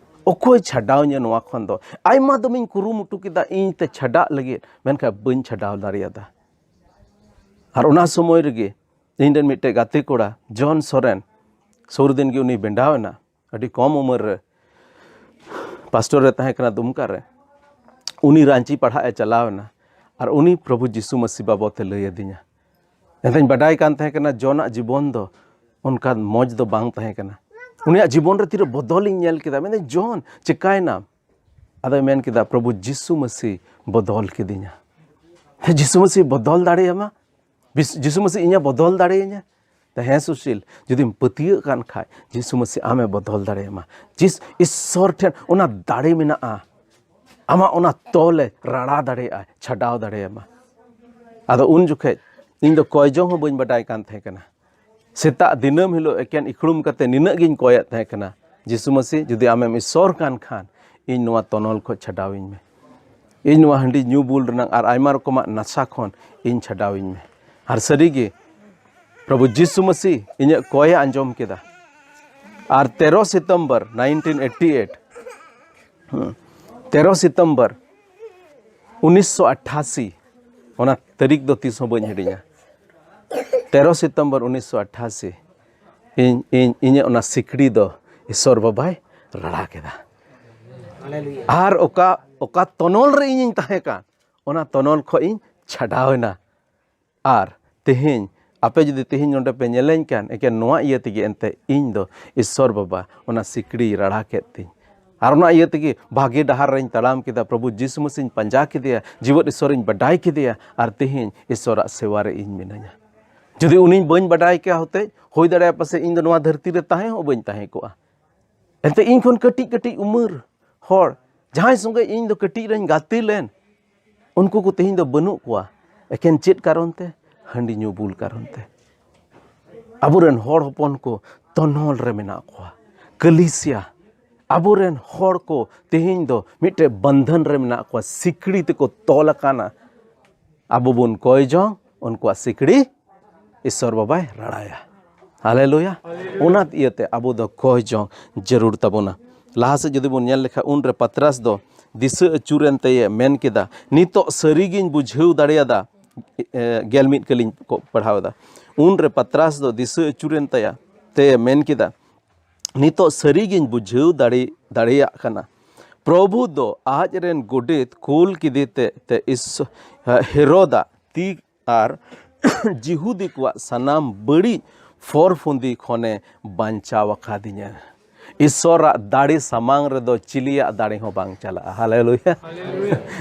ᱚᱠᱚᱭ ᱪᱷᱟᱰᱟᱣ ᱤᱧᱟᱹ ᱱᱚᱣᱟ ᱠᱷᱚᱱ ᱫᱚ? ᱟᱭᱢᱟ ᱫᱚᱢᱤᱧ ᱠᱩᱨᱩᱢᱩᱴᱩ ᱠᱮᱫᱟ ᱤᱧ ᱛᱮ ᱪᱷᱟᱰᱟᱜ ᱞᱟᱹᱜᱤᱫ, ᱢᱮᱱᱠᱷᱟᱱ ᱵᱟᱹᱧ ᱪᱷᱟᱰᱟᱣ ᱫᱟᱲᱮᱭᱟᱫᱟ᱾ ᱟᱨ ᱚᱱᱟ ᱥᱚᱢᱚᱭ ᱨᱮᱜᱮ ᱤᱧ ᱨᱮᱱ ᱢᱤᱫᱴᱮᱡ ᱜᱟᱛᱮ ᱠᱚᱲᱟ ᱡᱚᱱ ᱥᱚᱨᱮᱱ, ᱥᱩᱨ ᱫᱤᱱ ᱜᱮ ᱩᱱᱤ ᱵᱮᱸᱰᱟᱣ ᱮᱱᱟ, ᱟᱹᱰᱤ ᱠᱚᱢ ᱩᱢᱮᱨ ᱨᱮ ᱯᱟᱥᱴᱚᱨ ᱨᱮ ᱛᱟᱦᱮᱸ ᱠᱟᱱᱟ ᱫᱩᱢᱠᱟ ᱨᱮ᱾ ᱩᱱᱤ ᱨᱟᱺᱪᱤ ᱯᱟᱲᱦᱟᱜ ᱮ ᱪᱟᱞᱟᱣ ᱮᱱᱟ, ᱟᱨ ᱩᱱᱤ ᱯᱨᱚᱵᱷᱩ ᱡᱤᱥᱩ ᱢᱟᱹᱥᱤ ᱵᱟᱵᱚᱫ ᱮ ᱞᱟᱹᱭ ᱟᱹᱫᱤᱧᱟ᱾ ᱮᱱᱛᱮᱧ ᱵᱟᱰᱟᱭ ᱠᱟᱱ ᱛᱟᱦᱮᱸ ᱠᱟᱱᱟ ᱡᱚᱱᱟᱜ ᱡᱤᱵᱚᱱ ᱫᱚ ᱚᱱᱠᱟ ᱢᱚᱡᱽ ᱫᱚ ᱵᱟᱝ ᱛᱟᱦᱮᱸ ᱠᱟᱱᱟ᱾ ᱩᱱᱤᱭᱟᱜ ᱡᱤᱵᱚᱱ ᱨᱮ ᱛᱤᱨᱮ ᱵᱚᱫᱚᱞᱤᱧ ᱧᱮᱞ ᱠᱮᱫᱟ, ᱢᱮᱱᱫᱟᱹᱧ, "ᱡᱚᱱ, ᱪᱤᱠᱟᱭᱱᱟᱢ?" ᱟᱫᱚᱭ ᱢᱮᱱ ᱠᱮᱫᱟ, "ᱯᱨᱚᱵᱷᱩ ᱡᱤᱥᱩ ᱢᱟᱹᱥᱤ ᱵᱚᱫᱚᱞ ᱠᱤᱫᱤᱧᱟ᱾" ᱦᱮᱸ, ᱡᱤᱥᱩ ᱢᱟᱹᱥᱤ ᱵᱚᱫᱚᱞ ᱫᱟᱲᱮᱭᱟᱢᱟ? ᱵᱤᱥ-, ᱡᱤᱥᱩ ᱢᱟᱹᱥᱤ ᱤᱧᱮ ᱵᱚᱫᱚᱞ ᱫᱟᱲᱮᱭᱟᱹᱧᱟ? ᱛᱚ ᱦᱮᱸ ᱥᱩᱥᱤᱞ, ᱡᱩᱫᱤᱢ ᱯᱟᱹᱛᱭᱟᱹᱜ ᱠᱟᱱ ᱠᱷᱟᱡ, ᱡᱤᱥᱩ ᱢᱟᱹᱥᱤ ᱟᱢᱮ ᱵᱚᱫᱚᱞ ᱫᱟᱲᱮᱭᱟᱢᱟ᱾ ᱡᱤᱥ-, ᱤᱥᱥᱚᱨ ᱴᱷᱮᱱ ᱚᱱᱟ ᱫᱟᱲᱮ ᱢᱮᱱᱟᱜᱼᱟ, ᱟᱢᱟᱜ ᱚᱱᱟ ᱛᱚᱞᱮ ᱨᱟᱲᱟ ᱫᱟᱲᱮᱭᱟᱜᱼᱟ, ᱪᱷᱟᱰᱟᱣ ᱫᱟᱲᱮᱭᱟᱢᱟ᱾ ᱟᱫᱚ ᱩᱱ ᱡᱚᱠᱷᱮᱡ ᱤᱧ ᱫᱚ ᱠᱚᱭ ᱡᱚᱝ ᱦᱚᱸ ᱵᱟᱹᱧ ᱵᱟᱰᱟᱭ ᱠᱟᱱ ᱛᱟᱦᱮᱸ ᱠᱟᱱᱟ᱾ ᱥᱮᱛᱟᱜ ᱫᱤᱱᱟᱹᱢ ᱦᱤᱞᱳᱜ ᱮᱠᱮᱱ ᱤᱠᱷᱲᱩᱢ ᱠᱟᱛᱮ ᱱᱤᱱᱟᱹᱜ ᱜᱤᱧ ᱠᱚᱭᱮᱫ ᱛᱟᱦᱮᱸ ᱠᱟᱱᱟ, "ᱡᱤᱥᱩ ᱢᱟᱹᱥᱤ, ᱡᱩᱫᱤ ᱟᱢᱮᱢ ᱤᱥᱥᱚᱨ ᱠᱟᱱ ᱠᱷᱟᱱ, ᱤᱧ ᱱᱚᱣᱟ ᱛᱚᱱᱚᱞ ᱠᱷᱚᱡ ᱪᱷᱟᱰᱟᱣᱤᱧ ᱢᱮ᱾ ᱤᱧ ᱱᱚᱣᱟ ᱦᱟᱺᱰᱤ ᱧᱩ ᱵᱩᱞ ᱨᱮᱱᱟᱜ ᱟᱨ ᱟᱭᱢᱟ ᱨᱚᱠᱚᱢᱟᱜ ᱱᱟᱥᱟ ᱠᱷᱚᱱ ᱤᱧ ᱪᱷᱟᱰᱟᱣᱤᱧ ᱢᱮ᱾" ᱟᱨ ᱥᱟᱹᱨᱤᱜᱮ ᱯᱨᱚᱵᱷᱩ ᱡᱤᱥᱩ ᱢᱟᱹᱥᱤ ᱤᱧᱟᱹᱜ ᱠᱚᱭᱮ ᱟᱸᱡᱚᱢ ᱠᱮᱫᱟ᱾ ᱟᱨ ᱛᱮᱨᱚ ᱥᱤᱛᱚᱢᱵᱚᱨ ᱱᱟᱭᱤᱱᱴᱤᱱ ᱮᱭᱤᱴᱤ ᱮᱭᱤᱴ, ᱦᱩᱸ, ᱛᱮᱨᱚ ᱥᱤᱛᱚᱢᱵᱚᱨ ᱩᱱᱤᱥᱥᱚ ᱟᱴᱷᱟᱥᱤ, ᱚᱱᱟ ᱛᱟᱹᱨᱤᱠᱷ ᱫᱚ ᱛᱤᱥ ᱦᱚᱸ ᱵᱟᱹᱧ ᱦᱤᱲᱤᱧᱟ᱾ ᱛᱮᱨᱚ ᱥᱤᱛᱚᱢᱵᱚᱨ ᱩᱱᱤᱥᱥᱚ ᱟᱴᱷᱟᱥᱤ, ᱤᱧ, ᱤᱧ, ᱤᱧᱟᱹᱜ ᱚᱱᱟ ᱥᱤᱠᱲᱤ ᱫᱚ ᱤᱥᱥᱚᱨ ᱵᱟᱵᱟᱭ ᱨᱟᱲᱟ ᱠᱮᱫᱟ᱾ ᱟᱨ ᱚᱠᱟ, ᱚᱠᱟ ᱛᱚᱱᱚᱞ ᱨᱮ ᱤᱧᱤᱧ ᱛᱟᱦᱮᱸ ᱠᱟᱱ, ᱚᱱᱟ ᱛᱚᱱᱚᱞ ᱠᱷᱚᱡ ᱤᱧ ᱪᱷᱟᱰᱟᱣ ᱮᱱᱟ᱾ ᱟᱨ ᱛᱮᱦᱮᱧ, ᱟᱯᱮ ᱡᱩᱫᱤ ᱛᱮᱦᱮᱧ ᱱᱚᱰᱮ ᱯᱮ ᱧᱮᱞᱮᱧ ᱠᱟᱱ, ᱮᱠᱮᱱ ᱱᱚᱣᱟ ᱤᱭᱟᱹ ᱛᱮᱜᱮ ᱮᱱᱛᱮ ᱤᱧ ᱫᱚ ᱤᱥᱥᱚᱨ ᱵᱟᱵᱟ ᱚᱱᱟ ᱥᱤᱠᱲᱤᱭ ᱨᱟᱲᱟ ᱠᱮᱫ ᱛᱤᱧ᱾ ᱟᱨ ᱚᱱᱟ ᱤᱭᱟᱹ ᱛᱮᱜᱮ ᱵᱷᱟᱜᱮ ᱰᱟᱦᱟᱨ ᱨᱮᱧ ᱛᱟᱲᱟᱢ ᱠᱮᱫᱟ, ᱯᱨᱚᱵᱷᱩ ᱡᱤᱥᱩ ᱢᱟᱹᱥᱤᱧ ᱯᱟᱸᱡᱟ ᱠᱮᱫᱮᱭᱟ, ᱡᱤᱣᱮᱫ ᱤᱥᱥᱚᱨᱤᱧ ᱵᱟᱰᱟᱭ ᱠᱮᱫᱮᱭᱟ, ᱟᱨ ᱛᱮᱦᱮᱧ ᱤᱥᱥᱚᱨᱟᱜ ᱥᱮᱣᱟ ᱨᱮ ᱤᱧ ᱢᱤᱱᱟᱹᱧᱟ᱾ ᱡᱩᱫᱤ ᱩᱱᱤᱧ ᱵᱟᱹᱧ ᱵᱟᱰᱟᱭ ᱠᱮᱭᱟ ᱦᱚᱛᱮᱡ, ᱦᱩᱭ ᱫᱟᱲᱮᱭᱟᱜᱼᱟ ᱯᱟᱥᱮᱡ ᱤᱧ ᱫᱚ ᱱᱚᱣᱟ ᱫᱷᱟᱹᱨᱛᱤ ᱨᱮ ᱛᱟᱦᱮᱸ ᱦᱚᱸ ᱵᱟᱹᱧ ᱛᱟᱦᱮᱸ ᱠᱚᱜᱼᱟ᱾ ᱮᱱᱛᱮ ᱤᱧ ᱠᱷᱚᱱ ᱠᱟᱹᱴᱤᱡ ᱠᱟᱹᱴᱤᱡ ᱩᱢᱮᱨ ᱦᱚᱲ, ᱡᱟᱦᱟᱸᱭ ᱥᱚᱸᱜᱮ ᱤᱧ ᱫᱚ ᱠᱟᱹᱴᱤᱡ ᱨᱮᱧ ᱜᱟᱛᱮ ᱞᱮᱱ, ᱩᱱᱠᱩ ᱠᱚ ᱛᱮᱦᱮᱧ ᱫᱚ ᱵᱟᱹᱱᱩᱜ ᱠᱚᱣᱟ᱾ ᱮᱠᱮᱱ ᱪᱮᱫ ᱠᱟᱨᱚᱱ ᱛᱮ? ᱦᱟᱺᱰᱤ ᱧᱩ ᱵᱩᱞ ᱠᱟᱨᱚᱱ ᱛᱮ᱾ ᱟᱵᱚᱨᱮᱱ ᱦᱚᱲ ᱦᱚᱯᱚᱱ ᱠᱚ ᱛᱚᱱᱚᱞ ᱨᱮ ᱢᱮᱱᱟᱜ ᱠᱚᱣᱟ᱾ ᱠᱟᱹᱞᱤᱥᱤᱭᱟ, ᱟᱵᱚᱨᱮᱱ ᱦᱚᱲ ᱠᱚ ᱛᱮᱦᱮᱧ ᱫᱚ ᱢᱤᱫᱴᱮᱡ ᱵᱚᱱᱫᱷᱚᱱ ᱨᱮ ᱢᱮᱱᱟᱜ ᱠᱚᱣᱟ, ᱥᱤᱠᱲᱤ ᱛᱮᱠᱚ ᱛᱚᱞ ᱟᱠᱟᱱᱟ᱾ ᱟᱵᱚ ᱵᱚᱱ ᱠᱚᱭ ᱡᱚᱝ, ᱩᱱᱠᱩᱣᱟᱜ ᱥᱤᱠᱲᱤ ᱤᱥᱥᱚᱨ ᱵᱟᱵᱟᱭ ᱨᱟᱲᱟᱭᱟ᱾ ᱦᱟᱞᱮᱞᱩᱭᱟ᱾ ᱚᱱᱟ ᱤᱭᱟᱹᱛᱮ ᱟᱵᱚ ᱫᱚ ᱠᱚᱭ ᱡᱚᱝ ᱡᱟᱹᱨᱩᱲ ᱛᱟᱵᱚᱱᱟ᱾ ᱞᱟᱦᱟ ᱥᱮᱫ ᱡᱩᱫᱤ ᱵᱚᱱ ᱧᱮᱞ ᱞᱮᱠᱷᱟᱱ, ᱩᱱᱨᱮ ᱯᱟᱛᱨᱟᱥ ᱫᱚ ᱫᱤᱥᱟᱹ ᱟᱹᱪᱩᱨᱮᱱ ᱛᱮᱭᱮ ᱢᱮᱱ ᱠᱮᱫᱟ, "ᱱᱤᱛᱚᱜ ᱥᱟᱹᱨᱤᱜᱤᱧ ᱵᱩᱡᱷᱟᱹᱣ ᱫᱟᱲᱮᱭᱟᱫᱟ", ᱮ, ᱜᱮᱞ ᱢᱤᱫ ᱠᱟᱹᱞᱤᱧ ᱠᱚ ᱯᱟᱲᱦᱟᱣ ᱮᱫᱟ᱾ ᱩᱱᱨᱮ ᱯᱟᱛᱨᱟᱥ ᱫᱚ ᱫᱤᱥᱟᱹ ᱟᱹᱪᱩᱨᱮᱱ ᱛᱟᱭᱟ ᱛᱮᱭᱮ ᱢᱮᱱ ᱠᱮᱫᱟ, "ᱱᱤᱛᱚᱜ ᱥᱟᱹᱨᱤᱜᱤᱧ ᱵᱩᱡᱷᱟᱹᱣ ᱫᱟᱲᱮ, ᱫᱟᱲᱮᱭᱟᱜ ᱠᱟᱱᱟ, ᱯᱨᱚᱵᱷᱩ ᱫᱚ ᱟᱡ ᱨᱮᱱ ᱜᱚᱰᱮᱛ ᱠᱩᱞ ᱠᱮᱫᱮ ᱛᱮ, ᱛᱮ ᱤᱥ-, ᱦᱮᱨᱳᱫᱟᱜ ᱛᱤ ᱟᱨ ᱡᱤᱦᱩᱫᱤ ᱠᱚᱣᱟᱜ ᱥᱟᱱᱟᱢ ᱵᱟᱹᱲᱤᱡ ᱯᱷᱚᱨ ᱯᱷᱩᱸᱫᱤ ᱠᱷᱚᱱᱮ ᱵᱟᱧᱪᱟᱣ ᱟᱠᱟᱫᱤᱧᱟ᱾" ᱤᱥᱥᱚᱨᱟᱜ ᱫᱟᱲᱮ ᱥᱟᱢᱟᱝ ᱨᱮᱫᱚ ᱪᱤᱞᱤᱭᱟᱜ ᱫᱟᱲᱮ ᱦᱚᱸ ᱵᱟᱝ ᱪᱟᱞᱟᱜᱼᱟ᱾ ᱦᱟᱞᱮᱞᱩᱭᱟ᱾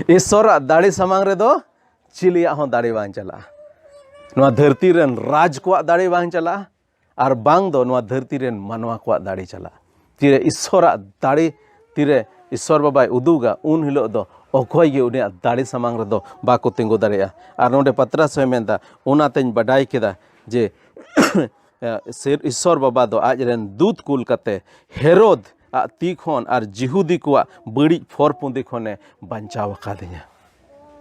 ᱤᱥᱥᱚᱨᱟᱜ ᱫᱟᱲᱮ ᱥᱟᱢᱟᱝ ᱨᱮᱫᱚ ᱪᱤᱞᱤᱭᱟᱜ ᱦᱚᱸ ᱫᱟᱲᱮ ᱵᱟᱝ ᱪᱟᱞᱟᱜᱼᱟ᱾ ᱱᱚᱣᱟ ᱫᱷᱟᱹᱨᱛᱤ ᱨᱮᱱ ᱨᱟᱡᱽ ᱠᱚᱣᱟᱜ ᱫᱟᱲᱮ ᱵᱟᱝ ᱪᱟᱞᱟᱜᱼᱟ, ᱟᱨ ᱵᱟᱝ ᱫᱚ ᱱᱚᱣᱟ ᱫᱷᱟᱹᱨᱛᱤ ᱨᱮᱱ ᱢᱟᱱᱣᱟ ᱠᱚᱣᱟᱜ ᱫᱟᱲᱮ ᱪᱟᱞᱟᱜᱼᱟ᱾ ᱛᱤᱨᱮ ᱤᱥᱥᱚᱨᱟᱜ ᱫᱟᱲᱮ, ᱛᱤᱨᱮ ᱤᱥᱥᱚᱨ ᱵᱟᱵᱟᱭ ᱩᱫᱩᱜᱟ, ᱩᱱ ᱦᱤᱞᱳᱜ ᱫᱚ ᱚᱠᱚᱭ ᱜᱮ ᱩᱱᱤᱭᱟᱜ ᱫᱟᱲᱮ ᱥᱟᱢᱟᱝ ᱨᱮᱫᱚ ᱵᱟᱠᱚ ᱛᱤᱸᱜᱩ ᱫᱟᱲᱮᱭᱟᱜᱼᱟ᱾ ᱟᱨ ᱱᱚᱰᱮ ᱯᱟᱛᱨᱟᱥ ᱦᱚᱸᱭ ᱢᱮᱱᱫᱟ, ᱚᱱᱟᱛᱮᱧ ᱵᱟᱰᱟᱭ ᱠᱮᱫᱟ ᱡᱮ ᱥᱮ-, ᱤᱥᱥᱚᱨ ᱵᱟᱵᱟ ᱫᱚ ᱟᱡ ᱨᱮᱱ ᱫᱩᱛ ᱠᱩᱞ ᱠᱟᱛᱮ ᱦᱮᱨᱳᱫ ᱟᱜ ᱛᱤ ᱠᱷᱚᱱ ᱟᱨ ᱡᱤᱦᱩᱫᱤ ᱠᱚᱣᱟᱜ ᱵᱟᱹᱲᱤᱡ ᱯᱷᱚᱨ ᱯᱩᱸᱫᱤ ᱠᱷᱚᱱᱮ ᱵᱟᱧᱪᱟᱣ ᱟᱠᱟᱫᱤᱧᱟ᱾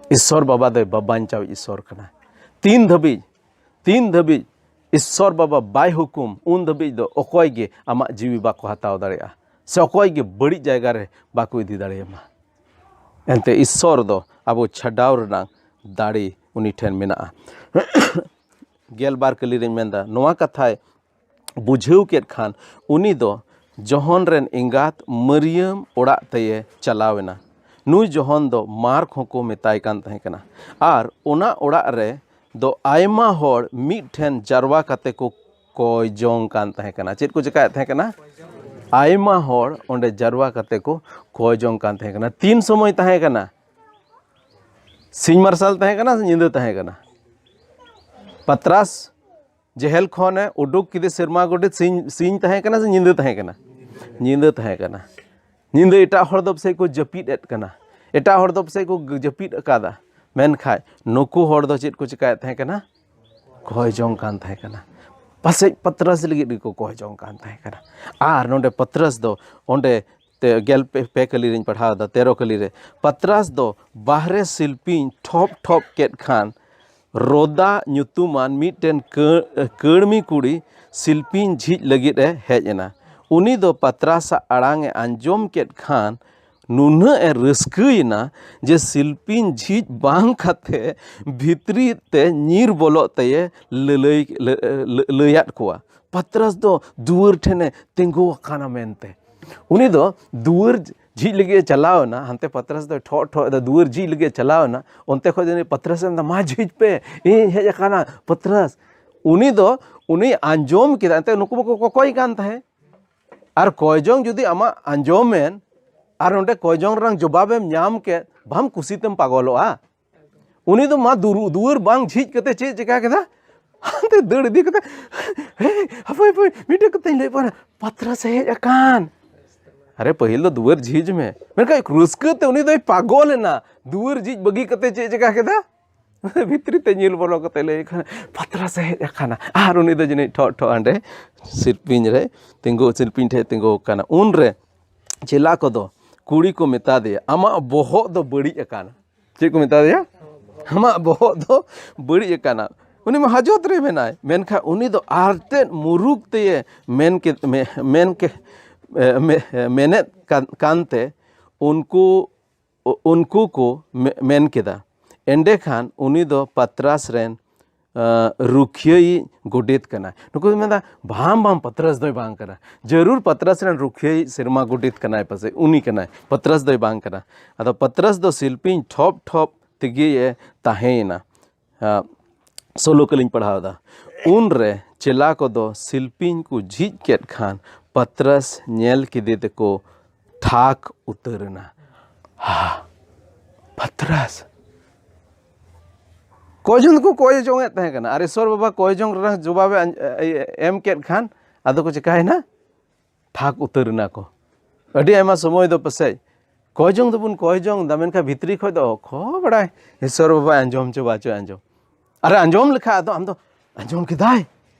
ᱤᱥᱥᱚᱨ ᱵᱟᱵᱟ ᱫᱚᱭ ᱵᱟᱧᱪᱟᱣᱤᱡ ᱤᱥᱥᱚᱨ ᱠᱟᱱᱟ᱾ ᱛᱤᱱ ᱫᱷᱟᱹᱵᱤᱡ, ᱛᱤᱱ ᱫᱷᱟᱹᱵᱤᱡ ᱤᱥᱥᱚᱨ ᱵᱟᱵᱟ ᱵᱟᱭ ᱦᱩᱠᱩᱢ, ᱩᱱ ᱫᱷᱟᱹᱵᱤᱡ ᱫᱚ ᱚᱠᱚᱭ ᱜᱮ ᱟᱢᱟᱜ ᱡᱤᱣᱤ ᱵᱟᱠᱚ ᱦᱟᱛᱟᱣ ᱫᱟᱲᱮᱭᱟᱜᱼᱟ, ᱥᱮ ᱚᱠᱚᱭ ᱜᱮ ᱵᱟᱹᱲᱤᱡ ᱡᱟᱭᱜᱟ ᱨᱮ ᱵᱟᱠᱚ ᱤᱫᱤ ᱫᱟᱲᱮᱭᱟᱢᱟ᱾ ᱮᱱᱛᱮ ᱤᱥᱥᱚᱨ ᱫᱚ ᱟᱵᱚ ᱪᱷᱟᱰᱟᱣ ᱨᱮᱱᱟᱜ ᱫᱟᱲᱮ ᱩᱱᱤ ᱴᱷᱮᱱ ᱢᱮᱱᱟᱜᱼᱟ᱾ ᱜᱮᱞᱵᱟᱨ ᱠᱟᱹᱞᱤ ᱨᱮᱧ ᱢᱮᱱᱫᱟ, ᱱᱚᱣᱟ ᱠᱟᱛᱷᱟᱭ ᱵᱩᱡᱷᱟᱹᱣ ᱠᱮᱫ ᱠᱷᱟᱱ, ᱩᱱᱤ ᱫᱚ ᱡᱚᱦᱚᱱ ᱨᱮᱱ ᱮᱸᱜᱟᱛ ᱢᱟᱹᱨᱤᱭᱟᱹᱢ ᱚᱲᱟᱜ ᱛᱮᱭᱮ ᱪᱟᱞᱟᱣ ᱮᱱᱟ᱾ ᱱᱩᱭ ᱡᱚᱦᱚᱱ ᱫᱚ ᱢᱟᱨᱠ ᱦᱚᱸᱠᱚ ᱢᱮᱛᱟᱭ ᱠᱟᱱ ᱛᱟᱦᱮᱸ ᱠᱟᱱᱟ᱾ ᱟᱨ ᱚᱱᱟ ᱚᱲᱟᱜ ᱨᱮ ᱫᱚ ᱟᱭᱢᱟ ᱦᱚᱲ ᱢᱤᱫ ᱴᱷᱮᱱ ᱡᱟᱨᱣᱟ ᱠᱟᱛᱮ ᱠᱚ ᱠᱚᱭ ᱡᱚᱝ ᱠᱟᱱ ᱛᱟᱦᱮᱸ ᱠᱟᱱᱟ᱾ ᱪᱮᱫ ᱠᱚ ᱪᱮᱠᱟᱭᱮᱫ ᱛᱟᱦᱮᱸ ᱠᱟᱱᱟ? ᱟᱭᱢᱟ ᱦᱚᱲ ᱚᱸᱰᱮ ᱡᱟᱨᱣᱟ ᱠᱟᱛᱮ ᱠᱚ ᱠᱚᱭ ᱡᱚᱝ ᱠᱟᱱ ᱛᱟᱦᱮᱸ ᱠᱟᱱᱟ᱾ ᱛᱤᱱ ᱥᱚᱢᱚᱭ ᱛᱟᱦᱮᱸ ᱠᱟᱱᱟ? ᱥᱤᱧ ᱢᱟᱨᱥᱟᱞ ᱛᱟᱦᱮᱸ ᱠᱟᱱᱟ ᱥᱮ ᱧᱤᱫᱟᱹ ᱛᱟᱦᱮᱸ ᱠᱟᱱᱟ? ᱯᱟᱛᱨᱟᱥ ᱡᱮᱦᱮᱞ ᱠᱷᱚᱱᱮ ᱩᱰᱩᱠ ᱠᱮᱫᱮ ᱥᱮᱨᱢᱟ ᱜᱚᱰᱮᱛ, ᱥᱤᱧ, ᱥᱤᱧ ᱛᱟᱦᱮᱸ ᱠᱟᱱᱟ ᱥᱮ ᱧᱤᱫᱟᱹ ᱛᱟᱦᱮᱸ ᱠᱟᱱᱟ? ᱧᱤᱫᱟᱹ ᱛᱟᱦᱮᱸ ᱠᱟᱱᱟ᱾ ᱧᱤᱫᱟᱹ ᱮᱴᱟᱜ ᱦᱚᱲ ᱫᱚ ᱯᱟᱥᱮᱡ ᱠᱚ ᱡᱟᱹᱯᱤᱫ ᱮᱫ ᱠᱟᱱᱟ, ᱮᱴᱟᱜ ᱦᱚᱲ ᱫᱚ ᱯᱟᱥᱮᱡ ᱠᱚ ᱡᱟᱹᱯᱤᱫ ᱟᱠᱟᱫᱟ᱾ ᱢᱮᱱᱠᱷᱟᱡ ᱱᱩᱠᱩ ᱦᱚᱲ ᱫᱚ ᱪᱮᱫ ᱠᱚ ᱪᱤᱠᱟᱭᱮᱫ ᱛᱟᱦᱮᱸ ᱠᱟᱱᱟ? ᱠᱚᱭ ᱡᱚᱝ ᱠᱟᱱ ᱛᱟᱦᱮᱸ ᱠᱟᱱᱟ᱾ ᱯᱟᱥᱮᱡ ᱯᱟᱛᱨᱟᱥ ᱞᱟᱹᱜᱤᱫ ᱜᱮᱠᱚ ᱠᱚᱭ ᱡᱚᱝ ᱠᱟᱱ ᱛᱟᱦᱮᱸ ᱠᱟᱱᱟ᱾ ᱟᱨ ᱱᱚᱰᱮ ᱯᱟᱛᱨᱟᱥ ᱫᱚ ᱚᱸᱰᱮ ᱛᱮ ᱜᱮᱞ ᱯᱮ, ᱯᱮ ᱠᱟᱹᱞᱤ ᱨᱤᱧ ᱯᱟᱲᱦᱟᱣ ᱮᱫᱟ, ᱛᱮᱨᱚ ᱠᱟᱹᱞᱤ ᱨᱮ, ᱯᱟᱛᱨᱟᱥ ᱫᱚ ᱵᱟᱦᱨᱮ ᱥᱤᱞᱯᱤᱧ ᱴᱷᱚᱯ ᱴᱷᱚᱯ ᱠᱮᱫ ᱠᱷᱟᱱ ᱨᱳᱫᱟ ᱧᱩᱛᱩᱢᱟᱱ ᱢᱤᱫᱴᱮᱱ ᱠᱟᱹ-, ᱠᱟᱹᱲᱢᱤ ᱠᱩᱲᱤ ᱥᱤᱞᱯᱤᱧ ᱡᱷᱤᱡ ᱞᱟᱹᱜᱤᱫ ᱮ ᱦᱮᱡ ᱮᱱᱟ᱾ ᱩᱱᱤ ᱫᱚ ᱯᱟᱛᱨᱟᱥᱟᱜ ᱟᱲᱟᱝ ᱮ ᱟᱸᱡᱚᱢ ᱠᱮᱫ ᱠᱷᱟᱱ ᱱᱩᱱᱟᱹᱜ ᱮ ᱨᱟᱹᱥᱠᱟᱹᱭᱮᱱᱟ ᱡᱮ ᱥᱤᱞᱯᱤᱧ ᱡᱷᱤᱡ ᱵᱟᱝ ᱠᱟᱛᱮ ᱵᱷᱤᱛᱨᱤ ᱛᱮ ᱧᱤᱨ ᱵᱚᱞᱚᱜ ᱛᱮᱭᱮ ᱞᱟᱹᱞᱟᱹᱭ, ᱞᱟᱹ-, ᱞᱟᱹ-, ᱞᱟᱹᱭᱟᱫ ᱠᱚᱣᱟ᱾ ᱯᱟᱛᱨᱟᱥ ᱫᱚ ᱫᱩᱣᱟᱹᱨ ᱴᱷᱮᱱᱮ ᱛᱤᱸᱜᱩ ᱟᱠᱟᱱᱟ ᱢᱮᱱᱛᱮ᱾ ᱩᱱᱤ ᱫᱚ ᱫᱩᱣᱟᱹᱨ ᱡᱷᱤᱡ ᱞᱟᱹᱜᱤᱫ ᱮ ᱪᱟᱞᱟᱣ ᱮᱱᱟ, ᱦᱟᱱᱛᱮ ᱯᱟᱛᱨᱟᱥ ᱫᱚᱭ ᱴᱷᱚᱜ ᱴᱷᱚᱜ ᱮᱫᱟ, ᱫᱩᱣᱟᱹᱨ ᱡᱷᱤᱡ ᱞᱟᱹᱜᱤᱫ ᱮ ᱪᱟᱞᱟᱣ ᱮᱱᱟ᱾ ᱚᱱᱛᱮ ᱠᱷᱚᱱ ᱡᱟᱹᱱᱤᱡ ᱯᱟᱛᱨᱟᱥ ᱮ ᱢᱮᱱᱫᱟ, "ᱢᱟ ᱡᱷᱤᱡ ᱯᱮ, ᱤᱧ ᱦᱮᱡ ᱟᱠᱟᱱᱟ ᱯᱟᱛᱨᱟᱥ᱾" ᱩᱱᱤ ᱫᱚ ᱩᱱᱤ ᱟᱸᱡᱚᱢ ᱠᱮᱫᱟ, ᱮᱱᱛᱮ ᱱᱩᱠᱩ ᱢᱟᱠᱚ ᱠᱚᱠᱚᱭ ᱠᱟᱱ ᱛᱟᱦᱮᱸᱫ᱾ ᱟᱨ ᱠᱚᱭ ᱡᱚᱝ ᱡᱩᱫᱤ ᱟᱢᱟᱜ ᱟᱸᱡᱚᱢᱮᱱ ᱟᱨ ᱚᱸᱰᱮ ᱠᱚᱭ ᱡᱚᱝ ᱨᱮᱱᱟᱜ ᱡᱚᱵᱟᱵᱮᱢ ᱧᱟᱢ ᱠᱮᱫ, ᱵᱟᱢ ᱠᱩᱥᱤ ᱛᱮᱢ ᱯᱟᱜᱚᱞᱚᱜᱼᱟ? ᱩᱱᱤ ᱫᱚ ᱢᱟ ᱫᱩᱨᱩ-, ᱫᱩᱣᱟᱹᱨ ᱵᱟᱝ ᱡᱷᱤᱡ ᱠᱟᱛᱮ ᱪᱮᱫ ᱪᱮᱠᱟ ᱠᱮᱫᱟ? ᱦᱟᱱᱛᱮ ᱫᱟᱹᱲ ᱤᱫᱤ ᱠᱟᱛᱮ, "ᱦᱮ, ᱦᱟᱯᱳᱭ, ᱦᱟᱯᱳᱭ, ᱢᱤᱫᱴᱮᱡ ᱠᱟᱛᱷᱟᱧ ᱞᱟᱹᱭ ᱯᱟᱨᱟ, ᱯᱟᱛᱨᱟᱥ ᱮ ᱦᱮᱡ ᱟᱠᱟᱱ᱾" ᱟᱨᱮ, ᱯᱟᱹᱦᱤᱞ ᱫᱚ ᱫᱩᱣᱟᱹᱨ ᱡᱷᱤᱡ ᱢᱮ᱾ ᱢᱮᱱᱠᱷᱟᱱ ᱨᱟᱹᱥᱠᱟᱹ ᱛᱮ ᱩᱱᱤ ᱫᱚᱭ ᱯᱟᱜᱚᱞ ᱮᱱᱟ᱾ ᱫᱩᱣᱟᱹᱨ ᱡᱷᱤᱡ ᱵᱟᱹᱜᱤ ᱠᱟᱛᱮ ᱪᱮᱫ ᱪᱮᱠᱟ ᱠᱮᱫᱟ? ᱵᱷᱤᱛᱨᱤ ᱛᱮ ᱧᱤᱨ ᱵᱚᱞᱚ ᱠᱟᱛᱮ ᱞᱟᱹᱭ ᱠᱷᱟᱱ, "ᱯᱟᱛᱨᱟᱥ ᱮ ᱦᱮᱡ ᱟᱠᱟᱱᱟ᱾" ᱟᱨ ᱩᱱᱤ ᱫᱚ ᱡᱟᱹᱱᱤᱡ ᱴᱷᱚᱜ ᱴᱷᱚᱜ ᱦᱟᱸᱰᱮ ᱥᱤᱞᱯᱤᱧ ᱨᱮ ᱛᱤᱸᱜᱩ, ᱥᱤᱞᱯᱤᱧ ᱴᱷᱮᱡ ᱛᱤᱸᱜᱩ ᱟᱠᱟᱱᱟ᱾ ᱩᱱᱨᱮ ᱪᱮᱞᱟ ᱠᱚᱫᱚ ᱠᱩᱲᱤ ᱠᱚ ᱢᱮᱛᱟ ᱫᱮᱭᱟ, "ᱟᱢᱟᱜ ᱵᱚᱦᱚᱜ ᱫᱚ ᱵᱟᱹᱲᱤᱡ ᱟᱠᱟᱱᱟ᱾" ᱪᱮᱫ ᱠᱚ ᱢᱮᱛᱟ ᱫᱮᱭᱟ? "ᱟᱢᱟᱜ ᱵᱚᱦᱚᱜ ᱫᱚ ᱵᱟᱹᱲᱤᱡ ᱟᱠᱟᱱᱟ᱾" ᱩᱱᱤ ᱢᱟ ᱦᱟᱡᱚᱛ ᱨᱮ ᱢᱮᱱᱟᱭ, ᱢᱮᱱᱠᱷᱟᱱ ᱩᱱᱤ ᱫᱚ ᱟᱨᱛᱮᱫ ᱢᱩᱨᱩᱠ ᱛᱮᱭᱮ ᱢᱮᱱ ᱠᱮᱫ, ᱢᱮ-, ᱢᱮᱱ ᱠᱮ-, ᱮ, ᱢᱮ-, ᱢᱮᱱᱮᱫ ᱠᱟᱱ, ᱠᱟᱱᱛᱮ ᱩᱱᱠᱩ, ᱩᱱᱠᱩ ᱠᱚ ᱢᱮ-, ᱢᱮᱱ ᱠᱮᱫᱟ, "ᱮᱸᱰᱮᱠᱷᱟᱱ ᱩᱱᱤ ᱫᱚ ᱯᱟᱛᱨᱟᱥ ᱨᱮᱱ ᱟᱸ, ᱨᱩᱠᱷᱤᱭᱟᱹᱭᱤᱡ ᱜᱚᱰᱮᱛ ᱠᱟᱱᱟᱭ᱾" ᱱᱩᱠᱩ ᱠᱚ ᱢᱮᱱᱫᱟ, "ᱵᱟᱝ, ᱵᱟᱝ, ᱯᱟᱛᱨᱟᱥ ᱫᱚᱭ ᱵᱟᱝ ᱠᱟᱱᱟ᱾ ᱡᱟᱹᱨᱩᱲ ᱯᱟᱛᱨᱟᱥ ᱨᱮᱱ ᱨᱩᱠᱷᱤᱭᱟᱹᱭᱤᱡ ᱥᱮᱨᱢᱟ ᱜᱚᱰᱮᱛ ᱠᱟᱱᱟᱭ, ᱯᱟᱥᱮᱡ ᱩᱱᱤ ᱠᱟᱱᱟᱭ, ᱯᱟᱛᱨᱟᱥ ᱫᱚᱭ ᱵᱟᱝ ᱠᱟᱱᱟ᱾" ᱟᱫᱚ ᱯᱟᱛᱨᱟᱥ ᱫᱚ ᱥᱤᱞᱯᱤᱧ ᱴᱷᱚᱯ ᱴᱷᱚᱯ ᱛᱮᱜᱮᱭᱮ ᱛᱟᱦᱮᱸᱭᱮᱱᱟ᱾ ᱟᱸ, ᱥᱳᱞᱳ ᱠᱟᱹᱞᱤᱧ ᱯᱟᱲᱦᱟᱣ ᱮᱫᱟ᱾ ᱩᱱᱨᱮ ᱪᱮᱞᱟ ᱠᱚᱫᱚ ᱥᱤᱞᱯᱤᱧ ᱠᱚ ᱡᱷᱤᱡ ᱠᱮᱫ ᱠᱷᱟᱱ ᱯᱟᱛᱨᱟᱥ ᱧᱮᱞ ᱠᱮᱫᱮ ᱛᱮᱠᱚ ᱛᱷᱟᱠ ᱩᱛᱟᱹᱨ ᱮᱱᱟ᱾ ᱦᱟ, ᱯᱟᱛᱨᱟᱥ᱾ ᱠᱚᱭ ᱡᱚᱝ ᱫᱚᱠᱚ ᱠᱚᱭ ᱡᱚᱝ ᱮᱫ ᱛᱟᱦᱮᱸ ᱠᱟᱱᱟ, ᱟᱨ ᱤᱥᱚᱨ ᱵᱟᱵᱟ ᱠᱚᱭ ᱡᱚᱝ ᱨᱮᱱᱟᱜ ᱡᱚᱵᱟᱵᱮ ᱟᱸ-, ᱮ-, ᱮᱢ ᱠᱮᱫ ᱠᱷᱟᱱ ᱟᱫᱚ ᱠᱚ ᱪᱤᱠᱟᱭᱮᱱᱟ? ᱛᱷᱟᱠ ᱩᱛᱟᱹᱨ ᱮᱱᱟ ᱠᱚ᱾ ᱟᱹᱰᱤ ᱟᱭᱢᱟ ᱥᱚᱢᱚᱭ ᱫᱚ ᱯᱟᱥᱮᱡ ᱠᱚᱭ ᱡᱚᱝ ᱫᱚᱵᱚᱱ ᱠᱚᱭ ᱡᱚᱝ ᱫᱟ, ᱢᱮᱱᱠᱷᱟᱱ ᱵᱷᱤᱛᱨᱤ ᱠᱷᱚᱡ ᱫᱚ ᱚᱠᱚᱭ ᱵᱟᱲᱟᱭ ᱤᱥᱥᱚᱨ ᱵᱟᱵᱟᱭ ᱟᱸᱡᱚᱢ ᱪᱚ ᱵᱟᱪᱚᱭ ᱟᱸᱡᱚᱢ᱾ ᱟᱨᱮ ᱟᱸᱡᱚᱢ ᱞᱮᱠᱷᱟᱡ ᱟᱫᱚ ᱟᱢ ᱫᱚ ᱟᱸᱡᱚᱢ ᱠᱮᱫᱟᱭ,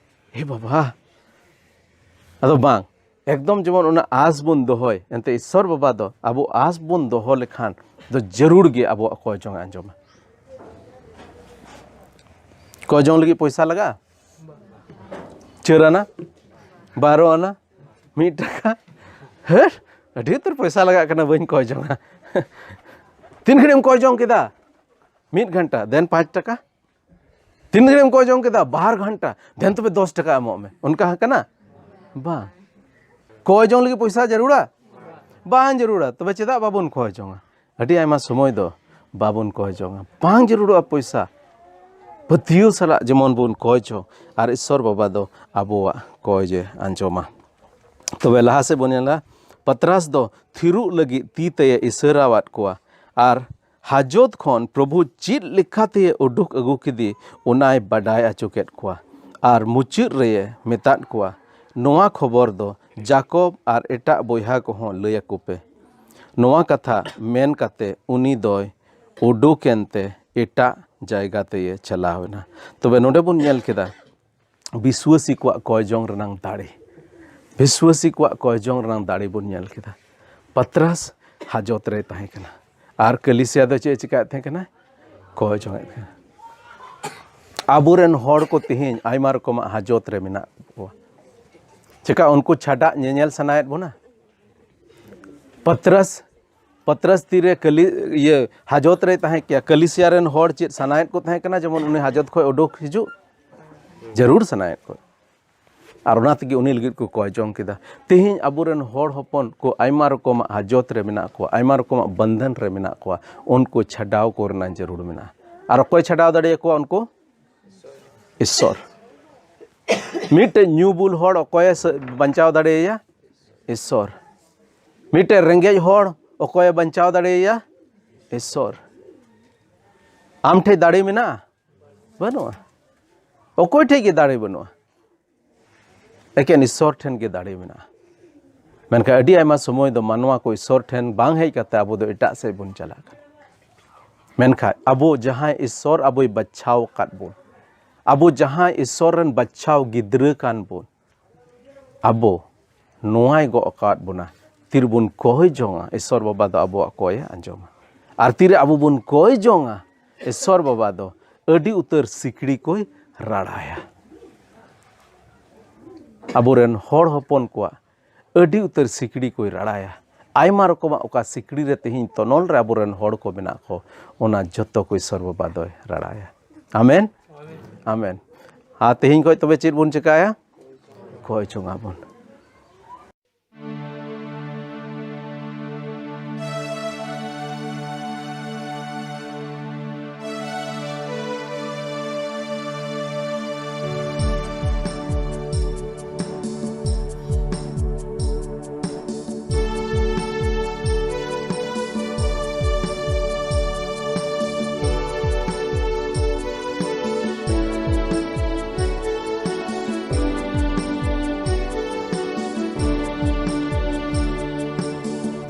ᱮ ᱵᱟᱵᱟ᱾ ᱟᱫᱚ ᱵᱟᱝ, ᱮᱠᱫᱚᱢ ᱡᱮᱢᱚᱱ ᱚᱱᱟ ᱟᱸᱥ ᱵᱚᱱ ᱫᱚᱦᱚᱭ, ᱮᱱᱛᱮ ᱤᱥᱥᱚᱨ ᱵᱟᱵᱟ ᱫᱚ ᱟᱵᱚ ᱟᱸᱥ ᱵᱚᱱ ᱫᱚᱦᱚ ᱞᱮᱠᱷᱟᱱ ᱫᱚ ᱡᱟᱹᱨᱩᱲ ᱜᱮ ᱟᱵᱚᱣᱟᱜ ᱠᱚᱭ ᱡᱚᱝ ᱮ ᱟᱸᱡᱚᱢᱟ᱾ ᱠᱚᱭ ᱡᱚᱝ ᱞᱟᱹᱜᱤᱫ ᱯᱚᱭᱥᱟ ᱞᱟᱜᱟᱜᱼᱟ? ᱪᱟᱹᱨ ᱟᱱᱟ, ᱵᱟᱨᱚ ᱟᱱᱟ, ᱢᱤᱫ ᱴᱟᱠᱟ᱾ ᱦᱮᱸ, ᱟᱹᱰᱤ ᱩᱛᱟᱹᱨ ᱯᱚᱭᱥᱟ ᱞᱟᱜᱟᱜ ᱠᱟᱱᱟ, ᱵᱟᱹᱧ ᱠᱚᱭ ᱡᱚᱝᱟ᱾ ᱛᱤᱱ ᱜᱷᱟᱹᱲᱤᱡ ᱮᱢ ᱠᱚᱭ ᱡᱚᱝ ᱠᱮᱫᱟ? ᱢᱤᱫ ᱜᱷᱚᱱᱴᱟ, then ᱯᱟᱸᱪ ᱴᱟᱠᱟ᱾ ᱛᱤᱱ ᱜᱷᱟᱹᱲᱤᱡ ᱮᱢ ᱠᱚᱭ ᱡᱚᱝ ᱠᱮᱫᱟ? ᱵᱟᱨ ᱜᱷᱚᱱᱴᱟ, then ᱛᱚᱵᱮ ᱫᱚᱥ ᱴᱟᱠᱟ ᱮᱢᱚᱜ ᱢᱮ᱾ ᱚᱱᱠᱟ ᱠᱟᱱᱟ? ᱵᱟᱝ᱾ ᱠᱚᱭ ᱡᱚᱝ ᱞᱟᱹᱜᱤᱫ ᱯᱚᱭᱥᱟ ᱡᱟᱹᱨᱩᱲᱟ? ᱵᱟᱝ ᱡᱟᱹᱨᱩᱲᱟ᱾ ᱛᱚᱵᱮ ᱪᱮᱫᱟᱜ ᱵᱟᱵᱚᱱ ᱠᱚᱭ ᱡᱚᱝᱟ? ᱟᱹᱰᱤ ᱟᱭᱢᱟ ᱥᱚᱢᱚᱭ ᱫᱚ ᱵᱟᱵᱚᱱ ᱠᱚᱭ ᱡᱚᱝᱟ, ᱵᱟᱝ ᱡᱟᱹᱨᱩᱲᱚᱜᱼᱟ ᱯᱚᱭᱥᱟ᱾ ᱯᱟᱹᱛᱭᱟᱹᱣ ᱥᱟᱞᱟᱜ ᱡᱮᱢᱚᱱ ᱵᱚᱱ ᱠᱚᱭ ᱡᱚᱝ, ᱟᱨ ᱤᱥᱥᱚᱨ ᱵᱟᱵᱟ ᱫᱚ ᱟᱵᱚᱣᱟᱜ ᱠᱚᱭ ᱡᱮ ᱟᱸᱡᱚᱢᱟ᱾ ᱛᱚᱵᱮ ᱞᱟᱦᱟ ᱥᱮᱫ ᱵᱚᱱ ᱧᱮᱞᱟ, ᱯᱟᱛᱨᱟᱥ ᱫᱚ ᱛᱷᱤᱨᱚᱜ ᱞᱟᱹᱜᱤᱫ ᱛᱤ ᱛᱮᱭ ᱤᱥᱟᱹᱨᱟᱣᱟᱫ ᱠᱚᱣᱟ, ᱟᱨ ᱦᱟᱡᱚᱛ ᱠᱷᱚᱱ ᱯᱨᱚᱵᱷᱩ ᱪᱮᱫ ᱞᱮᱠᱟᱛᱮ ᱩᱰᱩᱠ ᱟᱹᱜᱩ ᱠᱮᱫᱮ, ᱚᱱᱟᱭ ᱵᱟᱰᱟᱭ ᱦᱚᱪᱚ ᱠᱮᱫ ᱠᱚᱣᱟ᱾ ᱟᱨ ᱢᱩᱪᱟᱹᱫ ᱨᱮᱭᱮ ᱢᱮᱛᱟᱫ ᱠᱚᱣᱟ, "ᱱᱚᱣᱟ ᱠᱷᱚᱵᱚᱨ ᱫᱚ ᱡᱟᱠᱚᱵ ᱟᱨ ᱮᱴᱟᱜ ᱵᱚᱭᱦᱟ ᱠᱚᱦᱚᱸ ᱞᱟᱹᱭ ᱟᱠᱚ ᱯᱮ᱾" ᱱᱚᱣᱟ ᱠᱟᱛᱷᱟ ᱢᱮᱱ ᱠᱟᱛᱮ ᱩᱱᱤ ᱫᱚᱭ ᱩᱰᱩᱠᱮᱱ ᱛᱮ ᱮᱴᱟᱜ ᱡᱟᱭᱜᱟ ᱛᱮᱭᱮ ᱪᱟᱞᱟᱣ ᱮᱱᱟ᱾ ᱛᱚᱵᱮ ᱱᱚᱰᱮ ᱵᱚᱱ ᱧᱮᱞ ᱠᱮᱫᱟ ᱵᱤᱥᱣᱟᱹᱥᱤ ᱠᱚᱣᱟᱜ ᱠᱚᱭ ᱡᱚᱝ ᱨᱮᱱᱟᱝ ᱫᱟᱲᱮ᱾ ᱵᱤᱥᱣᱟᱹᱥᱤ ᱠᱚᱣᱟᱜ ᱠᱚᱭ ᱡᱚᱝ ᱨᱮᱱᱟᱝ ᱫᱟᱲᱮ ᱵᱚᱱ ᱧᱮᱞ ᱠᱮᱫᱟ᱾ ᱯᱟᱛᱨᱟᱥ ᱦᱟᱡᱚᱛ ᱨᱮᱭ ᱛᱟᱦᱮᱸ ᱠᱟᱱᱟ, ᱟᱨ ᱠᱟᱹᱞᱤᱥᱤᱭᱟ ᱫᱚ ᱪᱮᱫ ᱮ ᱪᱮᱠᱟᱭᱮᱫ ᱛᱟᱦᱮᱸ ᱠᱟᱱᱟ? ᱠᱚᱭ ᱡᱚᱝᱮᱫ ᱛᱟᱦᱮᱸ ᱠᱟᱱᱟ᱾ ᱟᱵᱚᱨᱮᱱ ᱦᱚᱲ ᱠᱚ ᱛᱮᱦᱮᱧ ᱟᱭᱢᱟ ᱨᱚᱠᱚᱢᱟᱜ ᱦᱟᱡᱚᱛ ᱨᱮ ᱢᱮᱱᱟᱜ ᱠᱚᱣᱟ᱾ ᱪᱮᱠᱟ ᱩᱱᱠᱩ ᱪᱷᱟᱰᱟᱜ ᱧᱮᱧᱮᱞ ᱥᱟᱱᱟᱭᱮᱫ ᱵᱚᱱᱟ? ᱯᱟᱛᱨᱟᱥ, ᱯᱟᱛᱨᱟᱥ ᱛᱤᱨᱮ ᱠᱟᱹᱞᱤ, ᱤᱭᱟᱹ, ᱦᱟᱡᱚᱛ ᱨᱮᱭ ᱛᱟᱦᱮᱸ ᱠᱮᱭᱟ, ᱠᱟᱹᱞᱤᱥᱤᱭᱟ ᱨᱮᱱ ᱦᱚᱲ ᱪᱮᱫ ᱥᱟᱱᱟᱭᱮᱫ ᱠᱚ ᱛᱟᱦᱮᱸ ᱠᱟᱱᱟ ᱡᱮᱢᱚᱱ ᱩᱱᱤ ᱦᱟᱡᱚᱛ ᱠᱷᱚᱱ ᱩᱰᱩᱠ ᱦᱤᱡᱩᱜ? ᱡᱟᱹᱨᱩᱲ ᱥᱟᱱᱟᱭᱮᱫ ᱠᱚ᱾ ᱟᱨ ᱚᱱᱟ ᱛᱮᱜᱮ ᱩᱱᱤ ᱞᱟᱹᱜᱤᱫ ᱠᱚ ᱠᱚᱭ ᱡᱚᱝ ᱠᱮᱫᱟ᱾ ᱛᱮᱦᱮᱧ ᱟᱵᱚᱨᱮᱱ ᱦᱚᱲ ᱦᱚᱯᱚᱱ ᱠᱚ ᱟᱭᱢᱟ ᱨᱚᱠᱚᱢᱟᱜ ᱦᱟᱡᱚᱛ ᱨᱮ ᱢᱮᱱᱟᱜ ᱠᱚᱣᱟ, ᱟᱭᱢᱟ ᱨᱚᱠᱚᱢᱟᱜ ᱵᱚᱱᱫᱷᱚᱱ ᱨᱮ ᱢᱮᱱᱟᱜ ᱠᱚᱣᱟ, ᱩᱱᱠᱩ ᱪᱷᱟᱰᱟᱣ ᱠᱚ ᱨᱮᱱᱟᱜ ᱡᱟᱹᱨᱩᱲ ᱢᱮᱱᱟᱜᱼᱟ᱾ ᱟᱨ ᱚᱠᱚᱭ ᱪᱷᱟᱰᱟᱣ ᱫᱟᱲᱮᱭᱟᱠᱚᱣᱟ ᱩᱱᱠᱩ? ᱤᱥᱥᱚᱨ᱾ ᱢᱤᱫᱴᱮᱡ ᱧᱩ ᱵᱩᱞ ᱦᱚᱲ ᱚᱠᱚᱭᱮ ᱥᱟᱹ-, ᱵᱟᱧᱪᱟᱣ ᱫᱟᱲᱮᱭᱟᱭᱟ? ᱤᱥᱥᱚᱨ᱾ ᱢᱤᱫᱴᱮᱡ ᱨᱮᱸᱜᱮᱡ ᱦᱚᱲ ᱚᱠᱚᱭᱮ ᱵᱟᱧᱪᱟᱣ ᱫᱟᱲᱮᱭᱟᱭᱟ? ᱤᱥᱥᱚᱨ᱾ ᱟᱢ ᱴᱷᱮᱡ ᱫᱟᱲᱮ ᱢᱮᱱᱟᱜᱼᱟ? ᱵᱟᱹᱱᱩᱜᱼᱟ᱾ ᱚᱠᱚᱭ ᱴᱷᱮᱡ ᱜᱮ ᱫᱟᱲᱮ ᱵᱟᱹᱱᱩᱜᱼᱟ᱾ ᱮᱠᱮᱱ ᱤᱥᱥᱚᱨ ᱴᱷᱮᱱ ᱜᱮ ᱫᱟᱲᱮ ᱢᱮᱱᱟᱜᱼᱟ᱾ ᱢᱮᱱᱠᱷᱟᱱ ᱟᱹᱰᱤ ᱟᱭᱢᱟ ᱥᱚᱢᱚᱭ ᱫᱚ ᱢᱟᱱᱣᱟ ᱠᱚ ᱤᱥᱥᱚᱨ ᱴᱷᱮᱱ ᱵᱟᱝ ᱦᱮᱡ ᱠᱟᱛᱮ ᱟᱵᱚ ᱫᱚ ᱮᱴᱟᱜ ᱥᱮᱫ ᱵᱚᱱ ᱪᱟᱞᱟᱜ ᱠᱟᱱᱟ᱾ ᱢᱮᱱᱠᱷᱟᱱ ᱟᱵᱚ ᱡᱟᱦᱟᱸᱭ ᱤᱥᱥᱚᱨ ᱟᱵᱚᱭ ᱵᱟᱪᱷᱟᱣ ᱟᱠᱟᱫ ᱵᱚᱱ, ᱟᱵᱚ ᱡᱟᱦᱟᱸᱭ ᱤᱥᱥᱚᱨ ᱨᱮᱱ ᱵᱟᱪᱷᱟᱣ ᱜᱤᱫᱽᱨᱟᱹ ᱠᱟᱱ ᱵᱚᱱ, ᱟᱵᱚ ᱱᱚᱣᱟᱭ ᱜᱚᱜ ᱟᱠᱟᱫ ᱵᱚᱱᱟ, ᱛᱤᱨᱮᱵᱚᱱ ᱠᱚᱭ ᱡᱚᱝᱟ, ᱤᱥᱥᱚᱨ ᱵᱟᱵᱟ ᱫᱚ ᱟᱵᱚᱣᱟᱜ ᱠᱚᱭᱮ ᱟᱸᱡᱚᱢᱟ᱾ ᱟᱨ ᱛᱤᱨᱮ ᱟᱵᱚ ᱵᱚᱱ ᱠᱚᱭ ᱡᱚᱝᱟ, ᱤᱥᱥᱚᱨ ᱵᱟᱵᱟ ᱫᱚ ᱟᱹᱰᱤ ᱩᱛᱟᱹᱨ ᱥᱤᱠᱲᱤ ᱠᱚᱭ ᱨᱟᱲᱟᱭᱟ᱾ ᱟᱵᱚᱨᱮᱱ ᱦᱚᱲ ᱦᱚᱯᱚᱱ ᱠᱚᱣᱟᱜ ᱟᱹᱰᱤ ᱩᱛᱟᱹᱨ ᱥᱤᱠᱲᱤ ᱠᱚᱭ ᱨᱟᱲᱟᱭᱟ᱾ ᱟᱭᱢᱟ ᱨᱚᱠᱚᱢᱟᱜ ᱚᱠᱟ ᱥᱤᱠᱲᱤ ᱨᱮ ᱛᱮᱦᱮᱧ ᱛᱚᱱᱚᱞ ᱨᱮ ᱟᱵᱚᱨᱮᱱ ᱦᱚᱲ ᱠᱚ ᱢᱮᱱᱟᱜ ᱠᱚ, ᱚᱱᱟ ᱡᱚᱛᱚ ᱠᱚ ᱤᱥᱥᱚᱨ ᱵᱟᱵᱟ ᱫᱚᱭ ᱨᱟᱲᱟᱭᱟ᱾ ᱟᱢᱮᱱ, ᱟᱢᱮᱱ᱾ ᱟᱨ ᱛᱮᱦᱮᱧ ᱠᱷᱚᱱ ᱛᱚᱵᱮ ᱪᱮᱫ ᱵᱚᱱ ᱪᱮᱠᱟᱭᱟ? ᱠᱚᱭ ᱡᱚᱝ ᱟᱵᱚᱱ᱾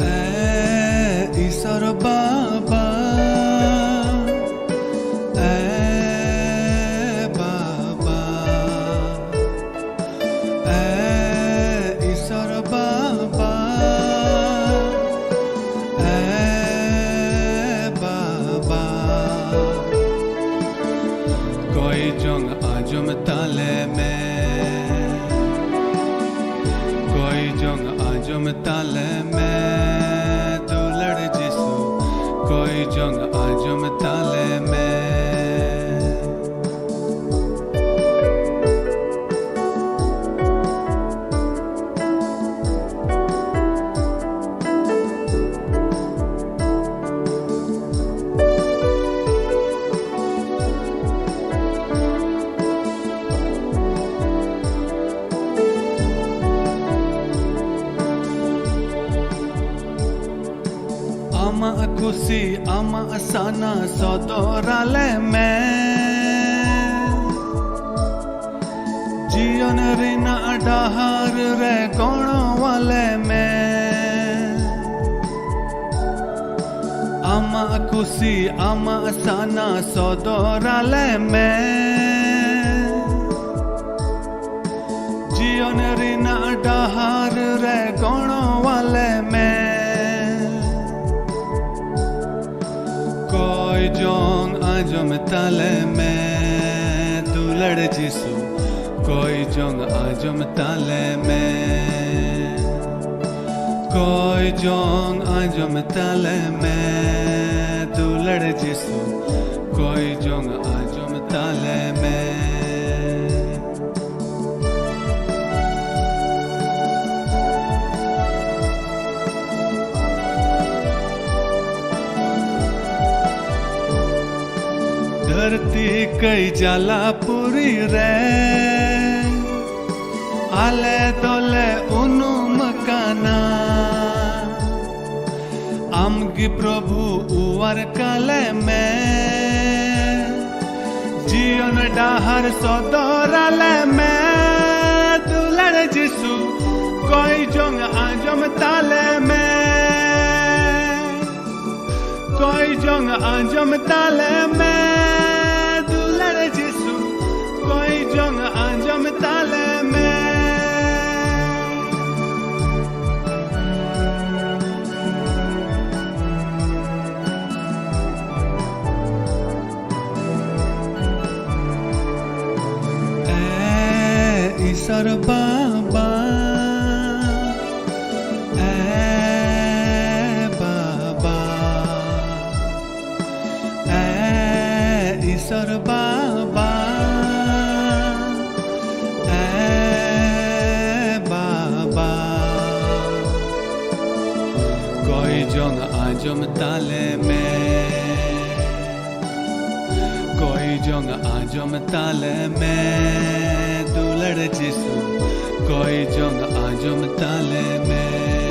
ᱮ ᱤᱥᱚᱨ ᱵᱟᱵᱟ, ᱮ ᱵᱟᱵᱟ, ᱮ ᱤᱥᱚᱨ ᱵᱟᱵᱟ, ᱮ ᱵᱟᱵᱟ, ᱠᱚᱭ ᱡᱚᱝ ᱟᱸᱡᱚᱢ ᱛᱟᱞᱮ ᱢᱮ, ᱠᱚᱭ ᱡᱚᱝ ᱟᱸᱡᱚᱢ ᱛᱟᱞᱮ ᱢᱮ, ᱫᱩᱞᱟᱹᱲ ᱡᱤᱥᱩ, ᱠᱚᱭ ᱡᱚᱝ ᱟᱸᱡᱚᱢ ᱛᱟᱞᱮ ᱢᱮ᱾ ᱟᱢᱟᱜ ᱠᱩᱥᱤ, ᱟᱢᱟᱜ ᱥᱟᱱᱟ ᱥᱚᱫᱚᱨ ᱟᱞᱮ ᱢᱮ᱾ ᱡᱤᱭᱚᱱ ᱨᱮᱱᱟᱜ ᱰᱟᱦᱟᱨ ᱨᱮ ᱜᱚᱲᱚᱣᱟᱞᱮ ᱢᱮ᱾ ᱟᱢᱟᱜ ᱠᱩᱥᱤ ᱟᱢᱟᱜ ᱥᱟᱱᱟ ᱥᱚᱫᱚᱨᱟᱞᱮ ᱢᱮ᱾ ᱡᱤᱭᱚᱱ ᱨᱮᱱᱟᱜ ᱰᱟᱦᱟᱨ ᱨᱮ ᱜᱚᱲᱚᱣᱟᱞᱮ ᱢᱮ᱾ ᱠᱚᱭ ᱡᱚᱝ ᱟᱸᱡᱚᱢ ᱛᱟᱞᱮ ᱢᱮ, ᱫᱩᱞᱟᱹᱲ ᱡᱤᱥᱩ᱾ ᱠᱚᱭ ᱡᱚᱝ ᱟᱸᱡᱚᱢ ᱛᱟᱞᱮ ᱢᱮ, ᱠᱚᱭ ᱡᱚᱝ ᱟᱸᱡᱚᱢ ᱛᱟᱞᱮ ᱢᱮ, ᱫᱩᱞᱟᱹᱲ ᱡᱤᱥᱩ᱾ ᱠᱚᱭ ᱡᱚᱝ ᱟᱸᱡᱚᱢ ᱛᱟᱞᱮ ᱢᱮ᱾ ᱫᱷᱟᱹᱨᱛᱤ ᱠᱟᱹᱭ ᱡᱟᱞᱟᱯᱩᱨᱤ ᱨᱮ ᱟᱞᱮ ᱫᱚᱞᱮ ᱩᱱᱩᱢ ᱠᱟᱱᱟ᱾ ᱟᱢ ᱜᱮ ᱯᱨᱚᱵᱷᱩ ᱚᱣᱟᱨ ᱠᱟᱞᱮ ᱢᱮ, ᱡᱤᱭᱚᱱ ᱰᱟᱦᱟᱨ ᱥᱚᱫᱚᱨ ᱟᱞᱮ ᱢᱮ᱾ ᱫᱩᱞᱟᱹᱲ ᱡᱤᱥᱩ, ᱠᱚᱭ ᱡᱚᱝ ᱟᱸᱡᱚᱢ ᱛᱟᱞᱮ ᱢᱮ, ᱠᱚᱭ ᱡᱚᱝ ᱟᱸᱡᱚᱢ ᱛᱟᱞᱮ ᱢᱮ᱾ ᱫᱩᱞᱟᱹᱲ ᱡᱤᱥᱩ, ᱠᱚᱭ ᱡᱚᱝ ᱟᱸᱡᱚᱢ ᱛᱟᱞᱮ ᱢᱮ᱾ ᱮ ᱤᱥᱚᱨ ᱵᱟᱵᱟ, ᱮ ᱵᱟᱵᱟ, ᱮ ᱤᱥᱚᱨ ᱵᱟᱵᱟ, ᱮ ᱵᱟᱵᱟ, ᱠᱚᱭ ᱡᱚᱝ ᱟᱸᱡᱚᱢ ᱛᱟᱞᱮ ᱢᱮ, ᱠᱚᱭ ᱡᱚᱝ ᱟᱸᱡᱚᱢ ᱛᱟᱞᱮ ᱢᱮ, ᱫᱩᱞᱟᱹᱲ ᱡᱤᱥᱩ, ᱠᱚᱭ ᱡᱚᱝ ᱟᱸᱡᱚᱢ ᱛᱟᱞᱮ ᱢᱮ᱾